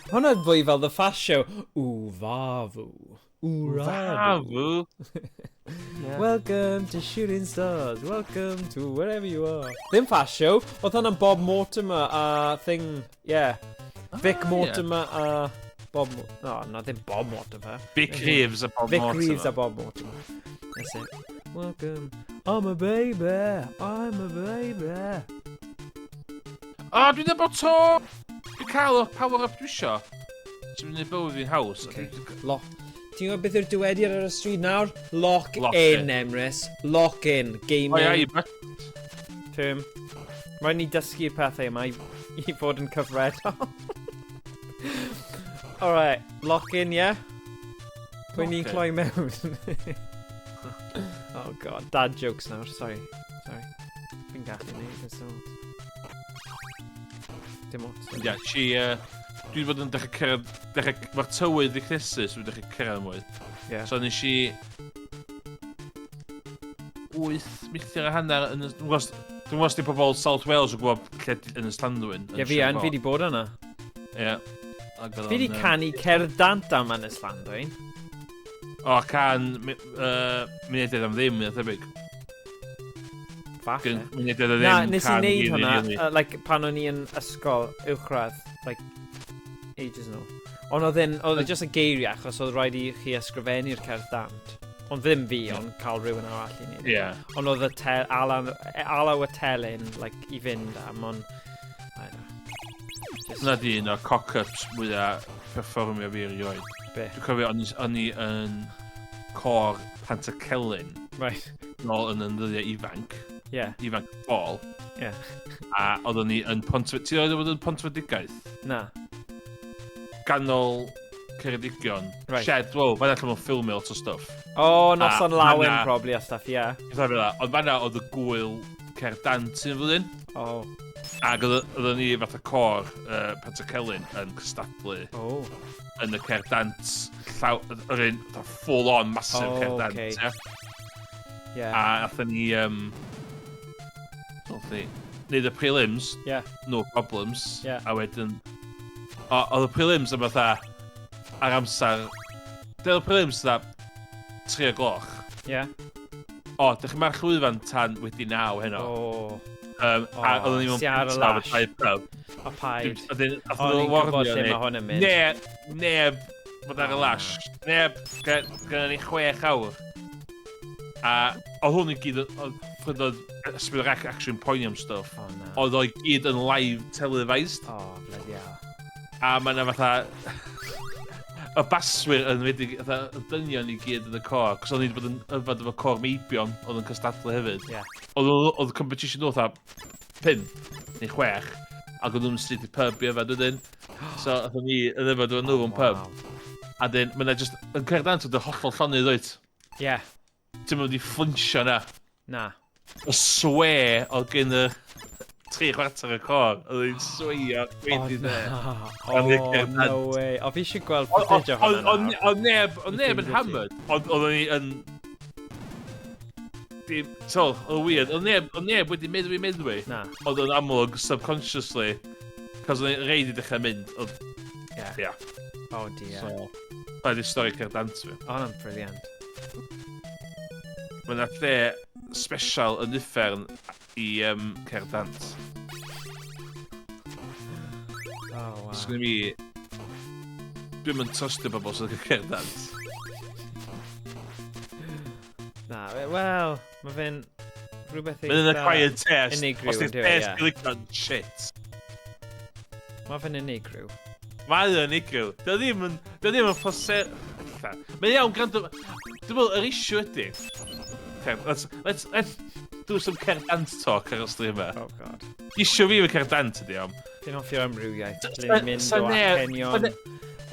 Hwna'n fwy fel The Fast Show. Wfafu. Wrafu. Yeah. Welcome to Shooting Stars. Welcome to wherever you are. Ddim Fast Show. Oedd hwnna'n Bob Mortimer a thing... Yeah. Vic Mortimer a... Bob... Oh, no, ddim Bob Mortimer. Vic Reeves a Bob Mortimer. Vic Reeves a Bob Mortimer. That's it. Welcome. I'm a baby. I'm a baby. Oh, dwi'n nabod to! Dwi'n cael y power up dwi isio. Ti'n mynd i bywyd fi'n haws. Okay. Lock. Ti'n gwybod beth yw'r dywediad ar y stryd nawr? Lock, Lock in, Emrys. Lock in. Gaming. Oi, ai, Term. Rhaid ni dysgu'r pethau yma i fod yn cyfredol. Alright, lock in, yeah? Pwy ni'n cloi mewn? Oh god, dad jokes nawr, sorry. Sorry. Fi'n gallu neud this old. Dim ots. Ie, yeah, ti... Dwi wedi bod yn dechrau cyrraedd... Dechrau, mae'r tywydd i cnesu, so dwi'n dechrau cyrraedd mwy. Yeah. So nes i... 8 milltir a hanner yn... Dwi'n gwybod os di pobl South Wales yn gwybod lle yn y Llanddwyn. Ie, fi yn, fi di bod yna. Ie. Fi di canu cerdd dant am Ynys Llanddwyn. O, can mynediad am ddim, mae'n thebyg. Falle. Mynediad am ddim, Na, nes i wneud hwnna, like, pan o'n i yn ysgol uwchradd, like, ages yn ôl. Ond oedd e just y geiriau, achos oedd rhaid i chi ysgrifennu'r cerdd dant. Ond ddim fi, ond cael rhywun arall i wneud. Yeah. Ond oedd y alaw y telyn, like, i fynd am, ond... I don't know. Dyna di un o'r cock-ups mwyaf perfformio fi erioed. Be? Dwi'n cofio, o'n i yn cor Pantycelyn. Right. Nôl yn ddyddiau ifanc. Yeah. Ifanc bol. Yeah. A oeddwn ni yn Ti'n oedd bod yn Pontfedigaeth? Na. ganol Ceredigion. Right. Shed, wow, fan'na lle mae'n ffilmio lot o stuff. O, oh, noson lawen probably a stuff, ie. Yeah. Pethau fel 'na. Ond fan'na oedd y gwyl Cerdd Dant un flwyddyn. Oh. Ac oedden ni fatha côr Pantycelyn yn cystadlu yn y Cerdd Dant llaw, yr un fatha full on massive Cerdd Dant, ie. Yeah. A nathon ni, nathon ni neud y prelims, no problems, a wedyn, oedd y prelims yn fatha, ar amser, oedd y prelims fatha 3 o gloch. O, dych chi'n march llwyfan tan wedi 9 heno. A oedden ni mewn Siarad pizza efo lash. dau pub. A paid. Ydyn, O, ni'n gwybod lle mae hwn yn mynd. Neb, fod ar y lash. Neb, gynna ni 6 awr. A oedd hwn i gyd, oedd pryd oedd Ysbryd Rec actually yn poeni am stuff. O, na. Oedd o'i gyd yn live televised. O, bloody hell. A mae yna fatha y baswyr yn wedi, fatha, y dynion i gyd yn y côr, cos o'n i wedi bod yn yfed efo côr meibion, oedd yn cystadlu hefyd. Oedd y competition nhw fatha 5 neu 6, ac oedd nhw'n syth i pub i yfed wedyn. So, oedd ni yn yfed efo nhw yn pub. A dyn, mae yna just, yn Cerdd Dant oedd y hollol llonydd oed. Ti'n mynd i fflinsio na. Na. Y swe oedd gen y 3/4 y côr, oedd hi'n sweio wedi na. dde. Oh, Oedd hi'n Cerdd no Dant. way. O, fi eisiau gweld footage o hwnna nawr. Oedd neb yn Fi hammered, ond oedden ni yn... Dim, so, oedd o'n weird, oedd neb wedi meddwi meddwi. Na. Oedd o'n amlwg subconsciously, cos oedd o'n reid i dechrau mynd. Oedd, yeah. Oh dear. So, rhaid i stori Cerdd Dant fi. O, hwnna'n brilliant. Mae yna lle special yn uffern i Cerdd Dant. Oh, wow. Sgynna fi... Dwi'm yn trystio bobl sy'n cael Cerdd Dant. Na, wel, mae fe'n rhywbeth Mae'n yn acquired taste. Unigryw, Os di'r yndyw e, taste ie. ti'n licio, shit. Mae fe'n unigryw. Mae o'n unigryw. Dio ddim yn... Dio ddim yn ffose... Mae'n iawn, gwrando... Dwi'n meddwl, yr issue ydy... Okay, let's do some Cerdd Dant talk ar y stream yma. Oh, God. Issue fi efo Cerdd Dant ydy am. Fi'n hoffi o'r amrywiaeth. Ble ni'n mynd o acenion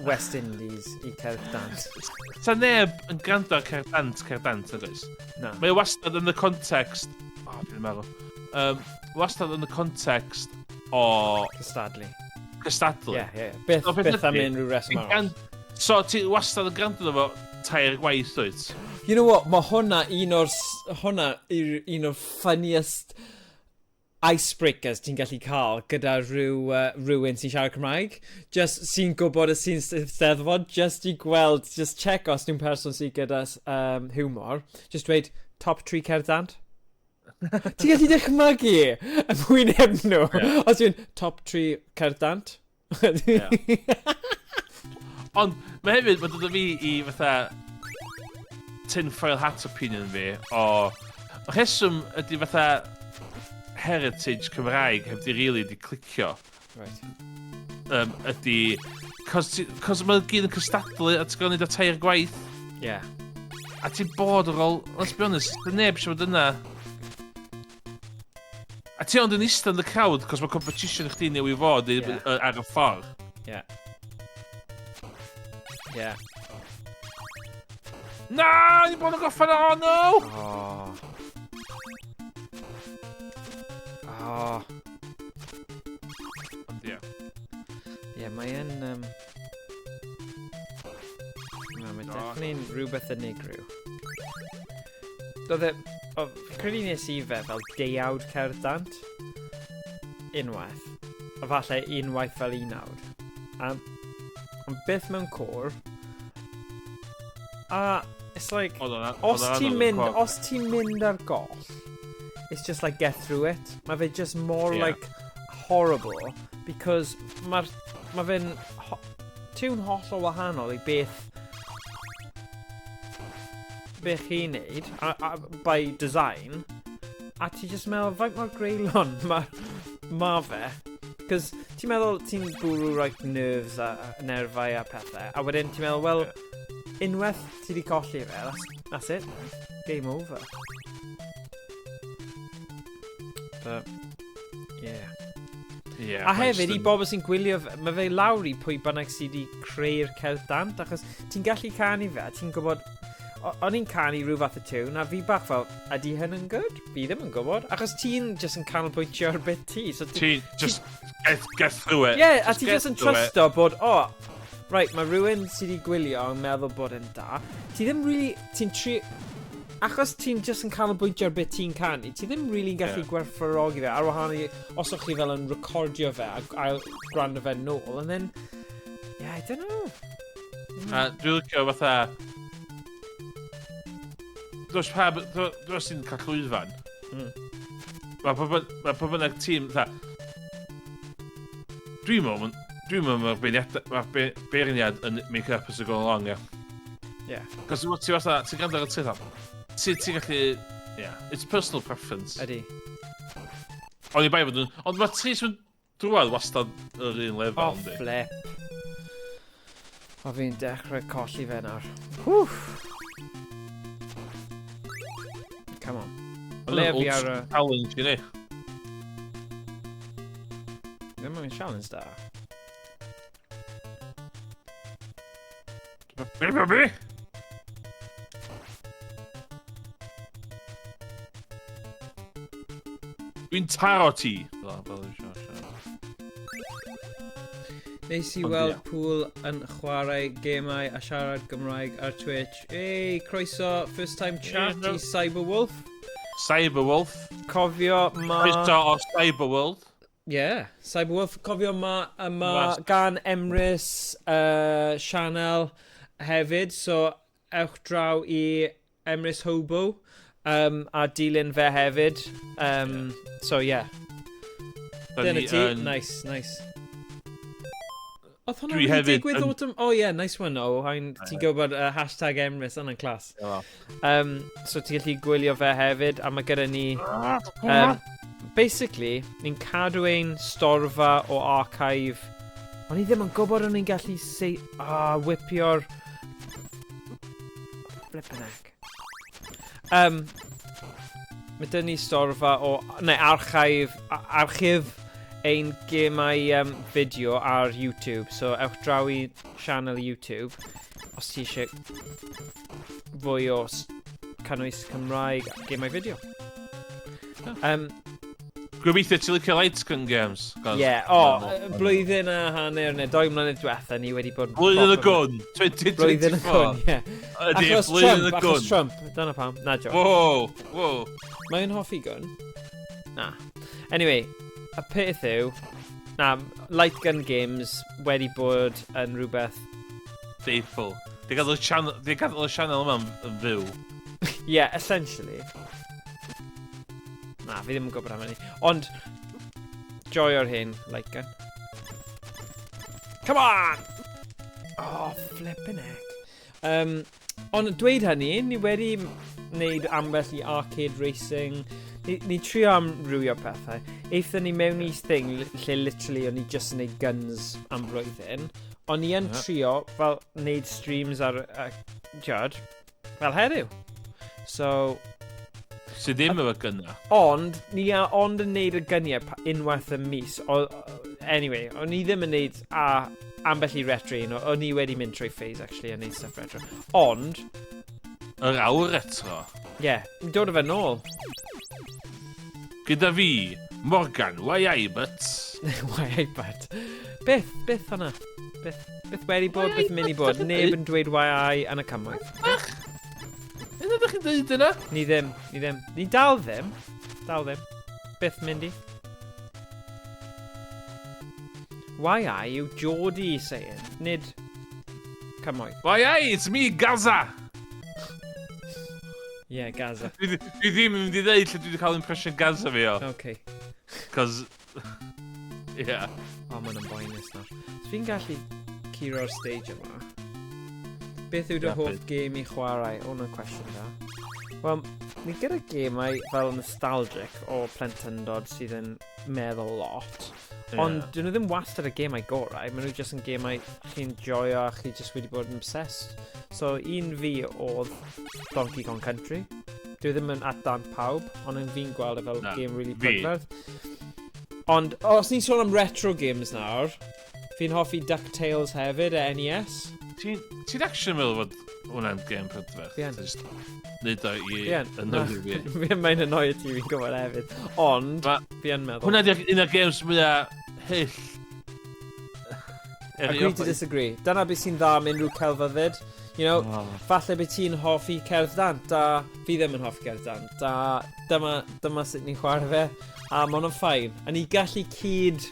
West Indies i Cerdd Dant. Sa neb yn gwrando ar Cerdd Dant, Cerdd Dant, nag oes? Na. Mae o wastad yn y context... O, dwi'n meddwl. Wastad yn y context o... Cystadlu. Cystadlu. Ie, ie. Beth, So, beth beth am ydi, unrhyw reswm ti'n arall. So, ti wastad yn gwrando fo tair gwaith, dwyt? You know what, mae hwnna un o'r... Hwnna yw'r un o'r funniest icebreakers ti'n gallu cael gyda rhywun sy'n siarad Cymraeg. Just sy'n gwybod y sy'n Steddfod, just i gweld, just check os nhw'n person sy'n gyda humor. Just dweud, top 3 Cerdd Dant. Ti'n gallu dychmygu y mwyneb nhw. Os ti'n top 3 Cerdd Dant. Ond mae hefyd, mae'n dod â fi i fatha tinfoil hat opinion fi o... Y rheswm ydy fatha heritage Cymraeg heb di really di clicio. Ydy... Cos mae'n gyd yn cystadlu a ti'n gwneud o tair gwaith. A ti'n bod ar ôl, let's be honest, dy neb eisiau bod yna. A ti ond yn eistedd yn y crowd, cos mae competition chdi newydd fod ar y ffordd. Yeah. Na, ni bod yn gorffen, oh no! Oh. Oh. Ond ie. Ie, mae yn... Na, mae No. definitely'n rhywbeth unigryw. Doedd e... O, fi'n credu nes i fe fel deuawd Cerdd Dant. Unwaith. A falle unwaith fel unawd. A... Ond byth mewn côr. A... It's like... Oedd o'n Os oedd o'n ti'n anodd yn mynd, côr. os ti'n mynd ar goll, it's just like get through it. Mae fe just more like horrible because mae fe'n tiwn hollol wahanol i beth chi'n neud a by design, a ti just meddwl faint mor greulon ma fe. Cos ti'n meddwl ti'n bwrw like nerves a nerfau a pethau, a wedyn ti'n meddwl, well, unwaith ti di colli fe, that's it, game over. But, yeah. Yeah, A hefyd, i bobl sy'n gwylio, mae fe lawr i pwy bynnag sydd wedi creu'r cerdd dant, achos ti'n gallu canu fe, a ti'n gwybod, o'n i'n canu rhyw fath o tune, a fi bach fel, ydy hyn yn good? Fi ddim yn gwybod, achos ti'n just yn canolbwyntio ar bit ti. So ti just get, get through it. Yeah, a ti just yn trusto bod, o, oh, right, mae rhywun sydd wedi gwylio yn meddwl bod yn da. Ti ddim really, ti'n tri... Achos ti'n just yn canolbwyntio ar beth ti'n canu, ti ddim really yn gallu yeah. gwerthfawrogi fe, ar wahan i, os o'ch chi fel yn recordio fe a ail gwrando fe nôl, and then, yeah, I don't know. A dwi'n licio fatha... Dros pa... Dros sy'n cael llwyfan. Mae pa ma pa bynnag tîm... Fatha... Dwi'n meddwl... Dwi'n meddwl mae'r beirniad, ma beirniad yn make up as you go along, ie. Yeah. Cos ti fatha, ti'n gwrando ar y ti fatha, ti'n gallu, yeah, it's personal preference. Ydy. Ond i bai fod yn, ond mae tri sy'n drwad wastad yr un lefel, oh, yndi? Flip. O, fi'n dechrau colli fe nawr. Wff. Come on. Ble fi ar y... Challenge i ni. Ddim yn challenge da. Be, be, be? Dwi'n taro ti! Neis i weld Pŵl yn chwarae gemau a siarad Gymraeg ar Twitch. Ei, croeso, first time chat i Cyberwolf. Cyberwolf. Cofio ma... Croeso o Cyberworld. Yeah, Cyberwolf. Cofio ma, ma gan Emrys Sianel hefyd, so ewch draw i Emrys Hobo a dilyn fe hefyd. So yeah. Dyna ti, nice, nice. Oedd hwnna wedi digwydd yn... autumn... Oh yeah, nice one, oh. Ti'n gwybod hashtag Emrys, yna'n class. So ti'n gallu gwylio fe hefyd, a mae gyda ni... Basically, ni'n cadw ein storfa o archive. O'n i ddim yn gwybod o'n i'n gallu say... Ah, whipio'r... Flippin' heck. Mae dyn ni storfa o... Neu archive... Archif ein gemau fideo ar YouTube. So ewch draw i channel YouTube os ti eisiau fwy o cynnwys Cymraeg gemau fideo. Gobeithio ti'n licio light gun games. Ie, yeah, o, blwyddyn a hanner neu 2 mlynedd diwetha ni wedi bod... Blwyddyn y gwn, 2024. Blwyddyn y gwn, ie. Achos Trump, achos Trump, dyna pam, na jo. Wow, wow. Mae'n hoffi gwn. Na. Anyway, y peth yw, na, light gun games wedi bod yn rhywbeth... Staple. Di gadael y channel yma yn fyw. Yeah, essentially. Na, fi ddim yn gwybod am hynny. Ond, joio'r hyn, light gun. Come on! Oh, flippin' heck. Ond dweud hynny, ni wedi wneud ambell i arcade racing. Ni trio amrywio pethau. Aethon ni mewn i thing lle literally o'n i just yn neud guns am blwyddyn. O'n i yn trio fel wneud streams ar jud, fel heddiw. So... Sydd ddim efo gynna. Ond, ni ond yn neud y gyniau unwaith y mis. Anyway, o'n i ddim yn neud ambell i retro un. O'n i wedi mynd trwy phase, actually, yn neud stuff retro. Ond... Yr awr retro. Ie, yeah, ni'n dod o fe nôl. Gyda fi, Morgan, why I but? Why I but? Beth, beth hwnna? Beth wedi bod, beth mynd i bod? Neb yn dweud why I yn y cymoedd. Yna ydych chi'n dweud yna? Ni ddim, ni ddim. Ni dal ddim. Dal ddim. Beth mynd i? Why I yw Geordie saying, nid cymoedd. Why I, it's me, Gaza! Yeah, Gaza. Dwi ddim yn mynd i ddeud lle dwi wedi cael impression Gaza fi o. Okay. Cos... Yeah. O, oh, mae'n yn boenus nawr. So fi'n gallu curo'r stage yma. Beth yw dy hoff game i chwarae? O, na'n cwestiwn da. Wel, ni gyda gemau fel nostalgic o plentyndod sydd yn meddwl lot. Yeah. Ond dyn nhw ddim wastad y gemau gorau, maen nhw jyst yn gemau chi'n joio a chi jyst wedi bod yn obsessed. So un fi oedd Donkey Kong Country. Dwi ddim yn at dant pawb, ond yn fi'n gweld e fel game really prydferth. Ond, os ni'n sôn am retro games nawr, fi'n hoffi DuckTales hefyd, e NES. Ti'n ti actually meddwl fod hwnna'n game prydferth? Fi yn. Just neud o i Fi yn. annoyio fi. Fi yn mae'n annoyio ti fi'n gwybod hefyd. Ond, Ma- fi yn meddwl. Hwnna di'r un o'r games mwyaf hyll. Agree to disagree. Dyna beth sy'n dda am unrhyw celfyddyd. You know, Oh. falle beth ti'n hoffi cerdd dant, a fi ddim yn hoffi cerdd dant, a dyma, dyma sut ni'n chwarae fe, a ma' hwnna'n fine. A ni gallu cyd,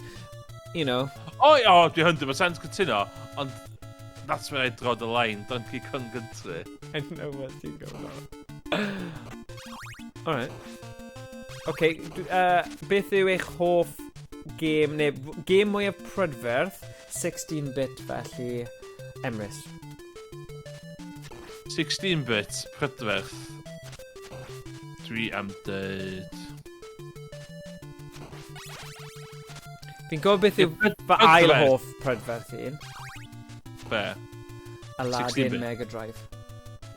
you know... O, o, dwi 100% cytuno, ond that's where I draw the line, Donkey Kong Country. I know what ti'n going on. Alright. OK, beth yw eich hoff gêm, neu gêm mwyaf prydferth, 16-bit felly, Emrys? 16-bit prydferth. Dwi am dweud... Fi'n gwybod beth yw fy ail hoff prydferth un. Be? Aladdin Mega Drive.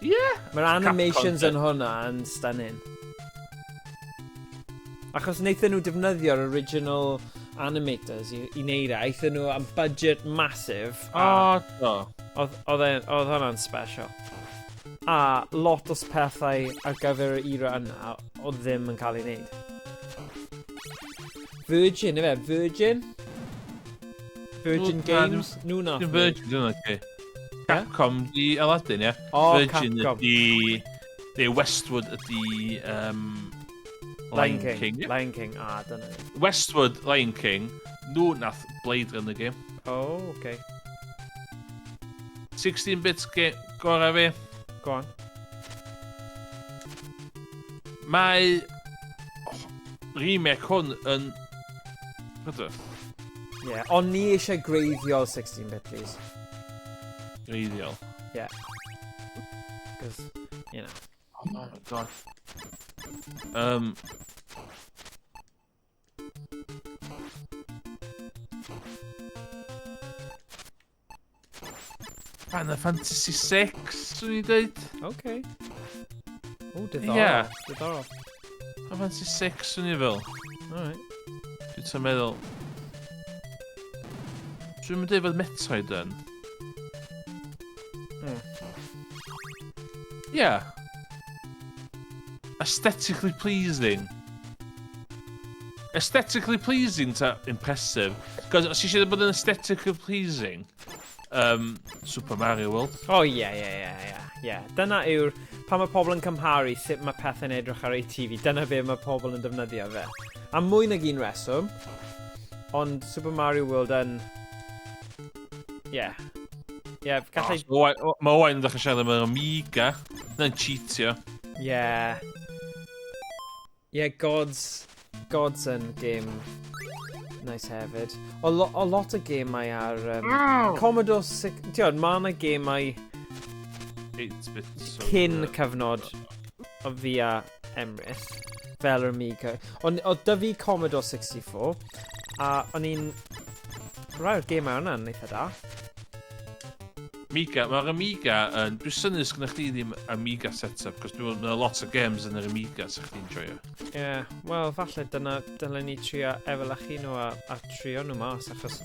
Yeah. Mae'r animations yn hwnna yn stunning. Achos wnaethon nhw defnyddio'r original animators i wneud e. Aethon nhw am budget massive. O, do. Oedd hwnna'n special. A lot o pethau ar gyfer yr era yna oedd ddim yn cael ei wneud. Virgin, efe? Virgin? Virgin Games? Nhw nath. Dim Virgin, dyn nhw, Capcom di Aladdin, ie? O, Virgin Capcom. Ydi... Neu Westwood ydi... Lion King. Lion King, a dyna ni. Westwood, Lion King, nhw nath Blade Runner game. Oh, okay. 16-bit game gorau fi. Go on. Mae remake hwn yn... Prydferth. Ie, ond ni eisiau greiddiol 16-bit, please. Greiddiol? Yeah. Because, you know. Oh my god. Final Fantasy VI, swn i'n dweud. Okay. O, diddorol. Yeah. Diddorol. Final Fantasy VI, swn i'n fel. Alright. Dwi'n ta meddwl... Dwi'n mynd dweud fod Metroid yn. Yeah. Aesthetically pleasing. Aesthetically pleasing ta impressive. Cos os eisiau bod yn aesthetically pleasing, Super Mario World. Oh, ie. Dyna yw'r... Pan mae pobl yn cymharu sut mae pethau'n edrych ar eu TV, dyna be mae pobl yn defnyddio fe. A mwy nag un reswm, ond Super Mario World yn... Ie. Ie, gallai... Mae Owain yn ddechrau siarad am yr Amiga. Na'n cheatio. Ie. Ie, Gods... Gods yn game nice hefyd. O, o lot o gemau ar... Commodore... Ti'n mae yna gemau 8-bit. Cyn cyfnod o fi a Emrys, fel yr Amiga. Ond oedd 'da fi Commodore 64, a o'n i'n... Rai o'r gemau hwnna'n eitha da. Amiga, mae'r Amiga yn... Dwi'n synnu sgynna chdi ddim Amiga setup, cos dwi'n meddwl lot o games yn yr Amiga sy'ch chdi'n joio. Ie, yeah, wel, falle dyna dylen ni trio efelychu nhw a trio nhw mas, achos...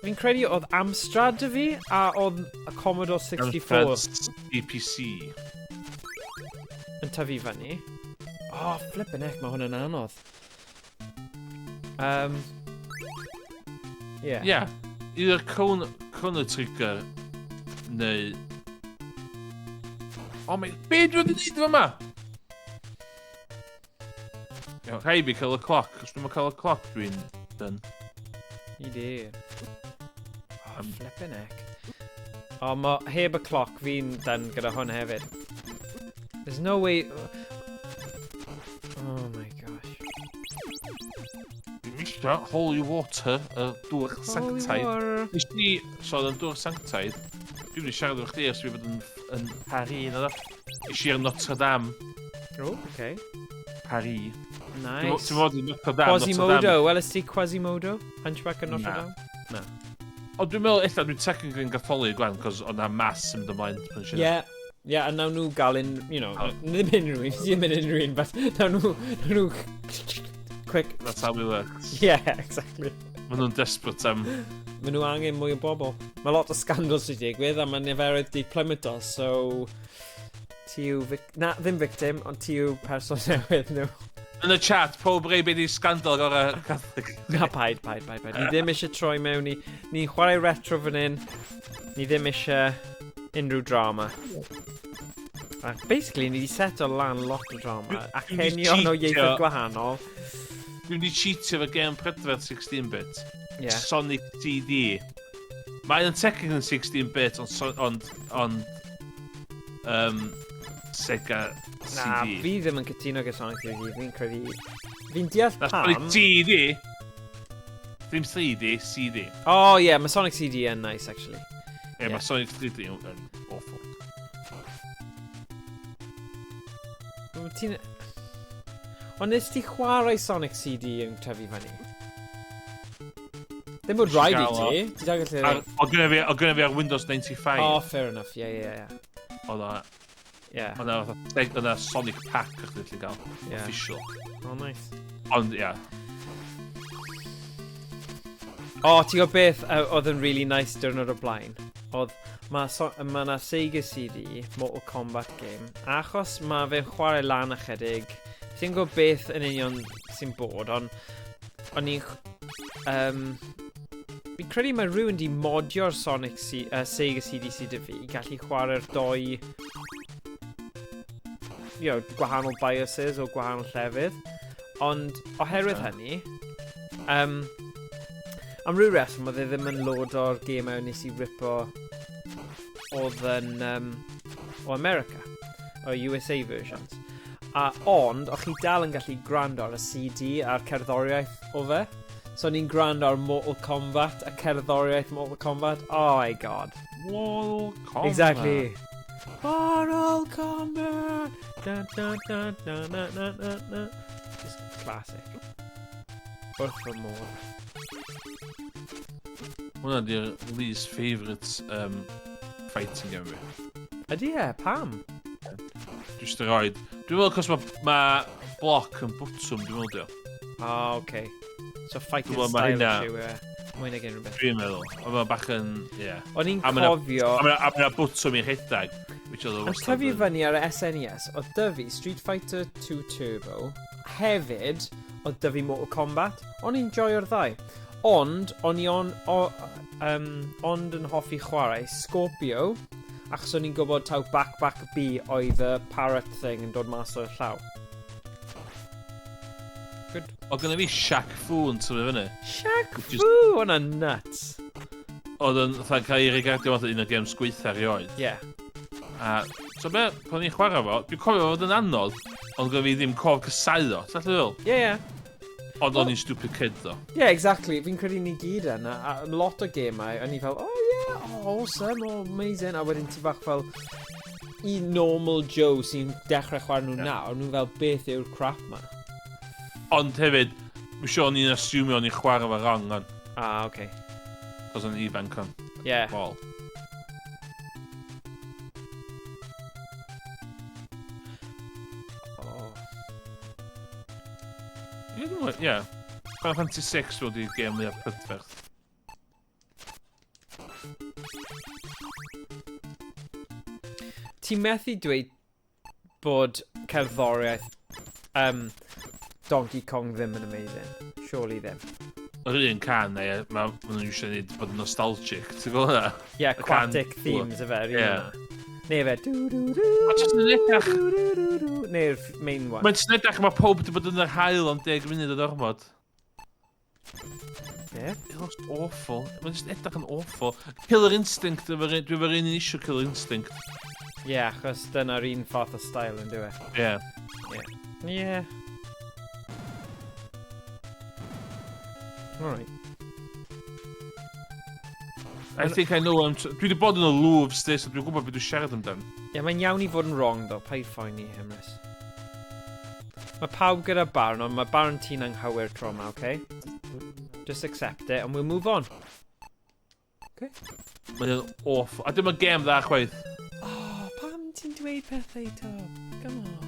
Fi'n credu oedd Amstrad 'da fi, a oedd y Commodore 64. Amstrad CPC. Yn tyfu fyny. Oh, flippin' heck, mae hwn yn anodd. Yeah. Yeah. Either Chrono Trigger neu... O, mae... Be dwi wedi gwneud yma? Iawn, rhaid fi cael y cloc. Os dwi'n cael y cloc, dwi'n done. I di. Oh, flippin' heck. O, ma, heb y cloc, fi'n done gyda hwn hefyd. There's no way... Oh my gosh. Dwi'n misio holy water, y dŵr sanctaidd. Holy water. Nes di sôn am dŵr sanctaidd. Dwi'n mynd i siarad efo chdi ers fi bod yn Paris, na ddo. Nes i ar Notre Dame. Oh, okay. Paris. Nice. Ti'n fod i Notre Dame, Notre Quasimodo, Dame. welys ti Quasimodo? Hunchback of Notre Na. Dame? Na. Ond dwi'n meddwl, ella dwi'n technically yn Gatholig gwan, cos o'na mass yn mynd ymlaen. pan nes i- Yeah. Yeah, a nawn nhw gael un, you know, Oh. ddim unrhyw un, ddim unrhyw un, but nawn nhw Quick. That's how it works. Yeah, exactly. Maen nhw'n desperate am... Maen nhw angen mwy o bobl. Mae lot o scandals wedi digwydd a mae niferoedd di plummeto, so... Ti yw... Na, ddim victim, ond ti yw person newydd nhw. Yn y chat, pob rei beth i scandal gorau Catholic. Na, paid, paid, paid, paid. Ni ddim eisiau troi mewn i... Ni'n chwarae retro fan hyn. Ni ddim eisiau unrhyw drama. A basically, ni wedi seto lan lot o drama. A cenion o ieithoedd gwahanol. Dwi'n wedi cheatio fo game prydferth 16-bit. Yeah. Sonic CD. Mae yn technically 16-bit, ond, ond, ond Sega CD. Na, fi ddim yn cytuno gyda Sonic 3D. Fi'n credu... Fi'n deall Na, pam... Sonic CD! Ddim 3D, CD. Oh, yeah, mae Sonic CD yn nice, actually. Ie, yeah, mae Sonic 3D yn awful. Ti'n... Ond nes ti chwarae Sonic CD yn tyfu fyny? Ddim bod rhaid i ti. Ti dal gallu... O gynna fi, o gynna fi ar Windows 95. Oh, fair enough. Yeah, yeah, yeah. Oedd o... Yeah. Oedd o Sonic Pack o'ch ti'n gallu gael. Yeah. Official. Oh, nice. Ond, yeah. O, oh, ti'n gwybod beth oedd yn really nice diwrnod o blaen? Oedd, mae so, ma na Sega CD, Mortal Kombat game, achos mae fe'n chwarae lan ychydig, ti'n gwybod beth yn union sy'n bod, ond o'n i'n... Fi'n credu mae rhywun di modio'r Sonic C, Sega CD sydd 'da fi i gallu chwarae'r doi gwahanol BIOSes o gwahanol llefydd. Ond oherwydd hynny, am ryw reswm oedd e ddim yn load o'r gemau nes i ripo oedd yn o America, o USA versions. A ond, o'ch chi dal yn gallu gwrando ar y CD a'r cerddoriaeth o fe. So o'n i'n gwrando ar Mortal Kombat, y cerddoriaeth Mortal Kombat. Oh my god. Mortal Kombat. Exactly. Mortal Kombat! Da, da, da, da, da, da, da, da. Just classic. Wrth fy modd. Hwna di'r least favourite fighting game fi. Ydy e? Pam? Dwi eisiau roed. Dwi'n meddwl cos mae ma block yn bwtwm, dwi'n meddwl dio. Ah, oh, okay. So fighting Dwi'n meddwl ma' style hynna- issue e. Mwy nag unrhyw beth. Dwi'n meddwl. Ond mae'n bach yn, ie. O'n i'n A ma' 'na- cofio... A ma' 'na bwtwm i rhedeg, which oedd o Yn wastad tyfu yn- fyny ar y SNES, oedd 'da fi Street Fighter 2 Turbo, hefyd oedd 'da fi Mortal Kombat. O'n i'n joio'r ddau. Ond, o'n i on, o, ond yn hoffi chwarae Scorpio, achos o'n i'n gwybod taw back back B oedd y parrot thing yn dod mas o'r llaw. Good. Oedd gynna fi Shaq Fu yn tyfu fyny. Shaq Which is- Fu! Hwnna'n nuts. Oedd yn fatha cael ei regardio fatha un o'r games gweitha erioed. Yeah. A so be, pan o'n i'n chwarae fo, dwi'n cofio fod yn anodd, ond gynna fi ddim cof casáu o. Ti'n gallu feddwl? Yeah. Ond o'n i'n stupid kid, though. Yeah, exactly. Fi'n credu ni gyd yn, a lot o gemau, o'n i fel, oh yeah, oh, awesome, oh, amazing. A wedyn ti bach fel, i normal Joe sy'n dechrau chwarae nhw nawr, nhw fel, beth yw'r crap ma? Ond hefyd, dwi'n siŵr o'n i'n asumio o'n i'n chwarae fo wrong, ond. Ah, okay. Cos o'n ifanc on. Yeah. Bol. Oh. Ie, dwi'n meddwl, ie. Final Fantasy 6 wedi gêm mwyaf prydferth. Ti'n methu dweud bod cerddoriaeth Donkey Kong ddim yn amazing? Surely ddim. Yr un can, neu, ma nhw'n eisiau neud bod yn nostalgic, ti'n gwybod hwnna? Yeah, Y can aquatic themes y fe, yr un Ie. yna. Neu fe, du du du, Ma' jyst yn edrych- du du du du, neu'r main one. Mae'n jyst yn edrych, mae pob wedi bod yn yr haul am 10 munud yn ormod. Be? It looks awful. Mae'n jyst edrych yn awful. Killer Instinct, dwi efo'r un eisiau Killer Instinct. Ie, yeah, achos dyna'r un fath o style yn dyw e. Ie. Yeah. Alright. I think I know I'm... Dwi wedi bod yn y Louvre, sti, so dwi'n gwybod beth dwi'n siarad amdan. Ie, yeah, mae'n iawn i fod yn wrong, though. Paid phoeni, Emrys. Mae pawb gyda barn, ond mae barn ti'n anghywir tro yma, okay? Just accept it and we'll move on. Okay. Mae'n awful. A dim yn gêm dda chwaith. Oh, pam ti'n dweud pethau, Tob? Come on.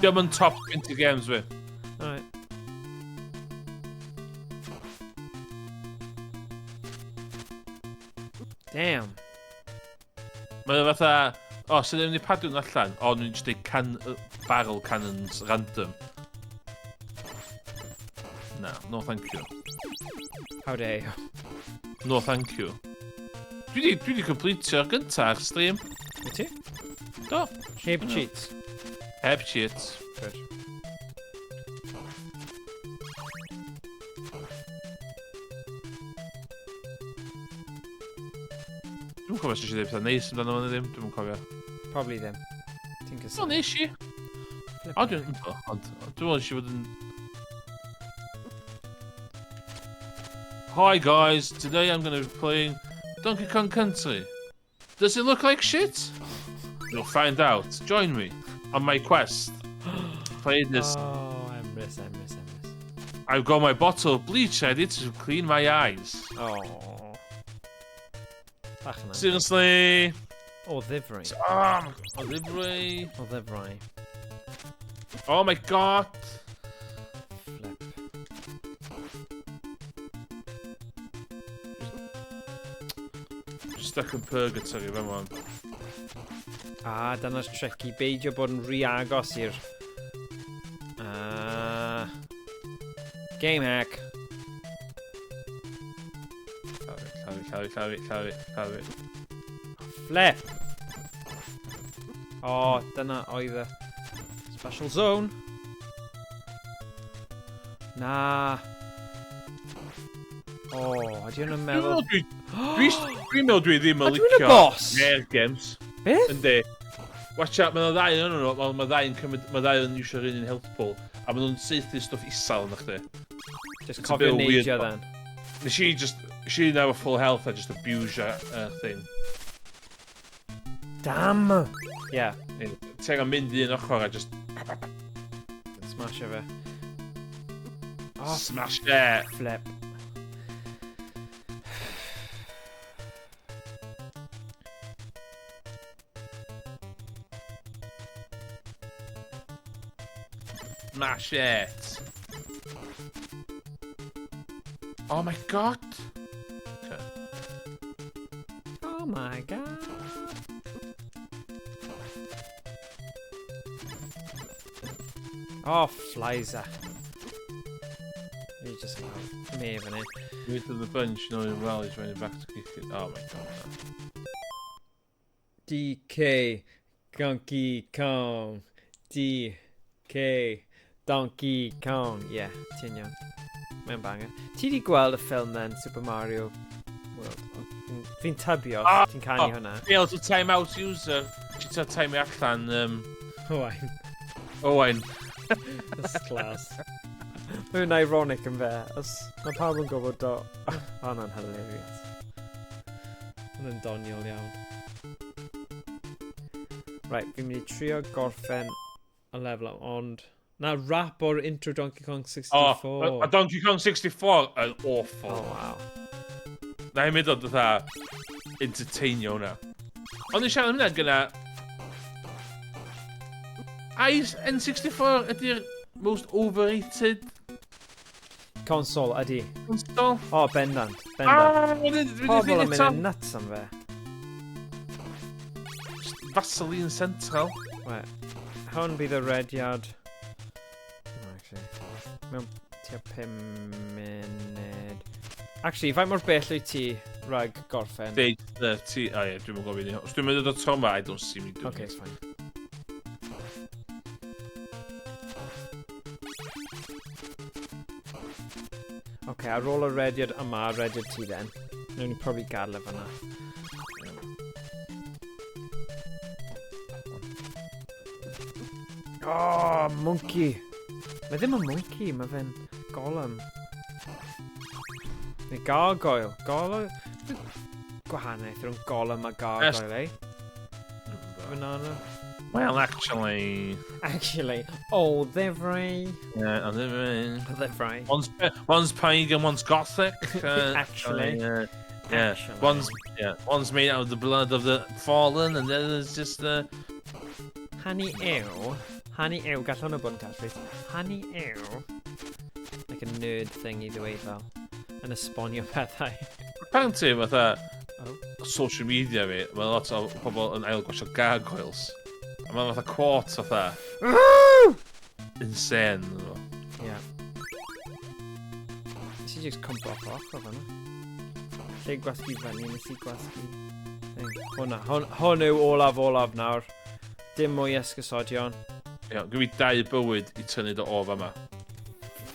Dim yn top 20 games fi. Alright. Damn. Mae o fatha, o, oh, sydd ddim wedi padwn allan, o, nhw'n just deud can, barrel cannons random. Na, no thank you. How dare you. No thank you. Dwi di, dwi di completio'r gyntaf ar stream. Wyt ti? Do. Heb cheats. Heb cheats. Good. Dwi'n cofio os eisiau dweud pethau neis amdano fo neu ddim, dwi'n cofio. Probably ddim. Ti'n cysylltu. No, nes i. O, dwi'n... Ond, dwi'n meddwl eisiau bod yn... Hi guys, today I'm going to be playing Donkey Kong Country. Does it look like shit? You'll find out. Join me on my quest. Play this. Oh, Emrys, Emrys, Emrys. I've got my bottle of bleach ready to clean my eyes. Oh. Bach yn Seriously? O ddifri. Oh, o ddifri. O ddifri. Oh my god. Flip. Just stuck in purgatory fan one. Ah, dyna'r trick i beidio bod yn rhy agos i'r... Ah. Game hack. Llafu, llafu, llafu, llafu, llafu. Flip! O, oh, dyna oedd y special zone. Na. O, oh, ydy hwn yn meddwl... Dwi'n meddwl dwi ddim yn licio... Ydw i'n y boss? Rare games. Beth? Yndi. Watch out, mae yna ddau yn nhw, mae ddau yn cymryd, mae ddau yn iwsio'r un un health pool, a maen nhw'n saethu stwff isal yn chdi. Just cofio neidio then. Nes i just, nes i efo full health a just abuse thing. Damn! Yeah. Ti angen mynd un ochr a just... Smash fe. Oh, Smash it! Flip. Smash it! Oh my god! Okay. Oh my god! Oh, Fliza. He just me fan hyn. Move to the bench, knowing well he's running back to kick it. Oh my god. DK Donkey Kong. DK Donkey Kong. Yeah, ti'n iawn. Mae'n banger. Ti di gweld y ffilm then, Super Mario World? Fi'n tybio, oh, ti'n canu hwnna. Fail to time out user. Ti ta time allan... Owain. Owain. That's class. Mae'n ironic yn fe. Os mae pawb yn gwybod do... Hwnna'n hilarious. Hwnna'n doniol iawn. Right, fi'n mynd i trio gorffen y lefel, ond... Na rap o'r intro Donkey Kong 64. Oh, a Donkey Kong 64 yn awful. Oh, wow. Na i mynd o'n fatha entertainio hwnna. Ond yn siarad am hynna gyna... Ai N64 ydy'r most overrated console ydy. Console? O, oh, bendant. Bendant. Pobl yn mynd yn nuts am fe. Vaseline Central. Right. Hwn bydd y rediad... Oh, actually. Mewn tua 5 munud. Actually, faint mor bell wyt ti rhag gorffen? Stage 30. O ie, dwi'n gofyn i. Os dwi'n mynd o tro yma, I don't see me doing Okay, it's fine. Okay, ar ôl y rediad yma, rediad ti then. Newn ni probably gadael e fyna. Oh, monkey! Mae ddim yn monkey, mae fe'n golem. Neu gargoyle. Gargoyle? Gwahaniaeth rhwng golem a gargoyle, eh? Banana. Well, actually... Actually, oh, ddifri. Yeah, oh, ddifri. Ddifri. One's pagan, one's gothic. Actually. Yeah, actually. One's made out of the blood of the fallen, and the other's just... Honey ew. Honey ew, gall hwnna bod yn catchphrase. Honey ew. Like a nerd thing i ddweud fel. Yn esbonio pethau. Apparently, fatha, Oh. Social media fi, mae lot o pobl yn ail-gwasio gargoyles. A mae'n fatha quote fatha... Insane. Ie. Yeah. Nes i just cwmpo off off o fanna. Lle gwasgu fyny, nes i gwasgu... Hwna, hwn, hwn yw olaf olaf nawr. Dim mwy esgusodion. Iawn, gyda fi dau bywyd i tynnu dy o fama.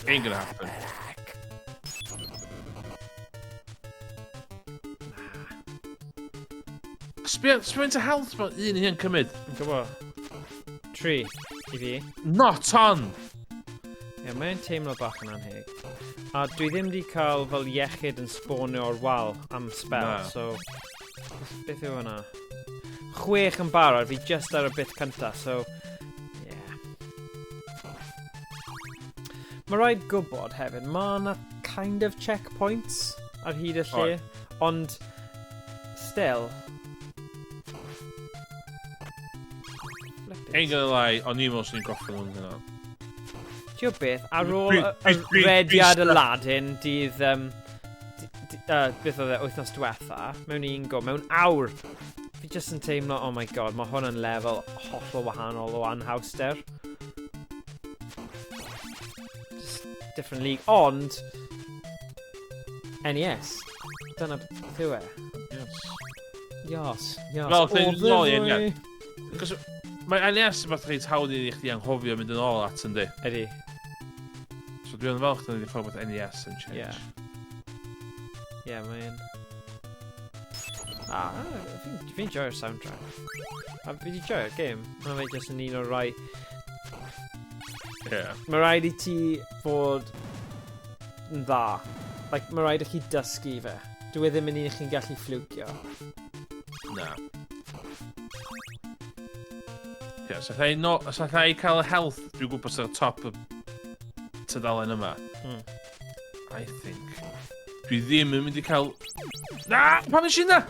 Ain't gonna happen. Sbia, sbia into health mae un i hyn cymryd. Yn gwybod. 3 i fi. Not on! Ie, yeah, mae'n teimlo bach yn anheg. A dwi ddim wedi cael fel iechyd yn sbonio o'r wal am spel, Na. so... Beth yw hwnna? 6 yn barod, fi just ar y bit cynta, so... Yeah. Mae rhaid gwybod hefyd, mae yna kind of checkpoints ar hyd y lle, ond still... Flip it. Ain't gonna lie, o'n i'n meddwl swn i'n gorffen hwn gyda. Ti'n gwybod beth, ar ôl y rediad Aladdin dydd, beth oedd e, wythnos diwetha, mewn un go, mewn awr, fi jyst yn teimlo, oh my god, mae hwn yn lefel hollol wahanol o anhawster. Just different league, ond NES, dyna beth yw e. Yes. Yes, yes. Wel, thing Oedd nôl i e NES. fwy? Cos mae NES yn fath reit hawdd i chdi anghofio mynd yn ôl at yndi. Ydy. So dwi'n falch da ni wedi ffordd bod NES yn change. Ie. Ie, mae'n... Ah, fi'n joio'r soundtrack. A fi wedi joio'r game. Mae fe jyst yn un o'r rai... Ie. Mae rhaid i ti fod yn dda. Like, mae rhaid i chi dysgu fe. Dwi e ddim yn un i chi'n gallu fflwcio. Na. Ie, so allai no, so allai cael y health dwi'n gwybod sydd ar top y tydalen yma. I think. Dwi ddim yn mynd i cael... Na! Pam nes i na?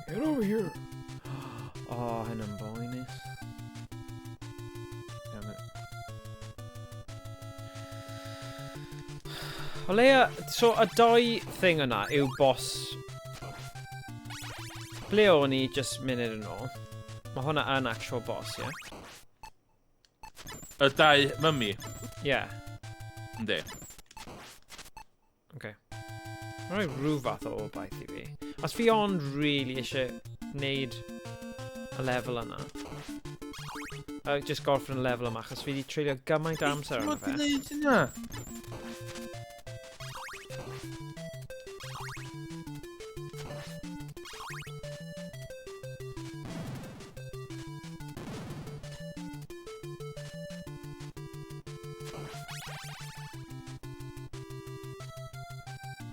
Get over here. Oh, hynny'n boenus. O leia, so y doi thing yna yw boss... Ble o'n i just munud yn ôl? Mae hwnna yn actual boss, ie? Yeah? Y dau mummy? Ie. Yeah. Yndi. Okay. Mae'n rhoi rhyw fath o obaith i fi. Os fi ond really eisiau wneud y lefel yna. Just gorffen y lefel yma, achos fi wedi treulio gymaint o amser arno fe. Dwi'n gwneud hynna?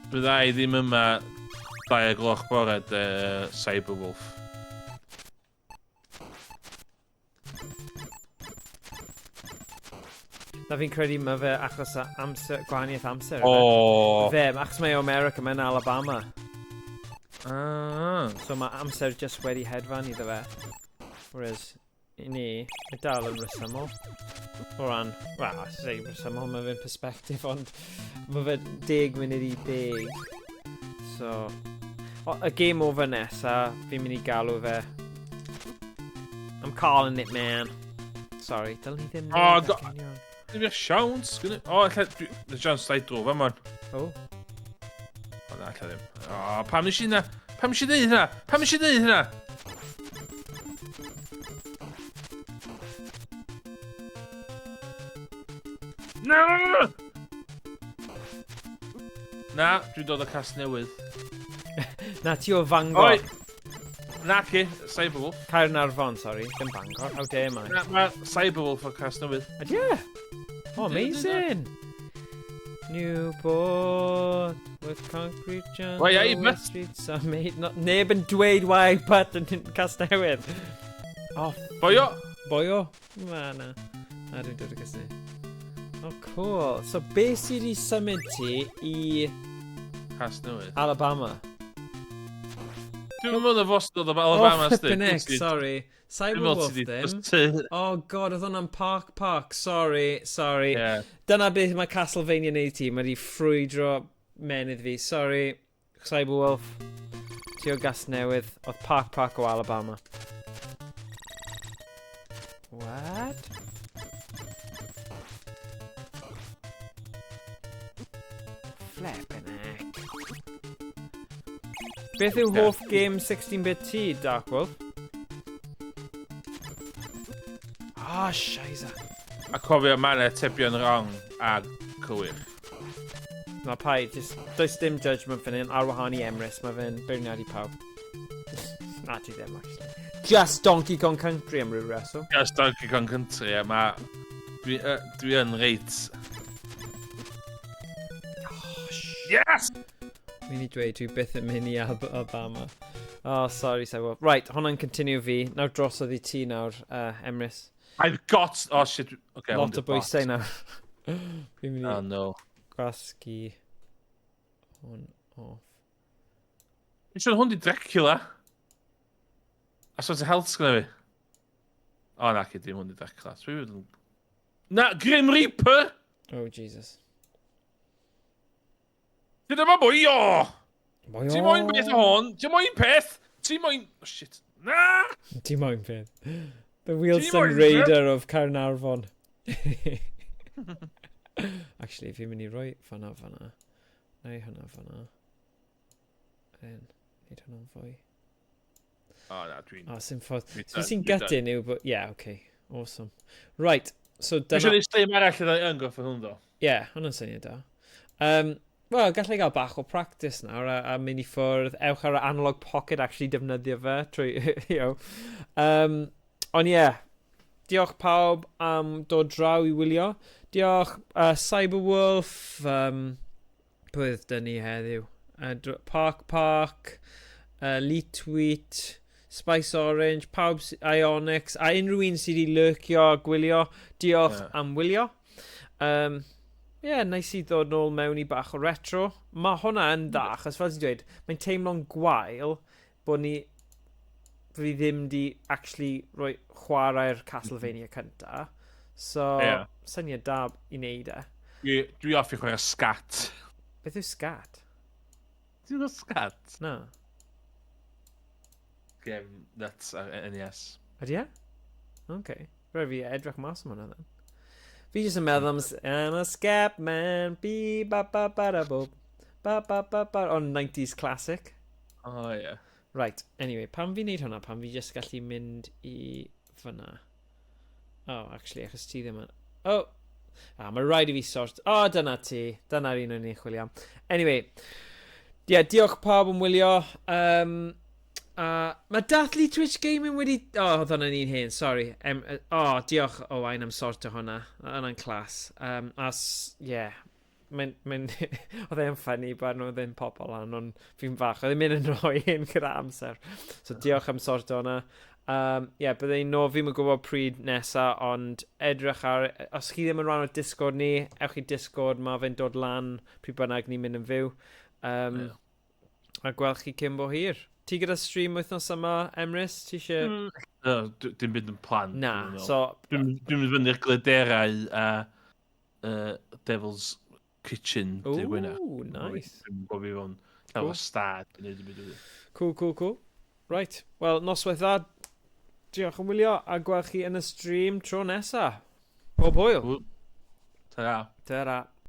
Bydda i ddim yma 2 o gloch bore de Cyberwolf. Na, fi'n credu mae fe achos y amser, gwahaniaeth amser. O! Fe, achos mae o America, mae'n Alabama. Ah. So mae amser just wedi hedfan iddo fe. Whereas, i ni, mae dal yn rhesymol. O ran, wel, I say rhesymol, mae fe'n perspective, ond mae fe 10 munud i 10. So, o, y game over nesa, fi'n mynd i galw fe. I'm calling it, man. Sorry, dylwn ni ddim O, neud that union. Ddim i'r siawns. O, alla... Y siawns dau drwy fa, man. Oh. O, na, alla ddim. O, pam nes i na? Pam nes i ddeud hynna? Pam nes i ddeud hynna? Na! Na, dwi'n dod o Casnewydd. Na, ti o Fangor. Oi! Na ci, Cyberwolf. Caernarfon, sorry. Dim Bangor. How dare I? Na, mae Cyberwolf o Casnewydd. Ydy e? Oh, amazing! Newport with concrete jungle. Why, aye, but- Streets are made... Not, neb yn dweud why but yn Casnewydd. Oh, Boio! Boio? Na, na. Na, dwi'n dod o Casnewydd. Oh, cool. So, beth sydd wedi symud ti i Casnewydd. Alabama? Dwi'n meddwl na fos dod o Alabama, Oh, flippin' heck, sorry. Cyberwolf ddim. Oh god, oedd hwnna'n Park Park, sorry, sorry. Yeah. Dyna beth mae Castlevania neud ti, mae wedi ffrwydro menydd fi, sorry. Cyberwolf, ti o gas newydd, oedd Park Park o Alabama. What? Flippin' heck. Beth yw hoff game 16-bit ti, Dark Wolf? Ah, oh, shiza. A cofio, mae yna atebion wrong a cywir. Na paid, just, does dim judgment fan hyn, ar wahân i Emrys, mae fe'n beirniadu pawb. Na ti ddim, actually. Just Donkey Kong Country am ryw reswm. Just Donkey Kong Country, a mae... Dwi yn reit... Oh, Yes! Mi'n i dweud, dwi byth yn mynd i Alabama. Oh, sorry, Sebo. Right, hwnna'n continue fi. Nawr drosodd i ti nawr, Emrys. I've got... Oh, shit. Okay, Lot o bwysau nawr. Fi'n mynd i Oh, no. gwasgu hwn off. Dwi'n siŵr hwn di Dracula. A sort of health sgynna fi. O, na, dim hwn di Dracula. Na, Grim Reaper! Oh, Jesus. Ti ddim yn bwy o! Bwy Ti moyn beth o hwn? Ti moyn peth? Ti moyn... Oh, shit. Na! Ti moyn peth. The Wilson Raider of Caernarfon. Actually, fi'n mynd i roi fanna fanna. Neu hwnna fanna. Then, neud hwnna'n fwy. O, na, dwi'n... O, sy'n ffordd. So sy'n gutting yw, but yeah, okay. Awesome. Right, so dyna... Dwi'n siŵr stream arall ydw yn gorffen hwn, ddo. Yeah, hwnna'n syniad da. Wel, gallai gael bach o practice nawr a mynd i ffwrdd. Ewch ar y Analog Pocket, actually defnyddio fe trwy, you know. Ond ie, yeah, diolch pawb am dod draw i wylio. Diolch Cyberwolf, pwy oedd dyn ni heddiw? Park Park, Leetweet, Spice Orange, pawb, Ionix, a unrhyw un sydd wedi lurkio a gwylio. Diolch am wylio. Ie, yeah, nice i ddod nôl mewn i bach o retro. Mae hwnna yn dda, achos fel ti'n dweud, mae'n teimlo'n gwael bod ni fi ddim di actually rhoi chwarae'r Castlevania cynta. So, yeah. Syniad da i wneud e. Dwi off i chwarae Scat. Beth yw Scat? Ti'n gwybod Scat? Na. Game nuts ar NES. Ydy e? OK. Rhaid fi edrych mas am hwnna then. Fi jyst yn meddwl am I'm a scat man, bi ba ba ba da bo, ba ba ba ba, on 90s classic. Oh, yeah. Right, anyway, pam fi'n neud hwnna, pam fi jyst gallu mynd i fyna? Oh, actually, achos ti ddim yn... Oh! Ah, mae rhaid i fi sort... Oh, dyna ti. Dyna'r un o'n i'n chwilio am. Anyway, yeah, diolch pawb yn wylio. Mae dathlu Twitch Gaming wedi... Oh, oedd hwnna'n un hen, sorry. Oh, diolch Owain am sorto hwnna. Hwnna'n class. Yeah. Mae'n, oedd e'n funny bod nhw ddim pobl lan, ond fi'n fach. Oedd e'n mynd yn rhoi hyn gyda amser. So diolch am sorto hwnna. Yeah, byddai ni'n nôl, fi'n gwybod pryd nesa, ond edrych ar... Os chi ddim yn rhan o Discord ni, ewch i Discord, mae fe'n dod lan pryd bynnag ni'n mynd yn fyw. Yeah. A gweld chi cyn bo hir. Ti gyda stream wythnos yma, Emrys? Ti eisiau... Dim byd yn plan. Na, so... Dwi'n mynd fyny'r Glyderau a Devil's Kitchen. Ooh, nice. Dwi'n gwybod fi fo'n cael y stad. Cool. Right, wel, noswaith dda. Diolch yn wylio a gweld chi yn y stream tro nesa. Pob hwyl. Ta-ra. Ta-ra.